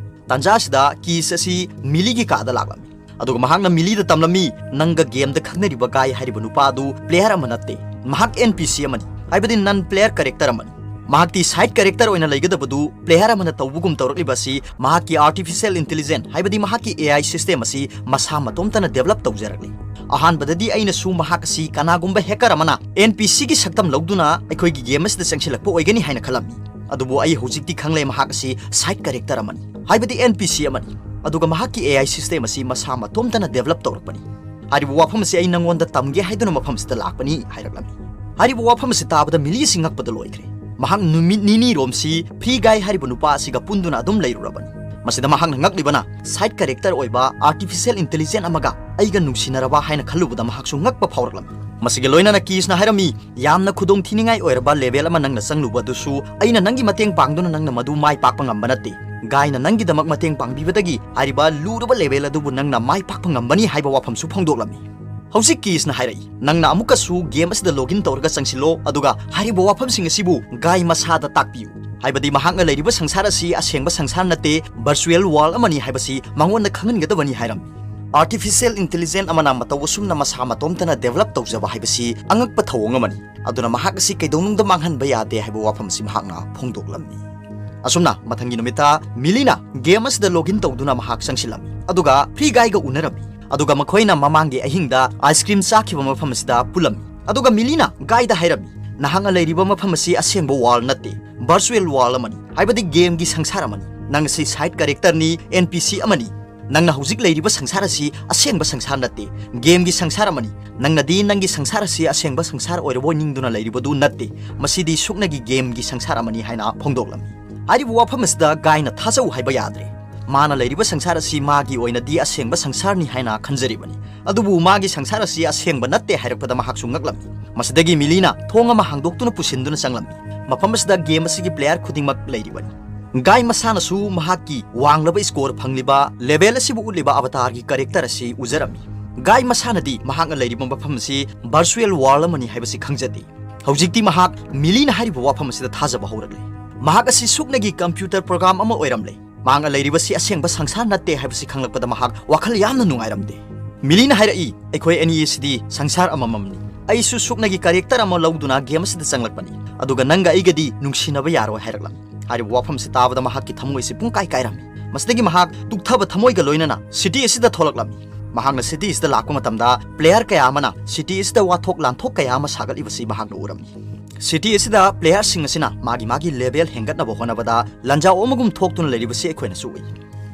ꯇꯥꯟꯖꯥ ꯑꯁꯤꯗ ꯀꯤꯁ ꯑꯁꯤ ꯃꯤꯂꯤꯒꯤ ꯀꯥꯗ ꯂꯥꯛꯂꯝꯃꯤ꯫ ꯑꯗꯨꯒ ꯃꯍꯥꯛꯅ ꯃꯤꯂꯤꯗ ꯇꯝꯂꯝꯃꯤ, "ꯅꯪꯒ ꯒꯦꯝꯗ ꯈꯪꯅꯔꯤꯕ ꯒꯥꯏ ꯍꯥꯏꯔꯤꯕ ꯅꯨꯄꯥ ꯑꯗꯨ ꯄ꯭ꯂꯦꯌꯔ ꯑꯃ ꯅꯠꯇꯦ, ꯃꯍꯥꯛ ꯑꯦꯟ ꯄꯤ ꯁꯤ ꯑꯃꯅꯤ, ꯍꯥꯏꯕꯗꯤ ꯅꯟ ꯄ꯭ꯂꯦꯌꯔ ꯀꯦꯔꯦꯛꯇꯔ ꯑꯃꯅꯤ꯫ ꯃꯍꯥꯛꯇꯤ ꯁꯥꯏꯗ ꯀꯦꯔꯦꯛꯇꯔ ꯑꯣꯏꯅ ꯂꯩꯒꯗꯕꯗꯨ ꯄ꯭ꯂꯦꯌꯔ ꯑꯃꯅ ꯇꯧꯕꯒꯨꯝ ꯇꯧꯔꯛꯂꯤꯕ ꯑꯁꯤ ꯃꯍꯥꯛꯀꯤ ꯑꯥꯔꯇꯤꯐꯤꯁꯤꯌꯦꯜ ꯏꯟꯇꯦꯂꯤꯖꯦꯟ, ꯍꯥꯏꯕꯗꯤ ꯃꯍꯥꯛꯀꯤ ꯑꯦ ꯑꯥꯏ ꯁꯤꯁꯇꯦꯝ ꯑꯁꯤ ꯃꯁꯥ ꯃꯇꯣꯝꯇꯅ ꯗꯦꯕꯂꯞ ꯇꯧꯖꯔꯛꯂꯤ꯫ ꯑꯍꯥꯟꯕꯗꯗꯤ ꯑꯩꯅꯁꯨ ꯃꯍꯥꯛ ꯑꯁꯤ ꯀꯅꯥꯒꯨꯝꯕ ꯍꯦꯀꯔ ꯑꯃꯅ ꯑꯦꯟ ꯄꯤ ꯁꯤꯒꯤ ꯁꯛꯇꯝ ꯂꯧꯗꯨꯅ ꯑꯩꯈꯣꯏꯒꯤ ꯒꯦꯝ ꯑꯁꯤꯗ ꯆꯪꯁꯤꯜꯂꯛꯄ ꯑꯣꯏꯒꯅꯤ ꯍꯥꯏꯅ ꯈꯜꯂꯝꯃꯤ꯫ ꯑꯗꯨꯕꯨ ꯑꯩ ꯍꯧꯖꯤꯛꯇꯤ ꯈꯪꯂꯦ ꯃꯍꯥꯛ ꯑꯁꯤ ꯁꯥꯏꯗ ꯀꯦꯔꯦꯛꯇꯔ ꯑꯃꯅꯤ, ꯍꯥꯏꯕꯗꯤ ꯑꯦꯟ ꯄꯤ ꯁꯤ ꯑꯃꯅꯤ꯫ ꯑꯗꯨꯒ ꯃꯍꯥꯛꯀꯤ ꯑꯦ ꯑꯥꯏ ꯁꯤꯁꯇꯦꯝ ꯑꯁꯤ ꯃꯁꯥ ꯃꯇꯣꯝꯇꯅ ꯗꯦꯕꯂꯞ ꯇꯧꯔꯛꯄꯅꯤ꯫ ꯍꯥꯏꯔꯤꯕ ꯋꯥꯐꯝ ꯑꯁꯤ ꯑꯩ ꯅꯪꯉꯣꯟꯗ ꯇꯝꯒꯦ ꯍꯥꯏꯗꯨꯅ ꯃꯐꯝꯁꯤꯗ ꯂꯥꯛꯄꯅꯤ" ꯍꯥꯏꯔꯛꯂꯝꯃꯤ꯫ ꯍꯥꯏꯔꯤꯕ ꯋꯥꯐꯝ ꯑꯁꯤ ꯇꯥꯕꯗ ꯃꯤꯂꯤ ꯑꯁꯤ ꯉꯛꯄꯗ ꯂꯣꯏꯈ꯭ꯔꯦ꯫ ꯃꯍꯥꯛ ꯅꯨꯃꯤꯠ ꯅꯤꯅꯤ ꯔꯣꯝꯁꯤ ꯐ꯭ꯔꯤ ꯒꯥꯏ ꯍꯥꯏꯔꯤꯕ ꯅꯨꯄꯥ ꯑꯁꯤꯒ ꯄꯨꯟꯗꯨꯅ ꯑꯗꯨꯝ ꯂꯩꯔꯨꯔꯕꯅꯤ꯫ ꯃꯁꯤꯗ ꯃꯍꯥꯛꯅ ꯉꯛꯂꯤꯕꯅ ꯁꯥꯏꯗ ꯀꯦꯔꯦꯛꯇꯔ ꯑꯣꯏꯕ ꯑꯥꯔꯇꯤꯐꯤꯁꯤꯌꯦꯜ ꯏꯟꯇꯦꯂꯤꯖꯦꯟ ꯑꯃꯒ ꯑꯩꯒ ꯅꯨꯡꯁꯤꯅꯔꯕ ꯍꯥꯏꯅ ꯈꯜꯂꯨꯕꯗ ꯃꯍꯥꯛꯁꯨ ꯉꯛꯄ ꯐꯥꯎꯔꯛꯂꯝꯃꯤ꯫ ꯃꯁꯤꯒ ꯂꯣꯏꯅꯅ ꯀꯤꯁꯅ ꯍꯥꯏꯔꯝꯃꯤ, "ꯌꯥꯝꯅ ꯈꯨꯗꯣꯡ ꯊꯤꯅꯤꯡꯉꯥꯏ ꯑꯣꯏꯔꯕ ꯂꯦꯚꯦꯜ ꯑꯃ ꯅꯪꯅ ꯆꯪꯂꯨꯕ ꯑꯗꯨꯁꯨ ꯑꯩꯅ ꯅꯪꯒꯤ ꯃꯇꯦꯡ ꯄꯥꯡꯗꯨꯅ ꯅꯪꯅ ꯃꯗꯨ ꯃꯥꯏ ꯄꯥꯛꯄ ꯉꯝꯕ ꯅꯠꯇꯦ꯫ ꯒꯥꯏꯅ ꯅꯪꯒꯤꯗꯃꯛ ꯃꯇꯦꯡ ꯄꯥꯡꯕꯤꯕꯗꯒꯤ ꯍꯥꯏꯔꯤꯕ ꯂꯨꯔꯕ ꯂꯦꯚꯦꯜ ꯑꯗꯨꯕꯨ ꯅꯪꯅ ꯃꯥꯏ ꯄꯥꯛꯄ ꯉꯝꯕꯅꯤ" ꯍꯥꯏꯕ ꯋꯥꯐꯝꯁꯨ ꯐꯣꯡꯗꯣꯛꯂꯝꯃꯤ꯫ ꯍꯧꯖꯤꯛ ꯀꯤꯁꯅ ꯍꯥꯏꯔꯛꯏ, "ꯅꯪꯅ ꯑꯃꯨꯛꯀꯁꯨ ꯒꯦꯝ ꯑꯁꯤꯗ ꯂꯣꯒ ꯏꯟ ꯇꯧꯔꯒ ꯆꯪꯁꯤꯜꯂꯣ, ꯑꯗꯨꯒ ꯍꯥꯏꯔꯤꯕ ꯋꯥꯐꯝꯁꯤꯡ ꯑꯁꯤꯕꯨ ꯒꯥꯏ ꯃꯁꯥꯗ ꯇꯥꯛꯄꯤꯌꯨ, ꯍꯥꯏꯕꯗꯤ ꯃꯍꯥꯛꯅ ꯂꯩꯔꯤꯕ ꯁꯪꯁꯥꯔ ꯑꯁꯤ ꯑꯁꯦꯡꯕ ꯁꯪꯁꯥꯔ ꯅꯠꯇꯦ, ꯚꯔꯆꯨꯋꯦꯜ ꯋꯥꯔꯜꯗ ꯑꯃꯅꯤ ꯍꯥꯏꯕꯁꯤ ꯃꯉꯣꯟꯗ ꯈꯪꯍꯟꯒꯗꯕꯅꯤ" ꯍꯥꯏꯔꯝꯃꯤ꯫ ꯑꯥꯔꯇꯤꯐꯤꯁꯤꯌꯦꯜ ꯏꯟꯇꯦꯂꯤꯖꯦꯟ ꯑꯃꯅ ꯃꯇꯧ ꯑꯁꯨꯝꯅ ꯃꯁꯥ ꯃꯇꯣꯝꯇꯅ ꯗꯦꯕꯂꯞ ꯇꯧꯖꯕ ꯍꯥꯏꯕꯁꯤ ꯑꯉꯛꯄ ꯊꯧꯑꯣꯡ ꯑꯃꯅꯤ꯫ ꯑꯗꯨꯅ ꯃꯍꯥꯛ ꯑꯁꯤ ꯀꯩꯗꯧꯅꯨꯡꯗ ꯃꯥꯡꯍꯟꯕ ꯌꯥꯗꯦ ꯍꯥꯏꯕ ꯋꯥꯐꯝ ꯑꯁꯤ ꯃꯍꯥꯛꯅ ꯐꯣꯡꯗꯣꯛꯂꯝꯃꯤ꯫ ꯑꯁꯨꯝꯅ ꯃꯊꯪꯒꯤ ꯅꯨꯃꯤꯠꯇ ꯃꯤꯂꯤꯅ ꯒꯦꯝ ꯑꯁꯤꯗ ꯂꯣꯒ ꯏꯟ ꯇꯧꯗꯨꯅ ꯃꯍꯥꯛ ꯆꯪꯁꯤꯜꯂꯝꯃꯤ, ꯑꯗꯨꯒ ꯐ꯭ꯔꯤ ꯒꯥꯏꯒ ꯎꯅꯔꯝꯃꯤ, ꯑꯗꯨꯒ ꯃꯈꯣꯏꯅ ꯃꯃꯥꯡꯒꯤ ꯑꯍꯤꯡꯗ ꯑꯥꯏꯁ ꯀ꯭ꯔꯤꯝ ꯆꯥꯈꯤꯕ ꯃꯐꯝ ꯑꯁꯤꯗ ꯄꯨꯜꯂꯝꯃꯤ꯫ ꯑꯗꯨꯒ ꯃꯤꯂꯤꯅ ꯒꯥꯏꯗ ꯍꯥꯏꯔꯝꯃꯤ, "ꯅꯍꯥꯛꯅ ꯂꯩꯔꯤꯕ ꯃꯐꯝ ꯑꯁꯤ ꯑꯁꯦꯡꯕ ꯋꯥꯔꯜꯗ ꯅꯠꯇꯦ, ꯚꯔꯆꯨꯋꯦꯜ ꯋꯥꯔꯜꯗ ꯑꯃꯅꯤ, ꯍꯥꯏꯕꯗꯤ ꯒꯦꯝꯒꯤ ꯁꯪꯁꯥꯔ ꯑꯃꯅꯤ꯫ ꯅꯪ ꯑꯁꯤ ꯁꯥꯏꯗ ꯀꯦꯔꯦꯛꯇꯔꯅꯤ, ꯑꯦꯟ ꯄꯤ ꯁꯤ ꯑꯃꯅꯤ꯫ ꯅꯪꯅ ꯍꯧꯖꯤꯛ ꯂꯩꯔꯤꯕ ꯁꯪꯁꯥꯔ ꯑꯁꯤ ꯑꯁꯦꯡꯕ ꯁꯪꯁꯥꯔ ꯅꯠꯇꯦ, ꯒꯦꯝꯒꯤ ꯁꯪꯁꯥꯔ ꯑꯃꯅꯤ꯫ ꯅꯪꯅꯗꯤ ꯅꯪꯒꯤ ꯁꯪꯁꯥꯔ ꯑꯁꯤ ꯑꯁꯦꯡꯕ ꯁꯪꯁꯥꯔ ꯑꯣꯏꯔꯕꯣꯏ ꯅꯤꯡꯗꯨꯅ ꯂꯩꯔꯤꯕꯗꯨ ꯅꯠꯇꯦ, ꯃꯁꯤꯗꯤ ꯁꯨꯞꯅꯒꯤ ꯒꯦꯝꯒꯤ ꯁꯪꯁꯥꯔ ꯑꯃꯅꯤ ꯍꯥꯏꯅ ꯐꯣꯡꯗꯣꯛꯂꯝꯃꯤ꯫ ꯍꯥꯏꯔꯤꯕ ꯋꯥꯐꯝ ꯑꯁꯤꯗ ꯒꯥꯏꯅ ꯊꯥꯖꯧ ꯍꯥꯏꯕ ꯌꯥꯗ꯭ꯔꯦ꯫ ꯃꯥꯅ ꯂꯩꯔꯤꯕ ꯁꯪꯁꯥꯔ ꯑꯁꯤ ꯃꯥꯒꯤ ꯑꯣꯏꯅꯗꯤ ꯑꯁꯦꯡꯕ ꯁꯪꯁꯥꯔꯅꯤ ꯍꯥꯏꯅ ꯈꯟꯖꯔꯤꯕꯅꯤ, ꯑꯗꯨꯕꯨ ꯃꯥꯒꯤ ꯁꯪꯁꯥꯔ ꯑꯁꯤ ꯑꯁꯦꯡꯕ ꯅꯠꯇꯦ ꯍꯥꯏꯔꯛꯄꯗ ꯃꯍꯥꯛꯁꯨ ꯉꯛꯂꯝꯃꯤ꯫ ꯃꯁꯤꯗꯒꯤ ꯃꯤꯂꯤꯅ ꯊꯣꯡ ꯑꯃ ꯍꯥꯡꯗꯣꯛꯇꯨꯅ ꯄꯨꯁꯤꯟꯗꯨꯅ ꯆꯪꯂꯝꯃꯤ꯫ ꯃꯐꯝ ꯑꯁꯤꯗ ꯒꯦꯝ ꯑꯁꯤꯒꯤ ꯄ꯭ꯂꯦꯌꯔ ꯈꯨꯗꯤꯡꯃꯛ ꯂꯩꯔꯤꯕꯅꯤ꯫ ꯒꯥꯏ ꯃꯁꯥꯅꯁꯨ ꯃꯍꯥꯛꯀꯤ ꯋꯥꯡꯂꯕ ꯁ꯭ꯀꯣꯔ ꯐꯪꯂꯤꯕ ꯂꯦꯚꯦꯜ ꯑꯁꯤꯕꯨ ꯎꯠꯂꯤꯕ ꯑꯕꯇꯥꯔꯒꯤ ꯀꯦꯔꯦꯛꯇꯔ ꯑꯁꯤ ꯎꯖꯔꯝꯃꯤ꯫ ꯒꯥꯏ ꯃꯁꯥꯅꯗꯤ ꯃꯍꯥꯛꯅ ꯂꯩꯔꯤꯕ ꯃꯐꯝ ꯑꯁꯤ ꯚꯔꯆꯨꯑꯦꯜ ꯋꯥꯔꯜ ꯑꯃꯅꯤ ꯍꯥꯏꯕꯁꯤ ꯈꯪꯖꯗꯦ꯫ ꯍꯧꯖꯤꯛꯇꯤ ꯃꯍꯥꯛ ꯃꯤꯂꯤꯅ ꯍꯥꯏꯔꯤꯕ ꯋꯥꯐꯝ ꯑꯁꯤꯗ ꯊꯥꯖꯕ ꯍꯧꯔꯛꯂꯦ꯫ ꯃꯍꯥꯛ ꯑꯁꯤ ꯁꯨꯞꯅꯒꯤ ꯀꯝꯄ꯭ꯌꯨꯇꯔ ꯄ꯭ꯔꯣꯒ꯭ꯔꯥꯝ ꯑꯃ ꯑꯣꯏꯔꯝꯂꯦ꯫ ꯃꯍꯥꯛꯅ ꯂꯩꯔꯤꯕꯁꯤ ꯑꯁꯦꯡꯕ ꯁꯪꯁꯥꯔ ꯅꯠꯇꯦ ꯍꯥꯏꯕꯁꯤ ꯈꯪꯂꯛꯄꯗ ꯃꯍꯥꯛ ꯋꯥꯈꯜ ꯌꯥꯝꯅ ꯅꯨꯡꯉꯥꯏꯔꯝꯗꯦ꯫ ꯃꯤꯂꯤꯅ ꯍꯥꯏꯔꯛꯏ, "ꯑꯩꯈꯣꯏ ꯑꯅꯤ ꯑꯁꯤꯗꯤ ꯁꯪꯁꯥꯔ ꯑꯃꯃꯝꯅꯤ꯫ ꯑꯩꯁꯨ ꯁꯨꯞꯅꯒꯤ ꯀꯦꯔꯦꯛꯇꯔ ꯑꯃ ꯂꯧꯗꯨꯅ ꯒꯦꯝ ꯑꯁꯤꯗ ꯆꯪꯂꯛꯄꯅꯤ, ꯑꯗꯨꯒ ꯅꯪꯒ ꯑꯩꯒꯗꯤ ꯅꯨꯡꯁꯤꯅꯕ ꯌꯥꯔꯣꯏ" ꯍꯥꯏꯔꯛꯂꯝꯃꯤ꯫ ꯍꯥꯏꯔꯤꯕ ꯋꯥꯐꯝꯁꯤ ꯇꯥꯕꯗ ꯃꯍꯥꯛꯀꯤ ꯊꯃꯣꯏꯁꯤ ꯄꯨꯡꯀꯥꯏ ꯀꯥꯏꯔꯝꯃꯤ꯫ ꯃꯁꯤꯗꯒꯤ ꯃꯍꯥꯛ ꯇꯨꯛꯊꯕ ꯊꯃꯣꯏꯒ ꯂꯣꯏꯅꯅ ꯁꯤꯇꯤ ꯑꯁꯤꯗ ꯊꯣꯛꯂꯛꯂꯝꯃꯤ꯫ ꯃꯍꯥꯛꯅ ꯁꯤꯇꯤ ꯑꯁꯤꯗ ꯂꯥꯛꯄ ꯃꯇꯝꯗ ꯄ꯭ꯂꯦꯌꯔ ꯀꯌꯥ ꯑꯃꯅ ꯁꯤꯇꯤ ꯑꯁꯤꯗ ꯋꯥꯊꯣꯛ ꯂꯥꯟꯊꯣꯛ ꯀꯌꯥ ꯑꯃ ꯁꯥꯒꯠꯂꯤꯕꯁꯤ ꯃꯍꯥꯛꯅ ꯎꯔꯝꯃꯤ꯫ ꯁꯤꯇꯤ ꯑꯁꯤꯗ ꯄ꯭ꯂꯦꯌꯔꯁꯤꯡ ꯑꯁꯤꯅ ꯃꯥꯒꯤ ꯃꯥꯒꯤ ꯂꯦꯚꯦꯜ ꯍꯦꯟꯒꯠꯅꯕ ꯍꯣꯠꯅꯕꯗ ꯂꯥꯟꯖꯥꯎ ꯑꯃꯒꯨꯝ ꯊꯣꯛꯇꯨꯅ ꯂꯩꯔꯤꯕꯁꯤ ꯑꯩꯈꯣꯏꯅꯁꯨ ꯎꯏ꯫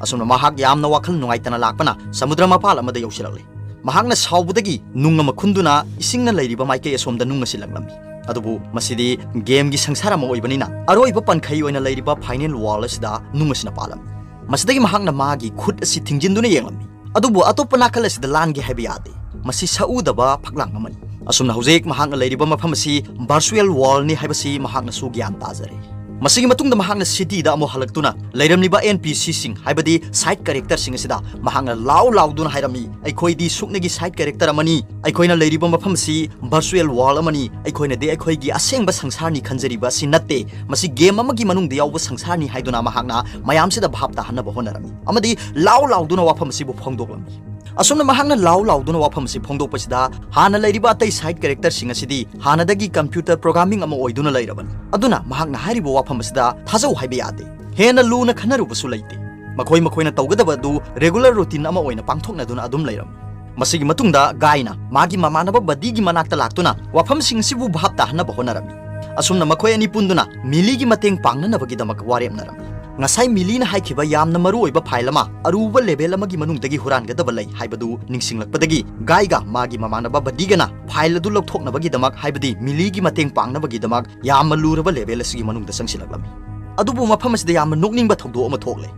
ꯑꯁꯨꯝꯅ ꯃꯍꯥꯛ ꯌꯥꯝꯅ ꯋꯥꯈꯜ ꯅꯨꯡꯉꯥꯏꯇꯅ ꯂꯥꯛꯄꯅ ꯁꯃꯨꯗ꯭ꯔ ꯃꯄꯥꯜ ꯑꯃꯗ ꯌꯧꯁꯤꯜꯂꯛꯂꯦ꯫ ꯃꯍꯥꯛꯅ ꯁꯥꯎꯕꯗꯒꯤ ꯅꯨꯡ ꯑꯃ ꯈꯨꯟꯗꯨꯅ ꯏꯁꯤꯡꯅ ꯂꯩꯔꯤꯕ ꯃꯥꯏꯀꯩ ꯑꯁꯣꯝꯗ ꯅꯨꯡ ꯑꯁꯤ ꯂꯪꯂꯝꯃꯤ꯫ ꯑꯗꯨꯕꯨ ꯃꯁꯤꯗꯤ ꯒꯦꯝꯒꯤ ꯁꯪꯁꯥꯔ ꯑꯃ ꯑꯣꯏꯕꯅꯤꯅ ꯑꯔꯣꯏꯕ ꯄꯟꯈꯩ ꯑꯣꯏꯅ ꯂꯩꯔꯤꯕ ꯐꯥꯏꯅꯦꯜ ꯋꯥꯔꯜ ꯑꯁꯤꯗ ꯅꯨꯡ ꯑꯁꯤꯅ ꯄꯥꯜꯂꯝꯃꯤ꯫ ꯃꯁꯤꯗꯒꯤ ꯃꯍꯥꯛꯅ ꯃꯥꯒꯤ ꯈꯨꯠ ꯑꯁꯤ ꯊꯤꯡꯖꯤꯟꯗꯨꯅ ꯌꯦꯡꯂꯝꯃꯤ꯫ ꯑꯗꯨꯕꯨ ꯑꯇꯣꯞꯄ ꯅꯥꯀꯜ ꯑꯁꯤꯗ ꯂꯥꯟꯒꯦ ꯍꯥꯏꯕ ꯌꯥꯗꯦ꯫ ꯃꯁꯤ ꯁꯛꯎꯗꯕ ꯐꯛꯂꯥꯡ ꯑꯃꯅꯤ꯫ ꯑꯁꯨꯝꯅ ꯍꯧꯖꯤꯛ ꯃꯍꯥꯛꯅ ꯂꯩꯔꯤꯕ ꯃꯐꯝ ꯑꯁꯤ ꯚꯔꯆꯨꯑꯦꯜ ꯋꯥꯔꯜꯅꯤ ꯍꯥꯏꯕꯁꯤ ꯃꯍꯥꯛꯅꯁꯨ ꯒ꯭ꯌꯥꯟ ꯇꯥꯖꯔꯦ꯫ ꯃꯁꯤꯒꯤ ꯃꯇꯨꯡꯗ ꯃꯍꯥꯛꯅ ꯁꯤꯇꯤꯗ ꯑꯃꯨꯛ ꯍꯜꯂꯛꯇꯨꯅ ꯂꯩꯔꯝꯂꯤꯕ ꯑꯦꯟ ꯄꯤ ꯁꯤꯁꯤꯡ, ꯍꯥꯏꯕꯗꯤ ꯁꯥꯏꯠ ꯀꯦꯔꯦꯛꯇꯔꯁꯤꯡ ꯑꯁꯤꯗ ꯃꯍꯥꯛꯅ ꯂꯥꯎ ꯂꯥꯎꯗꯨꯅ ꯍꯥꯏꯔꯝꯃꯤ, "ꯑꯩꯈꯣꯏꯗꯤ ꯁꯨꯞꯅꯒꯤ ꯁꯥꯏꯠ ꯀꯦꯔꯦꯛꯇꯔ ꯑꯃꯅꯤ꯫ ꯑꯩꯈꯣꯏꯅ ꯂꯩꯔꯤꯕ ꯃꯐꯝ ꯑꯁꯤ ꯚꯔꯆꯨꯑꯦꯜ ꯋꯥꯔꯜ ꯑꯃꯅꯤ꯫ ꯑꯩꯈꯣꯏꯅꯗꯤ ꯑꯩꯈꯣꯏꯒꯤ ꯑꯁꯦꯡꯕ ꯁꯪꯁꯥꯔꯅꯤ ꯈꯟꯖꯔꯤꯕ ꯑꯁꯤ ꯅꯠꯇꯦ꯫ ꯃꯁꯤ ꯒꯦꯝ ꯑꯃꯒꯤ ꯃꯅꯨꯡꯗ ꯌꯥꯎꯕ ꯁꯪꯁꯥꯔꯅꯤ" ꯍꯥꯏꯗꯨꯅ ꯃꯍꯥꯛꯅ ꯃꯌꯥꯝꯁꯤꯗ ꯚꯥꯞ ꯇꯥꯍꯟꯅꯕ ꯍꯣꯠꯅꯔꯝꯃꯤ꯫ ꯑꯃꯗꯤ ꯂꯥꯎ ꯂꯥꯎꯗꯨꯅ ꯋꯥꯐꯝ ꯑꯁꯤꯕꯨ ꯐꯣꯡꯗꯣꯛꯂꯝꯃꯤ꯫ ꯑꯁꯨꯝꯅ ꯃꯍꯥꯛꯅ ꯂꯥꯎ ꯂꯥꯎꯗꯨꯅ ꯋꯥꯐꯝ ꯑꯁꯤ ꯐꯣꯡꯗꯣꯛꯄꯁꯤꯗ ꯍꯥꯟꯅ ꯂꯩꯔꯤꯕ ꯑꯇꯩ ꯁꯥꯏꯠ ꯀꯦꯔꯦꯛꯇꯔꯁꯤꯡ ꯑꯁꯤꯗꯤ ꯍꯥꯟꯅꯗꯒꯤ ꯀꯝꯄ꯭ꯌꯨꯇꯔ ꯄ꯭ꯔꯣꯒ꯭ꯔꯥꯃꯤꯡ ꯑꯃ ꯑꯣꯏꯗꯨꯅ ꯂꯩꯔꯕꯅꯤ꯫ ꯑꯗꯨꯅ ꯃꯍꯥꯛꯅ ꯍꯥꯏꯔꯤꯕ ꯋꯥꯐꯝ ꯑꯁꯤꯗ ꯊꯥꯖꯧ ꯍꯥꯏꯕ ꯌꯥꯗꯦ꯫ ꯍꯦꯟꯅ ꯂꯨꯅ ꯈꯟꯅꯔꯨꯕꯁꯨ ꯂꯩꯇꯦ꯫ ꯃꯈꯣꯏ ꯃꯈꯣꯏꯅ ꯇꯧꯒꯗꯕ ꯑꯗꯨ ꯔꯦꯒꯨꯂꯔ ꯔꯨꯇꯤꯟ ꯑꯃ ꯑꯣꯏꯅ ꯄꯥꯡꯊꯣꯛꯅꯗꯨꯅ ꯑꯗꯨꯝ ꯂꯩꯔꯝꯃꯤ꯫ ꯃꯁꯤꯒꯤ ꯃꯇꯨꯡꯗ ꯒꯥꯏꯅ ꯃꯥꯒꯤ ꯃꯃꯥꯟꯅꯕ ꯕꯗꯤꯒꯤ ꯃꯅꯥꯛꯇ ꯂꯥꯛꯇꯨꯅ ꯋꯥꯐꯝꯁꯤꯡ ꯑꯁꯤꯕꯨ ꯚꯥꯞ ꯇꯥꯍꯟꯅꯕ ꯍꯣꯠꯅꯔꯝꯃꯤ꯫ ꯑꯁꯨꯝꯅ ꯃꯈꯣꯏ ꯑꯅꯤ ꯄꯨꯟꯗꯨꯅ ꯃꯤꯂꯤꯒꯤ ꯃꯇꯦꯡ ꯄꯥꯡꯅꯅꯕꯒꯤꯗꯃꯛ ꯋꯥꯔꯦꯞꯅꯔꯝꯃꯤ꯫ ꯉꯁꯥꯏ ꯃꯤꯂꯤꯅ ꯍꯥꯏꯈꯤꯕ ꯌꯥꯝꯅ ꯃꯔꯨ ꯑꯣꯏꯕ ꯐꯥꯏꯜ ꯑꯃ ꯑꯔꯨꯕ ꯂꯦꯚꯦꯜ ꯑꯃꯒꯤ ꯃꯅꯨꯡꯗꯒꯤ ꯍꯨꯔꯥꯟꯒꯗꯕ ꯂꯩ ꯍꯥꯏꯕꯗꯨ ꯅꯤꯡꯁꯤꯡꯂꯛꯄꯗꯒꯤ, ꯒꯥꯏꯒ ꯃꯥꯒꯤ ꯃꯃꯥꯟꯅꯕ ꯕꯗꯤꯒꯅ ꯐꯥꯏꯜ ꯑꯗꯨ ꯂꯧꯊꯣꯛꯅꯕꯒꯤꯗꯃꯛ, ꯍꯥꯏꯕꯗꯤ ꯃꯤꯂꯤꯒꯤ ꯃꯇꯦꯡ ꯄꯥꯡꯅꯕꯒꯤꯗꯃꯛ, ꯌꯥꯝꯅ ꯂꯨꯔꯕ ꯂꯦꯚꯦꯜ ꯑꯁꯤꯒꯤ ꯃꯅꯨꯡꯗ ꯆꯪꯁꯤꯜꯂꯛꯂꯝꯃꯤ꯫ ꯑꯗꯨꯕꯨ ꯃꯐꯝ ꯑꯁꯤꯗ ꯌꯥꯝꯅ ꯅꯣꯛꯅꯤꯡꯕ ꯊꯧꯗꯣꯛ ꯑꯃ ꯊꯣꯛꯂꯦ꯫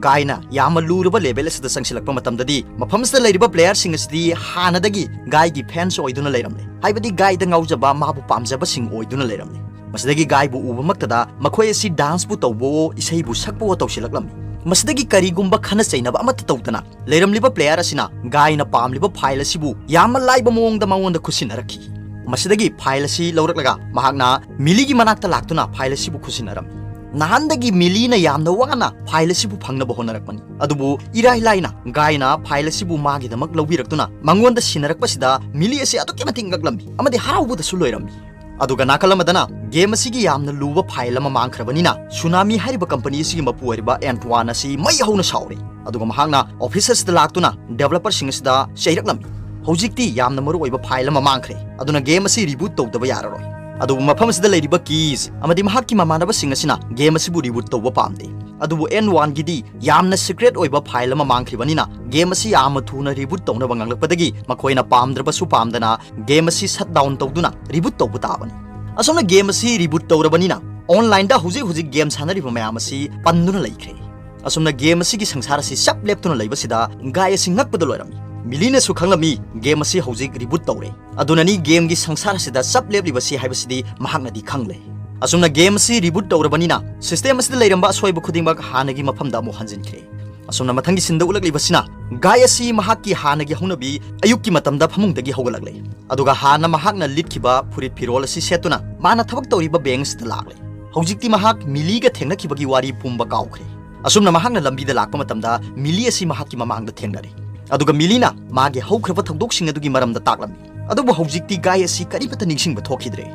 ꯒꯥꯏꯅ ꯌꯥꯝꯅ ꯂꯨꯔꯕ ꯂꯦꯚꯦꯜ ꯑꯁꯤꯗ ꯆꯪꯁꯤꯜꯂꯛꯄ ꯃꯇꯝꯗꯗꯤ, ꯃꯐꯝ ꯑꯁꯤꯗ ꯂꯩꯔꯤꯕ ꯄ꯭ꯂꯦꯌꯔꯁꯤꯡ ꯑꯁꯤꯗꯤ ꯍꯥꯟꯅꯗꯒꯤ ꯒꯥꯏꯒꯤ ꯐꯦꯟꯁ ꯑꯣꯏꯗꯨꯅ ꯂꯩꯔꯝꯂꯦ, ꯍꯥꯏꯕꯗꯤ ꯒꯥꯏꯗ ꯉꯥꯎꯖꯕ, ꯃꯥꯕꯨ ꯄꯥꯝꯖꯕꯁꯤꯡ ꯑꯣꯏꯗꯨꯅ ꯂꯩꯔꯝꯂꯦ꯫ ꯃꯁꯤꯗꯒꯤ ꯒꯥꯏꯕꯨ ꯎꯕꯃꯛꯇꯗ ꯃꯈꯣꯏ ꯑꯁꯤ ꯗꯥꯟꯁꯄꯨ ꯇꯧꯕꯋꯣ, ꯏꯁꯩꯕꯨ ꯁꯛꯄꯋꯣ ꯇꯧꯁꯤꯜꯂꯛꯂꯝꯃꯤ꯫ ꯃꯁꯤꯗꯒꯤ ꯀꯔꯤꯒꯨꯝꯕ ꯈꯟꯅ ꯆꯩꯅꯕ ꯑꯃꯠꯇ ꯇꯧꯗꯅ ꯂꯩꯔꯝꯂꯤꯕ ꯄ꯭ꯂꯦꯌꯔ ꯑꯁꯤꯅ ꯒꯥꯏꯅ ꯄꯥꯝꯂꯤꯕ ꯐꯥꯏꯜ ꯑꯁꯤꯕꯨ ꯌꯥꯝꯅ ꯂꯥꯏꯕ ꯃꯑꯣꯡꯗ ꯃꯉꯣꯟꯗ ꯈꯨꯠꯁꯤꯟꯅꯔꯛꯈꯤ꯫ ꯃꯁꯤꯗꯒꯤ ꯐꯥꯏꯜ ꯑꯁꯤ ꯂꯧꯔꯛꯂꯒ ꯃꯍꯥꯛꯅ ꯃꯤꯂꯤꯒꯤ ꯃꯅꯥꯛꯇ ꯂꯥꯛꯇꯨꯅ ꯐꯥꯏꯜ ꯑꯁꯤꯕꯨ ꯈꯨꯠꯁꯤꯟꯅꯔꯝꯃꯤ꯫ ꯅꯍꯥꯟꯗꯒꯤ ꯃꯤꯂꯤꯅ ꯌꯥꯝꯅ ꯋꯥꯅ ꯐꯥꯏꯜ ꯑꯁꯤꯕꯨ ꯐꯪꯅꯕ ꯍꯣꯠꯅꯔꯛꯄꯅꯤ, ꯑꯗꯨꯕꯨ ꯏꯔꯥꯏ ꯂꯥꯏꯅ ꯒꯥꯏꯅ ꯐꯥꯏꯜ ꯑꯁꯤꯕꯨ ꯃꯥꯒꯤꯗꯃꯛ ꯂꯧꯕꯤꯔꯛꯇꯨꯅ ꯃꯉꯣꯟꯗ ꯁꯤꯟꯅꯔꯛꯄꯁꯤꯗ ꯃꯤꯂꯤ ꯑꯁꯤ ꯑꯗꯨꯛꯀꯤ ꯃꯇꯤꯛ ꯉꯛꯂꯝꯃꯤ ꯑꯃꯗꯤ ꯍꯔꯥꯎꯕꯗꯁꯨ ꯂꯣꯏꯔꯝꯃꯤ꯫ ꯑꯗꯨꯒ ꯅꯥꯀꯜ ꯑꯃꯗꯅ ꯒꯦꯝ ꯑꯁꯤꯒꯤ ꯌꯥꯝꯅ ꯂꯨꯕ ꯐꯥꯏꯜ ꯑꯃ ꯃꯥꯡꯈ꯭ꯔꯕꯅꯤꯅ, ꯁꯨꯅꯥꯃꯤ ꯍꯥꯏꯔꯤꯕ ꯀꯝꯄꯅꯤ ꯑꯁꯤꯒꯤ ꯃꯄꯨ ꯑꯣꯏꯔꯤꯕ ꯑꯦꯟꯇ꯭ꯋꯥꯟ ꯑꯁꯤ ꯃꯩ ꯍꯧꯅ ꯁꯥꯎꯔꯦ꯫ ꯑꯗꯨꯒ ꯃꯍꯥꯛꯅ ꯑꯣꯐꯤꯁ ꯑꯁꯤꯗ ꯂꯥꯛꯇꯨꯅ ꯗꯦꯕꯂꯄꯔꯁꯤꯡ ꯑꯁꯤꯗ ꯆꯩꯔꯛꯂꯝꯃꯤ, "ꯍꯧꯖꯤꯛꯇꯤ ꯌꯥꯝꯅ ꯃꯔꯨ ꯑꯣꯏꯕ ꯐꯥꯏꯜ ꯑꯃ ꯃꯥꯡꯈ꯭ꯔꯦ, ꯑꯗꯨꯅ ꯒꯦꯝ ꯑꯁꯤ ꯔꯤꯕꯨꯠ ꯇꯧꯗꯕ ꯌꯥꯔꯔꯣꯏ"꯫ ꯑꯗꯨꯕꯨ ꯃꯐꯝ ꯑꯁꯤꯗ ꯂꯩꯔꯤꯕ ꯀꯤꯁ ꯑꯃꯗꯤ ꯃꯍꯥꯛꯀꯤ ꯃꯃꯥꯟꯅꯕꯁꯤꯡ ꯑꯁꯤꯅ ꯒꯦꯝ ꯑꯁꯤꯕꯨ ꯔꯤꯕꯨꯠ ꯇꯧꯕ ꯄꯥꯝꯗꯦ꯫ ꯑꯗꯨꯕꯨ ꯑꯦꯟ ꯋꯥꯟꯒꯤꯗꯤ ꯌꯥꯝꯅ ꯁꯤꯀ꯭ꯔꯦꯠ ꯑꯣꯏꯕ ꯐꯥꯏꯜ ꯑꯃ ꯃꯥꯡꯈꯤꯕꯅꯤꯅ, ꯒꯦꯝ ꯑꯁꯤ ꯌꯥꯝꯅ ꯊꯨꯅ ꯔꯤꯕꯨꯠ ꯇꯧꯅꯕ ꯉꯥꯡꯂꯛꯄꯗꯒꯤ ꯃꯈꯣꯏꯅ ꯄꯥꯝꯗ꯭ꯔꯕꯁꯨ ꯄꯥꯝꯗꯅ ꯒꯦꯝ ꯑꯁꯤ ꯁꯠ ꯗꯥꯎꯟ ꯇꯧꯗꯨꯅ ꯔꯤꯕꯨꯠ ꯇꯧꯕ ꯇꯥꯕꯅꯤ꯫ ꯑꯁꯨꯝꯅ ꯒꯦꯝ ꯑꯁꯤ ꯔꯤꯕꯨꯠ ꯇꯧꯔꯕꯅꯤꯅ, ꯑꯣꯟꯂꯥꯏꯟꯗ ꯍꯧꯖꯤꯛ ꯍꯧꯖꯤꯛ ꯒꯦꯝ ꯁꯥꯟꯅꯔꯤꯕ ꯃꯌꯥꯝ ꯑꯁꯤ ꯄꯟꯗꯨꯅ ꯂꯩꯈ꯭ꯔꯦ꯫ ꯑꯁꯨꯝꯅ ꯒꯦꯝ ꯑꯁꯤꯒꯤ ꯁꯪꯁꯥꯔ ꯑꯁꯤ ꯆꯞ ꯂꯦꯞꯇꯨꯅ ꯂꯩꯕꯁꯤꯗ ꯒꯥꯏ ꯑꯁꯤ ꯉꯛꯄꯗ ꯂꯣꯏꯔꯝꯃꯤ꯫ ꯃꯤꯂꯤꯅꯁꯨ ꯈꯪꯂꯝꯃꯤ ꯒꯦꯝ ꯑꯁꯤ ꯍꯧꯖꯤꯛ ꯔꯤꯕꯨꯠ ꯇꯧꯔꯦ, ꯑꯗꯨꯅꯅꯤ ꯒꯦꯝꯒꯤ ꯁꯪꯁꯥꯔ ꯑꯁꯤꯗ ꯆꯞ ꯂꯦꯞꯂꯤꯕꯁꯤ ꯍꯥꯏꯕꯁꯤꯗꯤ ꯃꯍꯥꯛꯅꯗꯤ ꯈꯪꯂꯦ꯫ ꯑꯁꯨꯝꯅ ꯒꯦꯝ ꯑꯁꯤ ꯔꯤꯕꯨꯠ ꯇꯧꯔꯕꯅꯤꯅ, ꯁꯤꯁꯇꯦꯝ ꯑꯁꯤꯗ ꯂꯩꯔꯝꯕ ꯑꯁꯣꯏꯕ ꯈꯨꯗꯤꯡꯃꯛ ꯍꯥꯟꯅꯒꯤ ꯃꯐꯝꯗ ꯑꯃꯨꯛ ꯍꯟꯖꯤꯟꯈ꯭ꯔꯦ꯫ ꯑꯁꯨꯝꯅ ꯃꯊꯪꯒꯤ ꯁꯤꯟꯗ ꯎꯠꯂꯛꯂꯤꯕꯁꯤꯅ ꯒꯥꯏ ꯑꯁꯤ ꯃꯍꯥꯛꯀꯤ ꯍꯥꯟꯅꯒꯤ ꯍꯧꯅꯕꯤ ꯑꯌꯨꯛꯀꯤ ꯃꯇꯝꯗ ꯐꯃꯨꯡꯗꯒꯤ ꯍꯧꯒꯠꯂꯛꯂꯦ, ꯑꯗꯨꯒ ꯍꯥꯟꯅ ꯃꯍꯥꯛꯅ ꯂꯤꯠꯈꯤꯕ ꯐꯨꯔꯤꯠ ꯐꯤꯔꯣꯜ ꯑꯁꯤ ꯁꯦꯠꯇꯨꯅ ꯃꯥꯅ ꯊꯕꯛ ꯇꯧꯔꯤꯕ ꯕꯦꯡꯛ ꯑꯁꯤꯗ ꯂꯥꯛꯂꯦ꯫ ꯍꯧꯖꯤꯛꯇꯤ ꯃꯍꯥꯛ ꯃꯤꯂꯤꯒ ꯊꯦꯡꯅꯈꯤꯕꯒꯤ ꯋꯥꯔꯤ ꯄꯨꯝꯕ ꯀꯥꯎꯈ꯭ꯔꯦ꯫ ꯑꯁꯨꯝꯅ ꯃꯍꯥꯛꯅ ꯂꯝꯕꯤꯗ ꯂꯥꯛꯄ ꯃꯇꯝꯗ ꯃꯤꯂꯤ ꯑꯁꯤ ꯃꯍꯥꯛꯀꯤ ꯃꯃꯥꯡꯗ ꯊꯦꯡꯅꯔꯦ, ꯑꯗꯨꯒ ꯃꯤꯂꯤꯅ ꯃꯥꯒꯤ ꯍꯧꯈ꯭ꯔꯕ ꯊꯧꯗꯣꯛꯁꯤꯡ ꯑꯗꯨꯒꯤ ꯃꯔꯝꯗ ꯇꯥꯛꯂꯝꯃꯤ꯫ ꯑꯗꯨꯕꯨ ꯍꯧꯖꯤꯛꯇꯤ ꯒꯥꯏ ꯑꯁꯤ ꯀꯔꯤꯃꯠꯇ ꯅꯤꯡꯁꯤꯡꯕ ꯊꯣꯛꯈꯤꯗ꯭ꯔꯦ꯫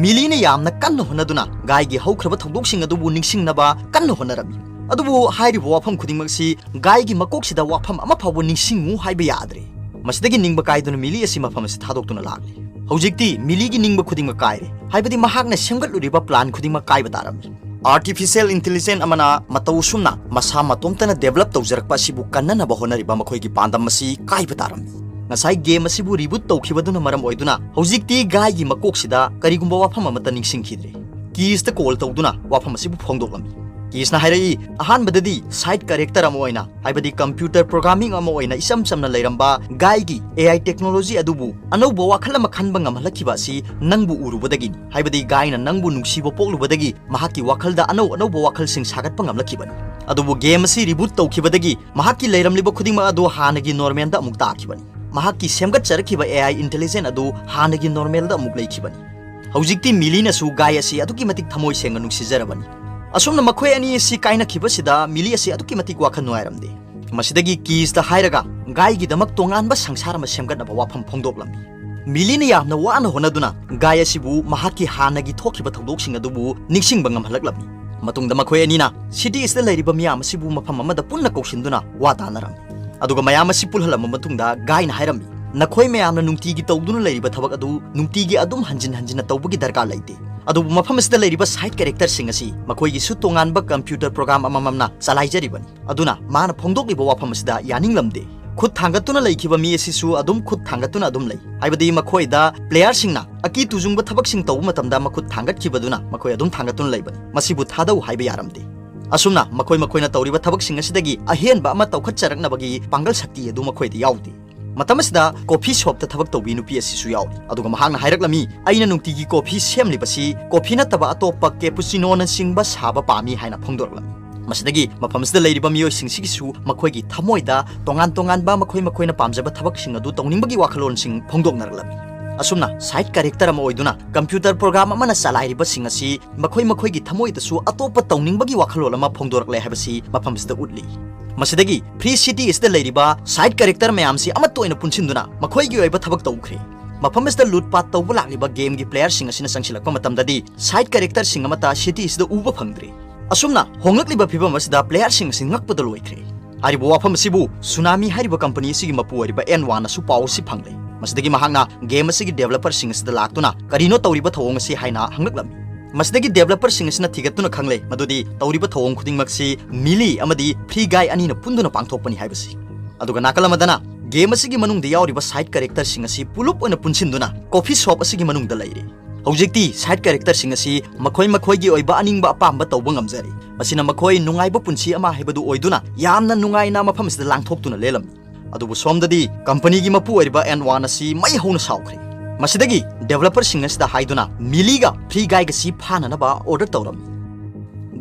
ꯃꯤꯂꯤꯅ ꯌꯥꯝꯅ ꯀꯟꯅ ꯍꯣꯠꯅꯗꯨꯅ ꯒꯥꯏꯒꯤ ꯍꯧꯈ꯭ꯔꯕ ꯊꯧꯗꯣꯛꯁꯤꯡ ꯑꯗꯨꯕꯨ ꯅꯤꯡꯁꯤꯡꯅꯕ ꯀꯟꯅ ꯍꯣꯠꯅꯔꯝꯃꯤ꯫ ꯑꯗꯨꯕꯨ ꯍꯥꯏꯔꯤꯕ ꯋꯥꯐꯝ ꯈꯨꯗꯤꯡꯃꯛꯁꯤ ꯒꯥꯏꯒꯤ ꯃꯀꯣꯛꯁꯤꯗ ꯋꯥꯐꯝ ꯑꯃ ꯐꯥꯎꯕ ꯅꯤꯡꯁꯤꯡꯉꯨ ꯍꯥꯏꯕ ꯌꯥꯗ꯭ꯔꯦ꯫ ꯃꯁꯤꯗꯒꯤ ꯅꯤꯡꯕ ꯀꯥꯏꯗꯨꯅ ꯃꯤꯂꯤ ꯑꯁꯤ ꯃꯐꯝ ꯑꯁꯤ ꯊꯥꯗꯣꯛꯇꯨꯅ ꯂꯥꯛꯂꯦ꯫ ꯍꯧꯖꯤꯛꯇꯤ ꯃꯤꯂꯤꯒꯤ ꯅꯤꯡꯕ ꯈꯨꯗꯤꯡꯃꯛ ꯀꯥꯏꯔꯦ, ꯍꯥꯏꯕꯗꯤ ꯃꯍꯥꯛꯅ ꯁꯦꯝꯒꯠꯂꯨꯔꯤꯕ ꯄ꯭ꯂꯥꯟ ꯈꯨꯗꯤꯡꯃꯛ ꯀꯥꯏꯕ ꯇꯥꯔꯝꯃꯤ꯫ Artificial intelligence ꯑꯃꯅ ꯃꯇꯧ ꯑꯁꯨꯝꯅ ꯃꯁꯥ ꯃꯇꯣꯝꯇꯅ develop ꯇꯧꯖꯔꯛꯄ ꯑꯁꯤꯕꯨ ꯀꯟꯅꯅꯕ ꯍꯣꯠꯅꯔꯤꯕ ꯃꯈꯣꯏꯒꯤ ꯄꯥꯟꯗꯝ ꯑꯁꯤ ꯀꯥꯏꯕ ꯇꯥꯔꯝꯃꯤ꯫ ꯉꯁꯥꯏ game ꯑꯁꯤꯕꯨ reboot ꯇꯧꯈꯤꯕꯗꯨꯅ ꯃꯔꯝ ꯑꯣꯏꯗꯨꯅ ꯍꯧꯖꯤꯛꯇꯤ ꯒꯥꯏꯒꯤ ꯃꯀꯣꯛꯁꯤꯗ ꯀꯔꯤꯒꯨꯝꯕ ꯋꯥꯐꯝ ꯑꯃꯠꯇ ꯅꯤꯡꯁꯤꯡꯈꯤꯗ꯭ꯔꯦ꯫ ꯀꯤꯁꯇ call ꯇꯧꯗꯨꯅ ꯋꯥꯐꯝ ꯑꯁꯤꯕꯨ ꯐꯣꯡꯗꯣꯛꯂꯝꯃꯤ꯫ ꯀꯤꯁꯅ ꯍꯥꯏꯔꯛꯏ, ꯑꯍꯥꯟꯕꯗꯗꯤ side character ꯑꯃ ꯑꯣꯏꯅ, ꯍꯥꯏꯕꯗꯤ computer programming ꯑꯃ ꯑꯣꯏꯅ ꯏꯆꯝ ꯆꯝꯅ ꯂꯩꯔꯝꯕ ꯒꯥꯏꯒꯤ A I technology ꯑꯗꯨꯕꯨ ꯑꯅꯧꯕ ꯋꯥꯈꯜ ꯑꯃ ꯈꯟꯕ ꯉꯝꯍꯜꯂꯛꯈꯤꯕ ꯑꯁꯤ ꯅꯪꯕꯨ ꯎꯔꯨꯕꯗꯒꯤꯅꯤ꯫ ꯍꯥꯏꯕꯗꯤ ꯒꯥꯏꯅ ꯅꯪꯕꯨ ꯅꯨꯡꯁꯤꯕ ꯄꯣꯛꯂꯨꯕꯗꯒꯤ ꯃꯍꯥꯛꯀꯤ ꯋꯥꯈꯜꯗ ꯑꯅꯧ ꯑꯅꯧꯕ ꯋꯥꯈꯜꯁꯤꯡ ꯁꯥꯒꯠꯄ ꯉꯝꯂꯛꯈꯤꯕꯅꯤ꯫ ꯑꯗꯨꯕꯨ game ꯑꯁꯤ reboot ꯇꯧꯈꯤꯕꯗꯒꯤ ꯃꯍꯥꯛꯀꯤ ꯂꯩꯔꯝꯂꯤꯕ ꯈꯨꯗꯤꯡꯃꯛ ꯑꯗꯨ ꯍꯥꯟꯅꯒꯤ normalꯗ ꯑꯃꯨꯛ ꯇꯥꯈꯤꯕꯅꯤ꯫ ꯃꯍꯥꯛꯀꯤ ꯁꯦꯝꯒꯠꯆꯔꯛꯈꯤꯕ A I intelligence ꯑꯗꯨ ꯍꯥꯟꯅꯒꯤ normalꯗ ꯑꯃꯨꯛ ꯂꯩꯈꯤꯕꯅꯤ꯫ ꯍꯧꯖꯤꯛꯇꯤ ꯃꯤꯂꯤꯅꯁꯨ ꯒꯥꯏ ꯑꯁꯤ ꯑꯗꯨꯛꯀꯤ ꯃꯇꯤꯛ ꯊꯃꯣꯏ ꯁꯦꯡꯅ ꯅꯨꯡꯁꯤꯖꯔꯕꯅꯤ꯫ ꯑꯁꯨꯝꯅ ꯃꯈꯣꯏ ꯑꯅꯤ ꯑꯁꯤ ꯀꯥꯏꯅꯈꯤꯕꯁꯤꯗ ꯃꯤꯂꯤ ꯑꯁꯤ ꯑꯗꯨꯛꯀꯤ ꯃꯇꯤꯛ ꯋꯥꯈꯜ ꯅꯨꯡꯉꯥꯏꯔꯝꯗꯦ꯫ ꯃꯁꯤꯗꯒꯤ ꯀꯤꯁꯇ ꯍꯥꯏꯔꯒ ꯒꯥꯏꯒꯤꯗꯃꯛ ꯇꯣꯉꯥꯟꯕ ꯁꯪꯁꯥꯔ ꯑꯃ ꯁꯦꯝꯒꯠꯅꯕ ꯋꯥꯐꯝ ꯐꯣꯡꯗꯣꯛꯂꯝꯃꯤ꯫ ꯃꯤꯂꯤꯅ ꯌꯥꯝꯅ ꯋꯥꯅ ꯍꯣꯠꯅꯗꯨꯅ ꯒꯥꯏ ꯑꯁꯤꯕꯨ ꯃꯍꯥꯛꯀꯤ ꯍꯥꯟꯅꯒꯤ ꯊꯣꯛꯈꯤꯕ ꯊꯧꯗꯣꯛꯁꯤꯡ ꯑꯗꯨꯕꯨ ꯅꯤꯡꯁꯤꯡꯕ ꯉꯝꯍꯜꯂꯛꯂꯝꯃꯤ꯫ ꯃꯇꯨꯡꯗ ꯃꯈꯣꯏ ꯑꯅꯤꯅ cityꯁꯤꯗ ꯂꯩꯔꯤꯕ ꯃꯤꯌꯥꯝ ꯑꯁꯤꯕꯨ ꯃꯐꯝ ꯑꯃꯗ ꯄꯨꯟꯅ ꯀꯧꯁꯤꯟꯗꯨꯅ ꯋꯥ ꯇꯥꯅꯔꯝꯃꯤ꯫ ꯑꯗꯨꯒ ꯃꯌꯥꯝ ꯑꯁꯤ ꯄꯨꯜꯍꯜꯂꯕ ꯃꯇꯨꯡꯗ ꯒꯥꯏꯅ ꯍꯥꯏꯔꯝꯃꯤ, "ꯅꯈꯣꯏ ꯃꯌꯥꯝꯅ ꯅꯨꯡꯇꯤꯒꯤ ꯇꯧꯗꯨꯅ ꯂꯩꯔꯤꯕ ꯊꯕꯛ ꯑꯗꯨ ꯅꯨꯡꯇꯤꯒꯤ ꯑꯗꯨꯝ ꯍꯟꯖꯤꯟ ꯍꯟꯖꯤꯟꯅ ꯇꯧꯕꯒꯤ ꯗꯔꯀꯥꯔ ꯂꯩꯇꯦ꯫ ꯑꯗꯨꯕꯨ ꯃꯐꯝ ꯑꯁꯤꯗ ꯂꯩꯔꯤꯕ side characterꯁꯤꯡ ꯑꯁꯤ ꯃꯈꯣꯏꯒꯤꯁꯨ ꯇꯣꯉꯥꯟꯕ computer program ꯑꯃꯃꯝꯅ ꯆꯂꯥꯏꯖꯔꯤꯕꯅꯤ꯫ ꯑꯗꯨꯅ ꯃꯥꯅ ꯐꯣꯡꯗꯣꯛꯂꯤꯕ ꯋꯥꯐꯝ ꯑꯁꯤꯗ ꯌꯥꯅꯤꯡꯂꯝꯗꯦ꯫ ꯈꯨꯠ ꯊꯥꯡꯒꯠꯇꯨꯅ ꯂꯩꯈꯤꯕ ꯃꯤ ꯑꯁꯤꯁꯨ ꯑꯗꯨꯝ ꯈꯨꯠ ꯊꯥꯡꯒꯠꯇꯨꯅ ꯑꯗꯨꯝ ꯂꯩ꯫ ꯍꯥꯏꯕꯗꯤ ꯃꯈꯣꯏꯗ playerꯁꯤꯡꯅ ꯑꯀꯤ ꯇꯨꯖꯨꯡꯕ ꯊꯕꯛꯁꯤꯡ ꯇꯧꯕ ꯃꯇꯝꯗ ꯃꯈꯨꯠ ꯊꯥꯡꯒꯠꯈꯤꯕꯗꯨꯅ ꯃꯈꯣꯏ ꯑꯗꯨꯝ ꯊꯥꯡꯒꯠꯇꯨꯅ ꯂꯩꯕꯅꯤ꯫ ꯃꯁꯤꯕꯨ ꯊꯥꯗꯧ ꯍꯥꯏꯕ ꯌꯥꯔꯝꯗꯦ꯫ ꯑꯁꯨꯝꯅ ꯃꯈꯣꯏ ꯃꯈꯣꯏꯅ ꯇꯧꯔꯤꯕ ꯊꯕꯛꯁꯤꯡ ꯑꯁꯤꯗꯒꯤ ꯑꯍꯦꯟꯕ ꯑꯃ ꯇꯧꯈꯠꯆꯔꯛꯅꯕꯒꯤ ꯄꯥꯡꯒꯜ ꯁꯛꯇꯤ ꯑꯗꯨ ꯃꯈꯣꯏꯗ ꯌꯥꯎꯗꯦ꯫ ꯃꯇꯝ ꯑꯁꯤꯗ coffee shopꯇ ꯊꯕꯛ ꯇꯧꯕꯤ ꯅꯨꯄꯤ ꯑꯁꯤꯁꯨ ꯌꯥꯎꯔꯤ꯫ ꯑꯗꯨꯒ ꯃꯍꯥꯛꯅ ꯍꯥꯏꯔꯛꯂꯝꯃꯤ, "ꯑꯩꯅ ꯅꯨꯡꯇꯤꯒꯤ coffee ꯁꯦꯝꯂꯤꯕꯁꯤ coffee ꯅꯠꯇꯕ ꯑꯇꯣꯞꯄ cappuccinoꯅꯆꯤꯡꯕ ꯁꯥꯕ ꯄꯥꯝꯃꯤ" ꯍꯥꯏꯅ ꯐꯣꯡꯗꯣꯔꯛꯂꯝꯃꯤ꯫ ꯃꯁꯤꯗꯒꯤ ꯃꯐꯝ ꯑꯁꯤꯗ ꯂꯩꯔꯤꯕ ꯃꯤꯑꯣꯏꯁꯤꯡꯁꯤꯒꯤꯁꯨ ꯃꯈꯣꯏꯒꯤ ꯊꯃꯣꯏꯗ ꯇꯣꯉꯥꯟ ꯇꯣꯉꯥꯟꯕ ꯃꯈꯣꯏ ꯃꯈꯣꯏꯅ ꯄꯥꯝꯖꯕ ꯊꯕꯛꯁꯤꯡ ꯑꯗꯨ ꯇꯧꯅꯤꯡꯕꯒꯤ ꯋꯥꯈꯜꯂꯣꯟꯁꯤꯡ ꯐꯣꯡꯗꯣꯛꯅꯔꯛꯂꯝꯃꯤ꯫ ꯑꯁꯨꯝꯅ side character ꯑꯃ ꯑꯣꯏꯗꯨꯅ computer program ꯑꯃꯅ ꯆꯂꯥꯏꯔꯤꯕꯁꯤꯡ ꯑꯁꯤ ꯃꯈꯣꯏ ꯃꯈꯣꯏꯒꯤ ꯊꯃꯣꯏꯗꯁꯨ ꯑꯇꯣꯞꯄ ꯇꯧꯅꯤꯡꯕꯒꯤ ꯋꯥꯈꯜꯂꯣꯟ ꯑꯃ ꯐꯣꯡꯗꯣꯔꯛꯂꯦ ꯍꯥꯏꯕꯁꯤ ꯃꯐꯝ ꯑꯁꯤꯗ ꯎꯠꯂꯤ꯫ ꯃꯁꯤꯗꯒꯤ free city ꯑꯁꯤꯗ ꯂꯩꯔꯤꯕ side character ꯃꯌꯥꯝꯁꯤ ꯑꯃꯠꯇ ꯑꯣꯏꯅ ꯄꯨꯟꯁꯤꯟꯗꯨꯅ ꯃꯈꯣꯏꯒꯤ ꯑꯣꯏꯕ ꯊꯕꯛ ꯇꯧꯈ꯭ꯔꯦ꯫ ꯃꯐꯝ ꯑꯁꯤꯗ ꯂꯨꯠꯄꯥꯠ ꯇꯧꯕ ꯂꯥꯛꯂꯤꯕ gameꯒꯤ playerꯁꯤꯡ ꯑꯁꯤꯅ ꯆꯪꯁꯤꯜꯂꯛꯄ ꯃꯇꯝꯗꯗꯤ side characterꯁꯤꯡ ꯑꯃꯠꯇ city ꯑꯁꯤꯗ ꯎꯕ ꯐꯪꯗ꯭ꯔꯦ꯫ ꯑꯁꯨꯝꯅ ꯍꯣꯡꯂꯛꯂꯤꯕ ꯐꯤꯕꯝ ꯑꯁꯤꯗ playerꯁꯤꯡ ꯑꯁꯤ ꯉꯛꯄꯗ ꯂꯣꯏꯈ꯭ꯔꯦ꯫ ꯍꯥꯏꯔꯤꯕ ꯋꯥꯐꯝ ꯑꯁꯤꯕꯨ Tsunami ꯍꯥꯏꯔꯤꯕ company ꯑꯁꯤꯒꯤ ꯃꯄꯨ ꯑꯣꯏꯔꯤꯕ ꯑꯦꯟ ꯋꯥꯅꯁꯨ ꯄꯥꯎ ꯑꯁꯤ ꯐꯪꯂꯦ꯫ ꯃꯁꯤꯗꯒꯤ ꯃꯍꯥꯛꯅ game ꯑꯁꯤꯒꯤ developerꯁꯤꯡ ꯑꯁꯤꯗ ꯂꯥꯛꯇꯨꯅ ꯀꯔꯤꯅꯣ ꯇꯧꯔꯤꯕ ꯊꯧꯑꯣꯡ ꯑꯁꯤ ꯍꯥꯏꯅ ꯍꯪꯂꯛꯂꯝꯃꯤ꯫ ꯃꯁꯤꯗꯒꯤ developerꯁꯤꯡ ꯑꯁꯤꯅ ꯊꯤꯒꯠꯇꯨꯅ ꯈꯪꯂꯦ ꯃꯗꯨꯗꯤ ꯇꯧꯔꯤꯕ ꯊꯧꯑꯣꯡ ꯈꯨꯗꯤꯡꯃꯛꯁꯤ ꯃꯤꯂꯤ ꯑꯃꯗꯤ ꯐ꯭ꯔꯤ ꯒꯥꯏ ꯑꯅꯤꯅ ꯄꯨꯟꯗꯨꯅ ꯄꯥꯡꯊꯣꯛꯄꯅꯤ ꯍꯥꯏꯕꯁꯤ꯫ ꯑꯗꯨꯒ ꯅꯥꯀꯜ ꯑꯃꯗꯅ ꯒꯦꯝ ꯑꯁꯤꯒꯤ ꯃꯅꯨꯡꯗ ꯌꯥꯎꯔꯤꯕ side characterꯁꯤꯡ ꯑꯁꯤ ꯄꯨꯂꯞ ꯑꯣꯏꯅ ꯄꯨꯟꯁꯤꯟꯗꯨꯅ coffee shop ꯑꯁꯤꯒꯤ ꯃꯅꯨꯡꯗ ꯂꯩꯔꯦ꯫ ꯍꯧꯖꯤꯛꯇꯤ side characterꯁꯤꯡ ꯑꯁꯤ ꯃꯈꯣꯏ ꯃꯈꯣꯏꯒꯤ ꯑꯣꯏꯕ ꯑꯅꯤꯡꯕ ꯑꯄꯥꯝꯕ ꯇꯧꯕ ꯉꯝꯖꯔꯦ꯫ ꯃꯁꯤꯅ ꯃꯈꯣꯏ ꯅꯨꯡꯉꯥꯏꯕ ꯄꯨꯟꯁꯤ ꯑꯃ ꯍꯥꯏꯕꯗꯨ ꯑꯣꯏꯗꯨꯅ ꯌꯥꯝꯅ ꯅꯨꯡꯉꯥꯏꯅ ꯃꯐꯝ ꯑꯁꯤꯗ ꯂꯥꯡꯊꯣꯛꯇꯨꯅ ꯂꯦꯜꯂꯝꯃꯤ꯫ ꯑꯗꯨꯕꯨ ꯁꯣꯝꯗꯗꯤ ꯀꯝꯄꯅꯤꯒꯤ ꯃꯄꯨ ꯑꯣꯏꯔꯤꯕ ꯑꯦꯟ ꯋꯥꯟ ꯑꯁꯤ ꯃꯩ ꯍꯧꯅ ꯁꯥꯎꯈ꯭ꯔꯦ꯫ ꯃꯁꯤꯗꯒꯤ developerꯁꯤꯡ ꯑꯁꯤꯗ ꯍꯥꯏꯗꯨꯅ ꯃꯤꯂꯤꯒ ꯐ꯭ꯔꯤ ꯒꯥꯏꯒꯁꯤ ꯐꯥꯅꯅꯕ order ꯇꯧꯔꯝꯃꯤ꯫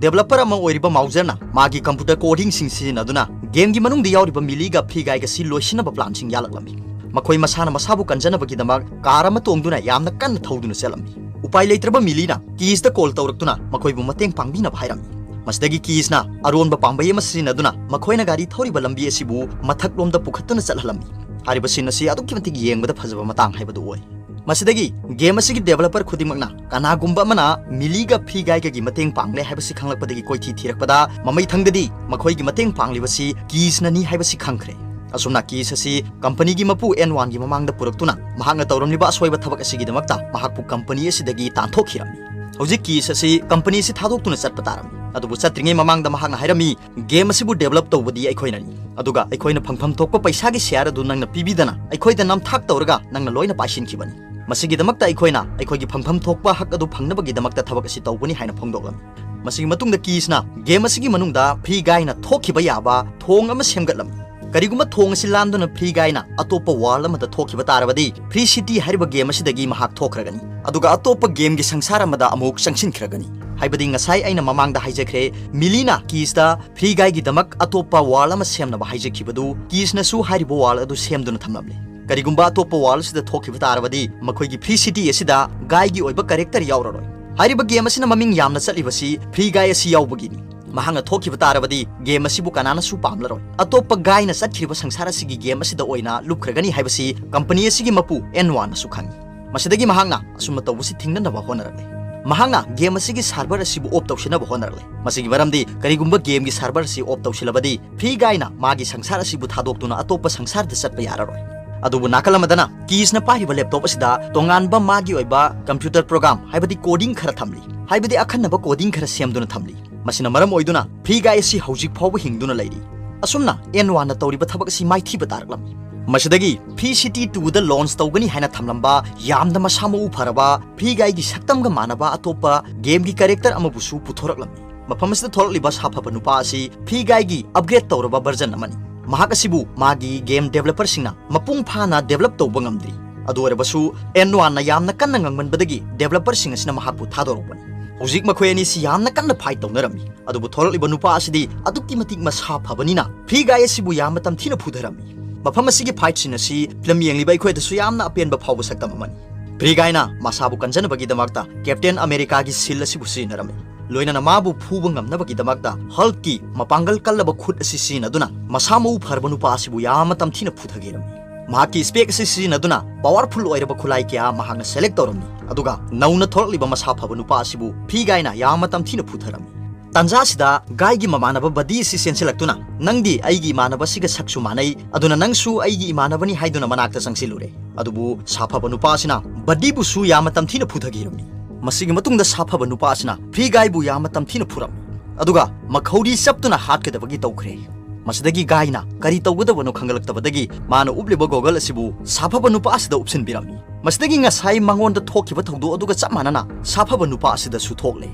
Developer ꯑꯃ ꯑꯣꯏꯔꯤꯕ ꯃꯥꯎꯖꯔꯅ ꯃꯥꯒꯤ computer codingꯁꯤꯡ ꯁꯤꯖꯤꯟꯅꯗꯨꯅ ꯒꯦꯝꯒꯤ ꯃꯅꯨꯡꯗ ꯌꯥꯎꯔꯤꯕ ꯃꯤꯂꯤꯒ ꯐ꯭ꯔꯤ ꯒꯥꯏꯒꯁꯤ ꯂꯣꯏꯁꯤꯟꯅꯕ planꯁꯤꯡ ꯌꯥꯜꯂꯛꯂꯝꯃꯤ꯫ ꯃꯈꯣꯏ ꯃꯁꯥꯅ ꯃꯁꯥꯕꯨ ꯀꯟꯖꯅꯕꯒꯤꯗꯃꯛ car ꯑꯃ ꯇꯣꯡꯗꯨꯅ ꯌꯥꯝꯅ ꯀꯟꯅ ꯊꯧꯗꯨꯅ ꯆꯠꯂꯝꯃꯤ꯫ ꯎꯄꯥꯏ ꯂꯩꯇ꯭ꯔꯕ ꯃꯤꯂꯤꯅ ꯀꯤꯁꯇ call ꯇꯧꯔꯛꯇꯨꯅ ꯃꯈꯣꯏꯕꯨ ꯃꯇꯦꯡ ꯄꯥꯡꯕꯤꯅꯕ ꯍꯥꯏꯔꯝꯃꯤ꯫ ꯃꯁꯤꯗꯒꯤ ꯀꯤꯁꯅ ꯑꯔꯣꯟꯕ ꯄꯥꯝꯕꯩ ꯑꯃ ꯁꯤꯖꯤꯟꯅꯗꯨꯅ ꯃꯈꯣꯏꯅ ꯒꯥꯔꯤ ꯊꯧꯔꯤꯕ ꯂꯝꯕꯤ ꯑꯁꯤꯕꯨ ꯃꯊꯛꯂꯣꯝꯗ ꯄꯨꯈꯠꯇꯨꯅ ꯆꯠꯍꯜꯂꯝꯃꯤ꯫ ꯍꯥꯏꯔꯤꯕ scene ꯑꯁꯤ ꯑꯗꯨꯛꯀꯤ ꯃꯇꯤꯛ ꯌꯦꯡꯕꯗ ꯐꯖꯕ ꯃꯇꯥꯡ ꯍꯥꯏꯕꯗꯨ ꯑꯣꯏ꯫ ꯃꯁꯤꯗꯒꯤ ꯒꯦꯝ ꯑꯁꯤꯒꯤ developer ꯈꯨꯗꯤꯡꯃꯛꯅ ꯀꯅꯥꯒꯨꯝꯕ ꯑꯃꯅ ꯃꯤꯂꯤꯒ ꯐ꯭ꯔꯤ ꯒꯥꯏꯒꯒꯤ ꯃꯇꯦꯡ ꯄꯥꯡꯂꯦ ꯍꯥꯏꯕꯁꯤ ꯈꯪꯂꯛꯄꯗꯒꯤ ꯀꯣꯏꯊꯤ ꯊꯤꯔꯛꯄꯗ ꯃꯃꯩꯊꯪꯗꯗꯤ ꯃꯈꯣꯏꯒꯤ ꯃꯇꯦꯡ ꯄꯥꯡꯂꯤꯕꯁꯤ ꯀꯤꯁꯅꯅꯤ ꯍꯥꯏꯕꯁꯤ ꯈꯪꯈ꯭ꯔꯦ꯫ ꯑꯁꯨꯝꯅ ꯀꯤꯁ ꯑꯁꯤ ꯀꯝꯄꯅꯤꯒꯤ ꯃꯄꯨ ꯑꯦꯟ ꯋꯥꯟꯒꯤ ꯃꯃꯥꯡꯗ ꯄꯨꯔꯛꯇꯨꯅ ꯃꯍꯥꯛꯅ ꯇꯧꯔꯝꯂꯤꯕ ꯑꯁꯣꯏꯕ ꯊꯕꯛ ꯑꯁꯤꯒꯤꯗꯃꯛꯇ ꯃꯍꯥꯛꯄꯨ ꯀꯝꯄꯅꯤ ꯑꯁꯤꯗꯒꯤ ꯇꯥꯟꯊꯣꯛꯈꯤꯔꯝꯃꯤ꯫ ꯍꯧꯖꯤꯛ ꯀꯤꯁ ꯑꯁꯤ ꯀꯝꯄꯅꯤ ꯑꯁꯤ ꯊꯥꯗꯣꯛꯇꯨꯅ ꯆꯠꯄ ꯇꯥꯔꯝꯃꯤ꯫ ꯑꯗꯨꯕꯨ ꯆꯠꯇ꯭ꯔꯤꯉꯩ ꯃꯃꯥꯡꯗ ꯃꯍꯥꯛꯅ ꯍꯥꯏꯔꯝꯃꯤ, "ꯒꯦꯝ ꯑꯁꯤꯕꯨ develop ꯇꯧꯕꯗꯤ ꯑꯩꯈꯣꯏꯅꯅꯤ, ꯑꯗꯨꯒ ꯑꯩꯈꯣꯏꯅ ꯐꯪꯐꯝ ꯊꯣꯛꯄ ꯄꯩꯁꯥꯒꯤ share ꯑꯗꯨ ꯅꯪꯅ ꯄꯤꯕꯤꯗꯅ ꯑꯩꯈꯣꯏꯗ ꯅꯝꯊꯥꯛ ꯇꯧꯔꯒ ꯅꯪꯅ ꯂꯣꯏꯅ ꯄꯥꯏꯁꯤꯟꯈꯤꯕꯅꯤ꯫ ꯃꯁꯤꯒꯤꯗꯃꯛꯇ ꯑꯩꯈꯣꯏꯅ ꯑꯩꯈꯣꯏꯒꯤ ꯐꯪꯐꯝ ꯊꯣꯛꯄ ꯍꯛ ꯑꯗꯨ ꯐꯪꯅꯕꯒꯤꯗꯃꯛꯇ ꯊꯕꯛ ꯑꯁꯤ ꯇꯧꯕꯅꯤ" ꯍꯥꯏꯅ ꯐꯣꯡꯗꯣꯛꯂꯝꯃꯤ꯫ ꯃꯁꯤꯒꯤ ꯃꯇꯨꯡꯗ ꯀꯤꯁꯅ ꯒꯦꯝ ꯑꯁꯤꯒꯤ ꯃꯅꯨꯡꯗ ꯐ꯭ꯔꯤ ꯒꯥꯏꯅ ꯊꯣꯛꯈꯤꯕ ꯌꯥꯕ ꯊꯣꯡ ꯑꯃ ꯁꯦꯝꯒꯠꯂꯝꯃꯤ꯫ ꯀꯔꯤꯒꯨꯝꯕ ꯊꯣꯡ ꯑꯁꯤ ꯂꯥꯟꯗꯨꯅ ꯐ꯭ꯔꯤ ꯒꯥꯏꯅ ꯑꯇꯣꯞꯄ world ꯑꯃꯗ ꯊꯣꯛꯈꯤꯕ ꯇꯥꯔꯕꯗꯤ, ꯐ꯭ꯔꯤ ꯁꯤꯇꯤ ꯍꯥꯏꯔꯤꯕ ꯒꯦꯝ ꯑꯁꯤꯗꯒꯤ ꯃꯍꯥꯛ ꯊꯣꯛꯈ꯭ꯔꯒꯅꯤ, ꯑꯗꯨꯒ ꯑꯇꯣꯞꯄ ꯒꯦꯝꯒꯤ ꯁꯪꯁꯥꯔ ꯑꯃꯗ ꯑꯃꯨꯛ ꯆꯪꯁꯤꯟꯈ꯭ꯔꯒꯅꯤ꯫ ꯍꯥꯏꯕꯗꯤ ꯉꯁꯥꯏ ꯑꯩꯅ ꯃꯃꯥꯡꯗ ꯍꯥꯏꯖꯈ꯭ꯔꯦ, ꯃꯤꯂꯤꯅ ꯀꯤꯁꯇ ꯐ꯭ꯔꯤ ꯒꯥꯏꯒꯤꯗꯃꯛ ꯑꯇꯣꯞꯄ world ꯑꯃ ꯁꯦꯝꯅꯕ ꯍꯥꯏꯖꯈꯤꯕꯗꯨ, ꯀꯤꯁꯅꯁꯨ ꯍꯥꯏꯔꯤꯕ world ꯑꯗꯨ ꯁꯦꯝꯗꯨꯅ ꯊꯝꯂꯝꯂꯦ꯫ ꯀꯔꯤꯒꯨꯝꯕ ꯑꯇꯣꯞꯄ world ꯑꯁꯤꯗ ꯊꯣꯛꯈꯤꯕ ꯇꯥꯔꯕꯗꯤ, ꯃꯈꯣꯏꯒꯤ ꯐ꯭ꯔꯤ ꯁꯤꯇꯤ ꯑꯁꯤꯗ ꯒꯥꯏꯒꯤ ꯑꯣꯏꯕ character ꯌꯥꯎꯔꯔꯣꯏ꯫ ꯍꯥꯏꯔꯤꯕ ꯒꯦꯝ ꯑꯁꯤꯅ ꯃꯃꯤꯡ ꯌꯥꯝꯅ ꯆꯠꯂꯤꯕꯁꯤ ꯐ꯭ꯔꯤ ꯒꯥꯏ ꯑꯁꯤ ꯌꯥꯎꯕꯒꯤꯅꯤ꯫ ꯃꯍꯥꯛꯅ ꯊꯣꯛꯈꯤꯕ ꯇꯥꯔꯕꯗꯤ ꯒꯦꯝ ꯑꯁꯤꯕꯨ ꯀꯅꯥꯅꯁꯨ ꯄꯥꯝꯂꯔꯣꯏ꯫ ꯑꯇꯣꯞꯄ ꯒꯥꯏꯅ ꯆꯠꯈ꯭ꯔꯤꯕ ꯁꯪꯁꯥꯔ ꯑꯁꯤꯒꯤ ꯒꯦꯝ ꯑꯁꯤꯗ ꯑꯣꯏꯅ ꯂꯨꯞꯈ꯭ꯔꯒꯅꯤ ꯍꯥꯏꯕꯁꯤ ꯀꯝꯄꯅꯤ ꯑꯁꯤꯒꯤ ꯃꯄꯨ ꯑꯦꯟ ꯋꯥꯟꯅꯁꯨ ꯈꯪꯏ꯫ ꯃꯁꯤꯗꯒꯤ ꯃꯍꯥꯛꯅ ꯑꯁꯨꯝꯅ ꯇꯧꯕꯁꯤ ꯊꯤꯡꯅꯅꯕ ꯍꯣꯠꯅꯔꯛꯂꯦ꯫ ꯃꯍꯥꯛꯅ ꯒꯦꯝ ꯑꯁꯤꯒꯤ server ꯑꯁꯤꯕꯨ off ꯇꯧꯁꯤꯟꯅꯕ ꯍꯣꯠꯅꯔꯛꯂꯦ꯫ ꯃꯁꯤꯒꯤ ꯃꯔꯝꯗꯤ ꯀꯔꯤꯒꯨꯝꯕ ꯒꯦꯝꯒꯤ server ꯑꯁꯤ off ꯇꯧꯁꯤꯜꯂꯕꯗꯤ ꯐ꯭ꯔꯤ ꯒꯥꯏꯅ ꯃꯥꯒꯤ ꯁꯪꯁꯥꯔ ꯑꯁꯤꯕꯨ ꯊꯥꯗꯣꯛꯇꯨꯅ ꯑꯇꯣꯞꯄ ꯁꯪꯁꯥꯔꯗ ꯆꯠꯄ ꯌꯥꯔꯔꯣꯏ꯫ ꯑꯗꯨꯕꯨ ꯅꯥꯀꯜ ꯑꯃꯗꯅ ꯀꯤꯁꯅ ꯄꯥꯏꯔꯤꯕ ꯂꯦꯞꯇꯣꯞ ꯑꯁꯤꯗ ꯇꯣꯉꯥꯟꯕ ꯃꯥꯒꯤ ꯑꯣꯏꯕ ꯀꯝꯄ꯭ꯌꯨꯇꯔ ꯄ꯭ꯔꯣꯒ꯭ꯔꯥꯝ, ꯍꯥꯏꯕꯗꯤ ꯀꯣꯗꯤꯡ ꯈꯔ ꯊꯝꯂꯤ, ꯍꯥꯏꯕꯗꯤ ꯑꯈꯟꯅꯕ ꯀꯣꯗꯤꯡ ꯈꯔ ꯁꯦꯝꯗꯨꯅ ꯊꯝꯂꯤ꯫ ꯃꯁꯤꯅ ꯃꯔꯝ ꯑꯣꯏꯗꯨꯅ ꯐ꯭ꯔꯤ ꯒꯥꯏ ꯑꯁꯤ ꯍꯧꯖꯤꯛ ꯐꯥꯎꯕ ꯍꯤꯡꯗꯨꯅ ꯂꯩꯔꯤ꯫ ꯑꯁꯨꯝꯅ ꯑꯦꯟ ꯋꯥꯟꯅ ꯇꯧꯔꯤꯕ ꯊꯕꯛ ꯑꯁꯤ ꯃꯥꯏꯊꯤꯕ ꯇꯥꯔꯛꯂꯝꯃꯤ꯫ ꯃꯁꯤꯗꯒꯤ ꯐ꯭ꯔꯤ ꯁꯤꯇꯤ ꯇꯨꯗ ꯂꯣꯟꯆ ꯇꯧꯒꯅꯤ ꯍꯥꯏꯅ ꯊꯝꯂꯝꯕ ꯌꯥꯝꯅ ꯃꯁꯥ ꯃꯎ ꯐꯔꯕ ꯐ꯭ꯔꯤ ꯒꯥꯏꯒꯤ ꯁꯛꯇꯝꯒ ꯃꯥꯟꯅꯕ ꯑꯇꯣꯞꯄ ꯒꯦꯝꯒꯤ ꯀꯦꯔꯦꯛꯇꯔ ꯑꯃꯕꯨꯁꯨ ꯄꯨꯊꯣꯔꯛꯂꯝꯃꯤ꯫ ꯃꯐꯝ ꯑꯁꯤꯗ ꯊꯣꯔꯛꯂꯤꯕ ꯁꯥꯐꯕ ꯅꯨꯄꯥ ꯑꯁꯤ ꯐ꯭ꯔꯤ ꯒꯥꯏꯒꯤ ꯑꯞꯒ꯭ꯔꯦꯗ ꯇꯧꯔꯕ ꯚꯔꯖꯟ ꯑꯃꯅꯤ꯫ ꯃꯍꯥꯛ ꯑꯁꯤꯕꯨ ꯃꯥꯒꯤ ꯒꯦꯝ ꯗꯦꯕꯂꯄꯔꯁꯤꯡꯅ ꯃꯄꯨꯡ ꯐꯥꯅ ꯗꯦꯕꯂꯞ ꯇꯧꯕ ꯉꯝꯗ꯭ꯔꯤ꯫ ꯑꯗꯨ ꯑꯣꯏꯔꯕꯁꯨ ꯑꯦꯟ ꯋꯥꯟꯅ ꯌꯥꯝꯅ ꯀꯟꯅ ꯉꯥꯡꯃꯟꯕꯗꯒꯤ ꯗꯦꯕꯂꯄꯔꯁꯤꯡ ꯑꯁꯤꯅ ꯃꯍꯥꯛꯄꯨ ꯊꯥꯗꯣꯔꯛꯄꯅꯤ꯫ ꯍꯧꯖꯤꯛ ꯃꯈꯣꯏ ꯑꯅꯤꯁꯤ ꯌꯥꯝꯅ ꯀꯟꯅ ꯐꯥꯏꯠ ꯇꯧꯅꯔꯝꯃꯤ꯫ ꯑꯗꯨꯕꯨ ꯊꯣꯔꯛꯂꯤꯕ ꯅꯨꯄꯥ ꯑꯁꯤꯗꯤ ꯑꯗꯨꯛꯀꯤ ꯃꯇꯤꯛ ꯃꯁꯥ ꯐꯕꯅꯤꯅ ꯐ꯭ꯔꯤ ꯒꯥꯏ ꯑꯁꯤꯕꯨ ꯌꯥꯝꯅ ꯇꯝꯊꯤꯅ ꯐꯨꯊꯔꯝꯃꯤ꯫ ꯃꯐꯝ ꯑꯁꯤꯒꯤ ꯐꯥꯏꯠꯁꯤꯡ ꯑꯁꯤ ꯐꯤꯂꯝ ꯌꯦꯡꯂꯤꯕ ꯑꯩꯈꯣꯏꯗꯁꯨ ꯌꯥꯝꯅ ꯑꯄꯦꯟꯕ ꯐꯥꯎꯕ ꯁꯛꯇꯝ ꯑꯃꯅꯤ꯫ ꯐ꯭ꯔꯤ ꯒꯥꯏꯅ ꯃꯁꯥꯕꯨ ꯀꯟꯖꯅꯕꯒꯤꯗꯃꯛꯇ ꯀꯦꯞꯇꯦꯟ ꯑꯃꯦꯔꯤꯀꯥꯒꯤ ꯁꯤꯜ ꯑꯁꯤꯕꯨ ꯁꯤꯖꯤꯟꯅꯔꯝꯃꯤ꯫ ꯂꯣꯏꯅꯅ ꯃꯥꯕꯨ ꯐꯨꯕ ꯉꯝꯅꯕꯒꯤꯗꯃꯛꯇ ꯍꯜꯛꯀꯤ ꯃꯄꯥꯡꯒꯜ ꯀꯜꯂꯕ ꯈꯨꯠ ꯑꯁꯤ ꯁꯤꯖꯤꯟꯅꯗꯨꯅ ꯃꯁꯥ ꯃꯎ ꯐꯔꯕ ꯅꯨꯄꯥ ꯑꯁꯤꯕꯨ ꯌꯥꯝꯅ ꯇꯝꯊꯤꯅ ꯐꯨꯊꯈꯤꯔꯝꯃꯤ꯫ ꯃꯍꯥꯛꯀꯤ ꯁ꯭ꯄꯦꯛ ꯑꯁꯤ ꯁꯤꯖꯤꯟꯅꯗꯨꯅ ꯄꯥꯋꯔꯐꯨꯜ ꯑꯣꯏꯔꯕ ꯈꯨꯠꯂꯥꯏ ꯀꯌꯥ ꯃꯍꯥꯛꯅ ꯁꯦꯂꯦꯛ ꯇꯧꯔꯝꯃꯤ꯫ ꯑꯗꯨꯒ ꯅꯧꯅ ꯊꯣꯔꯛꯂꯤꯕ ꯃꯁꯥ ꯐꯕ ꯅꯨꯄꯥ ꯑꯁꯤꯕꯨ ꯐ꯭ꯔꯤ ꯒꯥꯏꯅ ꯌꯥꯝꯅ ꯇꯝꯊꯤꯅ ꯐꯨꯊꯔꯝꯃꯤ꯫ ꯇꯥꯟꯖꯥ ꯑꯁꯤꯗ ꯒꯥꯏꯒꯤ ꯃꯃꯥꯟꯅꯕ ꯕꯗꯤ ꯑꯁꯤ ꯆꯦꯟꯁꯤꯜꯂꯛꯇꯨꯅ, "ꯅꯪꯗꯤ ꯑꯩꯒꯤ ꯏꯃꯥꯟꯅꯕꯁꯤꯒ ꯁꯛꯁꯨ ꯃꯥꯟꯅꯩ, ꯑꯗꯨꯅ ꯅꯪꯁꯨ ꯑꯩꯒꯤ ꯏꯃꯥꯟꯅꯕꯅꯤ" ꯍꯥꯏꯗꯨꯅ ꯃꯅꯥꯛꯇ ꯆꯪꯁꯤꯜꯂꯨꯔꯦ꯫ ꯑꯗꯨꯕꯨ ꯁꯥꯐꯕ ꯅꯨꯄꯥ ꯑꯁꯤꯅ ꯕꯗꯤꯕꯨꯁꯨ ꯌꯥꯝꯅ ꯇꯝꯊꯤꯅ ꯐꯨꯊꯈꯤꯔꯝꯃꯤ꯫ ꯃꯁꯤꯒꯤ ꯃꯇꯨꯡꯗ ꯁꯥꯐꯕ ꯅꯨꯄꯥ ꯑꯁꯤꯅ ꯐ꯭ꯔꯤ ꯒꯥꯏꯕꯨ ꯌꯥꯝꯅ ꯇꯝꯊꯤꯅ ꯐꯨꯔꯝꯃꯤ꯫ ꯑꯗꯨꯒ ꯃꯈꯧꯔꯤ ꯆꯞꯇꯨꯅ ꯍꯥꯠꯀꯗꯕꯒꯤ ꯇꯧꯈ꯭ꯔꯦ꯫ ꯃꯁꯤꯗꯒꯤ ꯒꯥꯏꯅ ꯀꯔꯤ ꯇꯧꯒꯗꯕꯅꯣ ꯈꯪꯒꯠꯂꯛꯇꯕꯗꯒꯤ ꯃꯥꯅ ꯎꯞꯂꯤꯕ ꯒꯣꯒꯜ ꯑꯁꯤꯕꯨ ꯁꯥꯐꯕ ꯅꯨꯄꯥ ꯑꯁꯤꯗ ꯎꯞꯁꯤꯟꯕꯤꯔꯝꯃꯤ꯫ ꯃꯁꯤꯗꯒꯤ ꯉꯁꯥꯏ ꯃꯉꯣꯟꯗ ꯊꯣꯛꯈꯤꯕ ꯊꯧꯗꯣꯛ ꯑꯗꯨꯒ ꯆꯞ ꯃꯥꯟꯅꯅ ꯁꯥꯐꯕ ꯅꯨꯄꯥ ꯑꯁꯤꯗꯁꯨ ꯊꯣꯛꯂꯦ꯫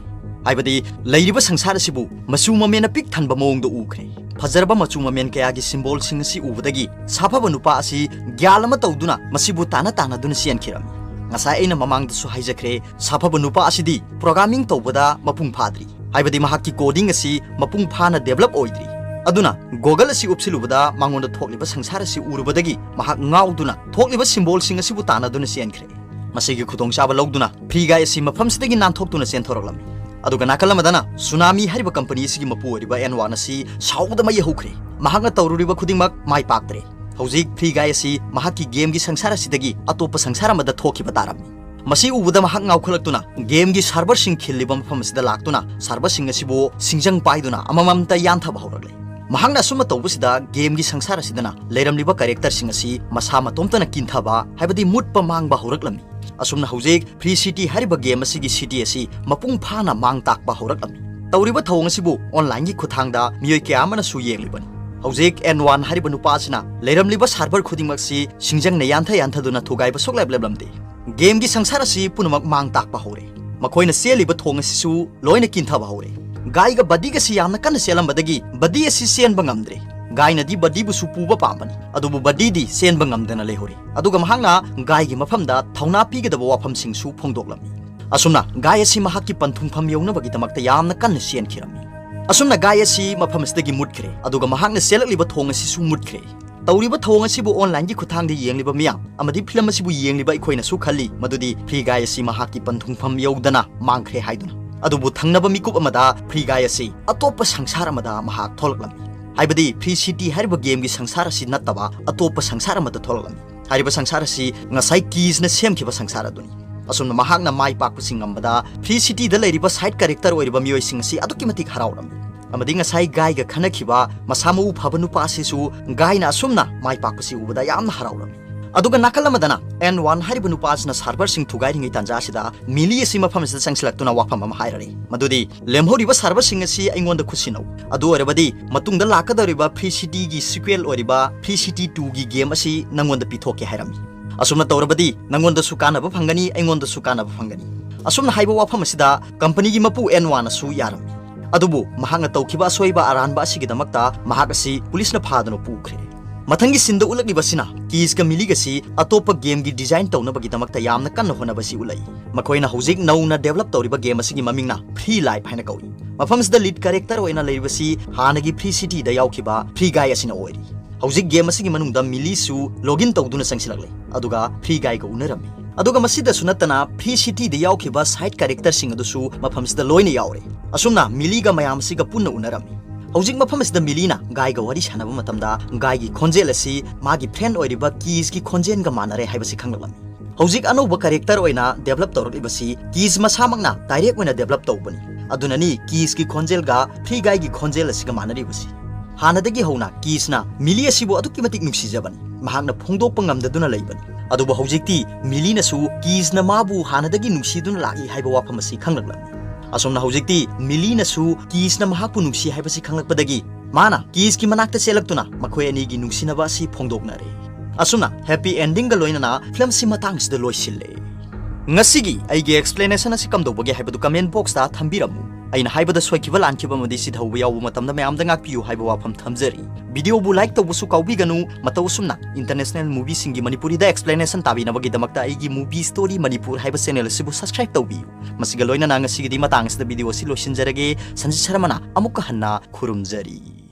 ꯍꯥꯏꯕꯗꯤ ꯂꯩꯔꯤꯕ ꯁꯪꯁꯥꯔ ꯑꯁꯤꯕꯨ ꯃꯆꯨ ꯃꯃꯦꯟꯅ ꯄꯤꯛ ꯊꯟꯕ ꯃꯑꯣꯡꯗ ꯎꯈ꯭ꯔꯦ꯫ ꯐꯖꯔꯕ ꯃꯆꯨ ꯃꯃꯦꯟ ꯀꯌꯥꯒꯤ ꯁꯤꯝꯕꯣꯜꯁꯤꯡ ꯑꯁꯤ ꯎꯕꯗꯒꯤ ꯁꯥꯐꯕ ꯅꯨꯄꯥ ꯑꯁꯤ ꯒ꯭ꯌꯥꯟ ꯑꯃ ꯇꯧꯗꯨꯅ ꯃꯁꯤꯕꯨ ꯇꯥꯟꯅ ꯇꯥꯟꯅꯗꯨꯅ ꯆꯦꯟꯈꯤꯔꯝꯃꯤ꯫ ꯉꯁꯥꯏ ꯑꯩꯅ ꯃꯃꯥꯡꯗꯁꯨ ꯍꯥꯏꯖꯈ꯭ꯔꯦ, ꯁꯥꯐꯕ ꯅꯨꯄꯥ ꯑꯁꯤꯗꯤ ꯄ꯭ꯔꯣꯒ꯭ꯔꯥꯃꯤꯡ ꯇꯧꯕꯗ ꯃꯄꯨꯡ ꯐꯥꯗ꯭ꯔꯤ, ꯍꯥꯏꯕꯗꯤ ꯃꯍꯥꯛꯀꯤ ꯀꯣꯗꯤꯡ ꯑꯁꯤ ꯃꯄꯨꯡ ꯐꯥꯅ ꯗꯦꯕꯂꯞ ꯑꯣꯏꯗ꯭ꯔꯤ꯫ ꯑꯗꯨꯅ ꯒꯣꯒꯜ ꯑꯁꯤ ꯎꯞꯁꯤꯜꯂꯨꯕꯗ ꯃꯉꯣꯟꯗ ꯊꯣꯛꯂꯤꯕ ꯁꯪꯁꯥꯔ ꯑꯁꯤ ꯎꯔꯨꯕꯗꯒꯤ ꯃꯍꯥꯛ ꯉꯥꯎꯗꯨꯅ ꯊꯣꯛꯂꯤꯕ ꯁꯤꯝꯕꯣꯜꯁꯤꯡ ꯑꯁꯤꯕꯨ ꯇꯥꯟꯅꯗꯨꯅ ꯆꯦꯟꯈ꯭ꯔꯦ꯫ ꯃꯁꯤꯒꯤ ꯈꯨꯗꯣꯡꯆꯥꯕ ꯂꯧꯗꯨꯅ ꯐ꯭ꯔꯤ ꯒꯥꯏ ꯑꯁꯤ ꯃꯐꯝꯁꯤꯗꯒꯤ ꯅꯥꯟꯊꯣꯛꯇꯨꯅ ꯆꯦꯟꯊꯣꯔꯛꯂꯝꯃꯤ꯫ ꯑꯗꯨꯒ ꯅꯥꯀꯜ ꯑꯃꯗꯅ ꯁꯨꯅꯥꯃꯤ ꯍꯥꯏꯔꯤꯕ ꯀꯝꯄꯅꯤ ꯑꯁꯤꯒꯤ ꯃꯄꯨ ꯑꯣꯏꯔꯤꯕ ꯑꯦꯟ ꯋꯥꯟ ꯑꯁꯤ ꯁꯥꯎꯕꯗ ꯃꯩ ꯍꯧꯈ꯭ꯔꯦ꯫ ꯃꯍꯥꯛꯅ ꯇꯧꯔꯨꯔꯤꯕ ꯈꯨꯗꯤꯡꯃꯛ ꯃꯥꯏ ꯄꯥꯛꯇ꯭ꯔꯦ꯫ ꯍꯧꯖꯤꯛ ꯐ꯭ꯔꯤ ꯒꯥꯏ ꯑꯁꯤ ꯃꯍꯥꯛꯀꯤ ꯒꯦꯝꯒꯤ ꯁꯪꯁꯥꯔ ꯑꯁꯤꯗꯒꯤ ꯑꯇꯣꯞꯄ ꯁꯪꯁꯥꯔ ꯑꯃꯗ ꯊꯣꯛꯈꯤꯕ ꯇꯥꯔꯝꯃꯤ꯫ ꯃꯁꯤ ꯎꯕꯗ ꯃꯍꯥꯛ ꯉꯥꯎꯈꯠꯂꯛꯇꯨꯅ ꯒꯦꯝꯒꯤ ꯁꯥꯔꯚꯔꯁꯤꯡ ꯈꯤꯜꯂꯤꯕ ꯃꯐꯝ ꯑꯁꯤꯗ ꯂꯥꯛꯇꯨꯅ ꯁꯥꯔꯚꯔꯁꯤꯡ ꯑꯁꯤꯕꯨ ꯁꯤꯡꯖꯪ ꯄꯥꯏꯗꯨꯅ ꯑꯃꯃꯝꯇ ꯌꯥꯟꯊꯕ ꯍꯧꯔꯛꯂꯦ꯫ ꯃꯍꯥꯛꯅ ꯑꯁꯨꯝꯅ ꯇꯧꯕꯁꯤꯗ ꯒꯦꯝꯒꯤ ꯁꯪꯁꯥꯔ ꯑꯁꯤꯗꯅ ꯂꯩꯔꯝꯂꯤꯕ ꯀꯦꯔꯦꯛꯇꯔꯁꯤꯡ ꯑꯁꯤ ꯃꯁꯥ ꯃꯇꯣꯝꯇꯅ ꯀꯤꯟꯊꯕ, ꯍꯥꯏꯕꯗꯤ ꯃꯨꯠꯄ ꯃꯥꯡꯕ ꯍꯧꯔꯛꯂꯝꯃꯤ꯫ ꯑꯁꯨꯝꯅ ꯍꯧꯖꯤꯛ ꯐ꯭ꯔꯤ ꯁꯤꯇꯤ ꯍꯥꯏꯔꯤꯕ ꯒꯦꯝ ꯑꯁꯤꯒꯤ ꯁꯤꯇꯤ ꯑꯁꯤ ꯃꯄꯨꯡ ꯐꯥꯅ ꯃꯥꯡ ꯇꯥꯛꯄ ꯍꯧꯔꯛꯂꯝꯃꯤ꯫ ꯇꯧꯔꯤꯕ ꯊꯧꯑꯣꯡ ꯑꯁꯤꯕꯨ ꯑꯣꯟꯂꯥꯏꯟꯒꯤ ꯈꯨꯠꯊꯥꯡꯗ ꯃꯤꯑꯣꯏ ꯀꯌꯥ ꯑꯃꯅꯁꯨ ꯌꯦꯡꯂꯤꯕꯅꯤ꯫ ꯍꯧꯖꯤꯛ ꯑꯦꯟ ꯋꯥꯟ ꯍꯥꯏꯔꯤꯕ ꯅꯨꯄꯥ ꯑꯁꯤꯅ ꯂꯩꯔꯝꯂꯤꯕ ꯁꯥꯔꯚꯔ ꯈꯨꯗꯤꯡꯃꯛꯁꯤ ꯁꯤꯡꯖꯪꯅ ꯌꯥꯟꯊ ꯌꯥꯟꯊꯗꯨꯅ ꯊꯨꯒꯥꯏꯕ ꯁꯨꯛꯂꯦꯞ ꯂꯦꯞꯂꯝꯗꯦ꯫ ꯒꯦꯝꯒꯤ ꯁꯪꯁꯥꯔ ꯑꯁꯤ ꯄꯨꯝꯅꯃꯛ ꯃꯥꯡ ꯇꯥꯛꯄ ꯍꯧꯔꯦ꯫ ꯃꯈꯣꯏꯅ ꯆꯦꯜꯂꯤꯕ ꯊꯣꯡ ꯑꯁꯤꯁꯨ ꯂꯣꯏꯅ ꯀꯤꯟꯊꯕ ꯍꯧꯔꯦ꯫ ꯒꯥꯏꯒ ꯕꯗꯤꯒꯁꯤ ꯌꯥꯝꯅ ꯀꯟꯅ ꯆꯦꯜꯂꯝꯕꯗꯒꯤ ꯕꯗꯤ ꯑꯁꯤ ꯆꯦꯟꯕ ꯉꯝꯗ꯭ꯔꯦ꯫ ꯒꯥꯏꯅꯗꯤ ꯕꯗꯤꯕꯨꯁꯨ ꯄꯨꯕ ꯄꯥꯝꯕꯅꯤ, ꯑꯗꯨꯕꯨ ꯕꯗꯤꯗꯤ ꯆꯦꯟꯕ ꯉꯝꯗꯅ ꯂꯩꯍꯧꯔꯤ꯫ ꯑꯗꯨꯒ ꯃꯍꯥꯛꯅ ꯒꯥꯏꯒꯤ ꯃꯐꯝꯗ ꯊꯧꯅꯥ ꯄꯤꯒꯗꯕ ꯋꯥꯐꯝꯁꯤꯡꯁꯨ ꯐꯣꯡꯗꯣꯛꯂꯝꯃꯤ꯫ ꯑꯁꯨꯝꯅ ꯒꯥꯏ ꯑꯁꯤ ꯃꯍꯥꯛꯀꯤ ꯄꯟꯊꯨꯡꯐꯝ ꯌꯧꯅꯕꯒꯤꯗꯃꯛꯇ ꯌꯥꯝꯅ ꯀꯟꯅ ꯆꯦꯟꯈꯤꯔꯝꯃꯤ꯫ ꯑꯁꯨꯝꯅ ꯒꯥꯏ ꯑꯁꯤ ꯃꯐꯝ ꯑꯁꯤꯗꯒꯤ ꯃꯨꯠꯈ꯭ꯔꯦ, ꯑꯗꯨꯒ ꯃꯍꯥꯛꯅ ꯆꯦꯜꯂꯛꯂꯤꯕ ꯊꯣꯡ ꯑꯁꯤꯁꯨ ꯃꯨꯠꯈ꯭ꯔꯦ꯫ ꯇꯧꯔꯤꯕ ꯊꯧꯑꯣꯡ ꯑꯁꯤꯕꯨ ꯑꯣꯟꯂꯥꯏꯟꯒꯤ ꯈꯨꯠꯊꯥꯡꯗ ꯌꯦꯡꯂꯤꯕ ꯃꯤꯌꯥꯝ ꯑꯃꯗꯤ ꯐꯤꯂꯝ ꯑꯁꯤꯕꯨ ꯌꯦꯡꯂꯤꯕ ꯑꯩꯈꯣꯏꯅꯁꯨ ꯈꯜꯂꯤ ꯃꯗꯨꯗꯤ ꯐ꯭ꯔꯤ ꯒꯥꯏ ꯑꯁꯤ ꯃꯍꯥꯛꯀꯤ ꯄꯟꯊꯨꯡꯐꯝ ꯌꯧꯗꯅ ꯃꯥꯡꯈ꯭ꯔꯦ ꯍꯥꯏꯗꯨꯅ꯫ ꯑꯗꯨꯕꯨ ꯊꯪꯅꯕ ꯃꯤꯀꯨꯞ ꯑꯃꯗ ꯐ꯭ꯔꯤ ꯒꯥꯏ ꯑꯁꯤ ꯑꯇꯣꯞꯄ ꯁꯪꯁꯥꯔ ꯑꯃꯗ ꯃꯍꯥꯛ ꯊꯣꯛꯂꯛꯂꯝꯃꯤ꯫ ꯍꯥꯏꯕꯗꯤ ꯐ꯭ꯔꯤ ꯁꯤꯇꯤ ꯍꯥꯏꯔꯤꯕ ꯒꯦꯝꯒꯤ ꯁꯪꯁꯥꯔ ꯑꯁꯤ ꯅꯠꯇꯕ ꯑꯇꯣꯞꯄ ꯁꯪꯁꯥꯔ ꯑꯃꯗ ꯊꯣꯛꯂꯛꯂꯝꯃꯤ꯫ ꯍꯥꯏꯔꯤꯕ ꯁꯪꯁꯥꯔ ꯑꯁꯤ ꯉꯁꯥꯏ ꯀꯤꯖꯅ ꯁꯦꯝꯈꯤꯕ ꯁꯪꯁꯥꯔ ꯑꯗꯨꯅꯤ꯫ ꯑꯁꯨꯝꯅ ꯃꯍꯥꯛꯅ ꯃꯥꯏ ꯄꯥꯛꯄꯁꯤ ꯉꯝꯕꯗ ꯐ꯭ꯔꯤ ꯁꯤꯇꯤꯗ ꯂꯩꯔꯤꯕ ꯁꯥꯏꯠ ꯀꯦꯔꯦꯛꯇꯔ ꯑꯣꯏꯔꯤꯕ ꯃꯤꯑꯣꯏꯁꯤꯡ ꯑꯁꯤ ꯑꯗꯨꯛꯀꯤ ꯃꯇꯤꯛ ꯍꯔꯥꯎꯔꯝꯃꯤ꯫ ꯑꯃꯗꯤ ꯉꯁꯥꯏ ꯒꯥꯏꯒ ꯈꯟꯅꯈꯤꯕ ꯃꯁꯥ ꯃꯎ ꯐꯕ ꯅꯨꯄꯥ ꯑꯁꯤꯁꯨ ꯒꯥꯏꯅ ꯑꯁꯨꯝꯅ ꯃꯥꯏ ꯄꯥꯛꯄꯁꯤ ꯎꯕꯗ ꯌꯥꯝꯅ ꯍꯔꯥꯎꯔꯝꯃꯤ꯫ ꯑꯗꯨꯒ ꯅꯥꯀꯜ ꯑꯃꯗꯅ ꯑꯦꯟ ꯋꯥꯟ ꯍꯥꯏꯔꯤꯕ ꯅꯨꯄꯥ ꯑꯁꯤꯅ ꯁꯥꯔꯚꯔꯁꯤꯡ ꯊꯨꯒꯥꯏꯔꯤꯉꯩ ꯇꯥꯟꯖꯥ ꯑꯁꯤꯗ ꯃꯤꯂꯤ ꯑꯁꯤ ꯃꯐꯝ ꯑꯁꯤꯗ ꯆꯪꯁꯤꯜꯂꯛꯇꯨꯅ ꯋꯥꯐꯝ ꯑꯃ ꯍꯥꯏꯔꯔꯤ, ꯃꯗꯨꯗꯤ ꯂꯦꯝꯍꯧꯔꯤꯕ ꯁꯥꯔꯚꯔꯁꯤꯡ ꯑꯁꯤ ꯑꯩꯉꯣꯟꯗ ꯈꯨꯠꯁꯤꯟꯅꯧ꯫ ꯑꯗꯨ ꯑꯣꯏꯔꯕꯗꯤ ꯃꯇꯨꯡꯗ ꯂꯥꯛꯀꯗꯧꯔꯤꯕ ꯐ꯭ꯔꯤ ꯁꯤꯇꯤꯒꯤ ꯁꯤꯀ꯭ꯋꯦꯜ ꯑꯣꯏꯔꯤꯕ ꯐ꯭ꯔꯤ ꯁꯤꯇꯤ ꯇꯨꯒꯤ ꯒꯦꯝ ꯑꯁꯤ ꯅꯪꯉꯣꯟꯗ ꯄꯤꯊꯣꯛꯀꯦ ꯍꯥꯏꯔꯝꯃꯤ꯫ ꯑꯁꯨꯝꯅ ꯇꯧꯔꯕꯗꯤ ꯅꯪꯉꯣꯟꯗꯁꯨ ꯀꯥꯟꯅꯕ ꯐꯪꯒꯅꯤ, ꯑꯩꯉꯣꯟꯗꯁꯨ ꯀꯥꯟꯅꯕ ꯐꯪꯒꯅꯤ꯫ ꯑꯁꯨꯝꯅ ꯍꯥꯏꯕ ꯋꯥꯐꯝ ꯑꯁꯤꯗ ꯀꯝꯄꯅꯤꯒꯤ ꯃꯄꯨ ꯑꯦꯟ ꯋꯥꯟꯅꯁꯨ ꯌꯥꯔꯝꯃꯤ꯫ ꯑꯗꯨꯕꯨ ꯃꯍꯥꯛꯅ ꯇꯧꯈꯤꯕ ꯑꯁꯣꯏꯕ ꯑꯔꯥꯟꯕ ꯑꯁꯤꯒꯤꯗꯃꯛꯇ ꯃꯍꯥꯛ ꯑꯁꯤ ꯄꯨꯂꯤꯁꯅ ꯐꯥꯗꯨꯅ ꯄꯨꯈ꯭ꯔꯦ꯫ ꯃꯊꯪꯒꯤ ꯁꯤꯟꯗ ꯎꯠꯂꯛꯂꯤꯕꯁꯤꯅ ꯀꯤꯖꯀ ꯃꯤꯂꯤꯒꯁꯤ ꯑꯇꯣꯞꯄ ꯒꯦꯝꯒꯤ ꯗꯤꯖꯥꯏꯟ ꯇꯧꯅꯕꯒꯤꯗꯃꯛꯇ ꯌꯥꯝꯅ ꯀꯟꯅ ꯍꯣꯠꯅꯕꯁꯤ ꯎꯠꯂꯛꯏ꯫ ꯃꯈꯣꯏꯅ ꯍꯧꯖꯤꯛ ꯅꯧꯅ ꯗꯦꯕꯂꯞ ꯇꯧꯔꯤꯕ ꯒꯦꯝ ꯑꯁꯤꯒꯤ ꯃꯃꯤꯡꯅ ꯐ꯭ꯔꯤ ꯂꯥꯏꯐ ꯍꯥꯏꯅ ꯀꯧꯏ꯫ ꯃꯐꯝꯁꯤꯗ ꯂꯤꯗ ꯀꯦꯔꯦꯛꯇꯔ ꯑꯣꯏꯅ ꯂꯩꯔꯤꯕꯁꯤ ꯍꯥꯟꯅꯒꯤ ꯐ꯭ꯔꯤ ꯁꯤꯇꯤꯗ ꯌꯥꯎꯈꯤꯕ ꯐ꯭ꯔꯤ ꯒꯥꯏ ꯑꯁꯤꯅ ꯑꯣꯏꯔꯤ꯫ ꯍꯧꯖꯤꯛ ꯒꯦꯝ ꯑꯁꯤꯒꯤ ꯃꯅꯨꯡꯗ ꯃꯤꯂꯤꯁꯨ ꯂꯣꯒ ꯏꯟ ꯇꯧꯗꯨꯅ ꯆꯪꯁꯤꯜꯂꯛꯂꯦ, ꯑꯗꯨꯒ ꯐ꯭ꯔꯤ ꯒꯥꯏꯒ ꯎꯅꯔꯝꯃꯤ꯫ ꯑꯗꯨꯒ ꯃꯁꯤꯗꯁꯨ ꯅꯠꯇꯅ ꯐ꯭ꯔꯤ ꯁꯤꯇꯤꯗ ꯌꯥꯎꯈꯤꯕ ꯁꯥꯏꯠ ꯀꯦꯔꯦꯛꯇꯔꯁꯤꯡ ꯑꯗꯨꯁꯨ ꯃꯐꯝꯁꯤꯗ ꯂꯣꯏꯅ ꯌꯥꯎꯔꯦ꯫ ꯑꯁꯨꯝꯅ ꯃꯤꯂꯤꯒ ꯃꯌꯥꯝ ꯑꯁꯤꯒ ꯄꯨꯟꯅ ꯎꯅꯔꯝꯃꯤ꯫ ꯍꯧꯖꯤꯛ ꯃꯐꯝ ꯑꯁꯤꯗ ꯃꯤꯂꯤꯅ ꯒꯥꯏꯒ ꯋꯥꯔꯤ ꯁꯥꯟꯅꯕ ꯃꯇꯝꯗ ꯒꯥꯏꯒꯤ ꯈꯣꯟꯖꯦꯜ ꯑꯁꯤ ꯃꯥꯒꯤ ꯐ꯭ꯔꯦꯟ ꯑꯣꯏꯔꯤꯕ ꯀꯤꯖꯀꯤ ꯈꯣꯟꯖꯦꯜꯒ ꯃꯥꯟꯅꯔꯦ ꯍꯥꯏꯕꯁꯤ ꯈꯪꯂꯛꯂꯝꯃꯤ꯫ ꯍꯧꯖꯤꯛ ꯑꯅꯧꯕ ꯀꯦꯔꯦꯛꯇꯔ ꯑꯣꯏꯅ ꯗꯦꯕꯂꯞ ꯇꯧꯔꯛꯂꯤꯕꯁꯤ ꯀꯤꯖ ꯃꯁꯥꯃꯛꯅ ꯗꯥꯏꯔꯦꯛ ꯑꯣꯏꯅ ꯗꯦꯕꯂꯞ ꯇꯧꯕꯅꯤ꯫ ꯑꯗꯨꯅꯅꯤ ꯀꯤꯖꯀꯤ ꯈꯣꯟꯖꯦꯜꯒ ꯐ꯭ꯔꯤ ꯒꯥꯏꯒꯤ ꯈꯣꯟꯖꯦꯜ ꯑꯁꯤꯒ ꯃꯥꯟꯅꯔꯤꯕꯁꯤ꯫ ꯍꯥꯟꯅꯗꯒꯤ ꯍꯧꯅ ꯀꯤꯁꯅ ꯃꯤꯂꯤ ꯑꯁꯤꯕꯨ ꯑꯗꯨꯛꯀꯤ ꯃꯇꯤꯛ ꯅꯨꯡꯁꯤꯖꯕꯅꯤ꯫ ꯃꯍꯥꯛꯅ ꯐꯣꯡꯗꯣꯛꯄ ꯉꯝꯗꯗꯨꯅ ꯂꯩꯕꯅꯤ꯫ ꯑꯗꯨꯕꯨ ꯍꯧꯖꯤꯛꯇꯤ ꯃꯤꯂꯤꯅꯁꯨ ꯀꯤꯁꯅ ꯃꯥꯕꯨ ꯍꯥꯟꯅꯗꯒꯤ ꯅꯨꯡꯁꯤꯗꯨꯅ ꯂꯥꯛꯏ ꯍꯥꯏꯕ ꯋꯥꯐꯝ ꯑꯁꯤ ꯈꯪꯂꯛꯂꯝꯃꯤ꯫ ꯑꯁꯨꯝꯅ ꯍꯧꯖꯤꯛꯇꯤ ꯃꯤꯂꯤꯅꯁꯨ ꯀꯤꯁꯅ ꯃꯍꯥꯛꯄꯨ ꯅꯨꯡꯁꯤ ꯍꯥꯏꯕꯁꯤ ꯈꯪꯂꯛꯄꯗꯒꯤ ꯃꯥꯅ ꯀꯤꯁꯀꯤ ꯃꯅꯥꯛꯇ ꯆꯦꯜꯂꯛꯇꯨꯅ ꯃꯈꯣꯏ ꯑꯅꯤꯒꯤ ꯅꯨꯡꯁꯤꯅꯕ ꯑꯁꯤ ꯐꯣꯡꯗꯣꯛꯅꯔꯦ꯫ ꯑꯁꯨꯝꯅ ꯍꯦꯄꯤ ꯑꯦꯟꯗꯤꯡꯒ ꯂꯣꯏꯅꯅ ꯐꯤꯂꯝꯁꯤ ꯃꯇꯥꯡꯁꯤꯗ ꯂꯣꯏꯁꯤꯜꯂꯦ꯫ ꯉꯁꯤꯒꯤ ꯑꯩꯒꯤ explanation ꯑꯁꯤ ꯀꯝꯗꯧꯕꯒꯦ ꯍꯥꯏꯕꯗꯨ comment boxꯇ ꯊꯝꯕꯤꯔꯝꯃꯨ꯫ ꯑꯩꯅ ꯍꯥꯏꯕꯗ ꯁꯣꯏꯈꯤꯕ ꯂꯥꯟꯈꯤꯕ ꯑꯃꯗꯤ ꯁꯤꯊꯧꯕ ꯌꯥꯎꯕ ꯃꯇꯝꯗ ꯃꯌꯥꯝꯗ ꯉꯥꯛꯄꯤꯌꯨ ꯍꯥꯏꯕ ꯋꯥꯐꯝ ꯊꯝꯖꯔꯤ꯫ Videoꯕꯨ like ꯇꯧꯕꯁꯨ ꯀꯥꯎꯕꯤꯒꯅꯨ꯫ ꯃꯇꯧ ꯑꯁꯨꯝꯅ international movieꯁꯤꯡꯒꯤ ꯃꯅꯤꯄꯨꯔꯤꯗ explanation ꯇꯥꯕꯤꯅꯕꯒꯤꯗꯃꯛꯇ ꯑꯩꯒꯤ Movie Story Manipur ꯍꯥꯏꯕ channel ꯑꯁꯤꯕꯨ subscribe ꯇꯧꯕꯤꯌꯨ꯫ ꯃꯁꯤꯒ ꯂꯣꯏꯅꯅ ꯉꯁꯤꯒꯤꯗꯤ ꯃꯇꯥꯡ ꯑꯁꯤꯗ video ꯑꯁꯤ ꯂꯣꯏꯁꯤꯟꯖꯔꯒꯦ꯫ ꯁꯟꯖꯤꯠ ꯁꯔꯃꯅ ꯑꯃꯨꯛꯀ ꯍꯟꯅ ꯈꯨꯔꯨꯝꯖꯔꯤ꯫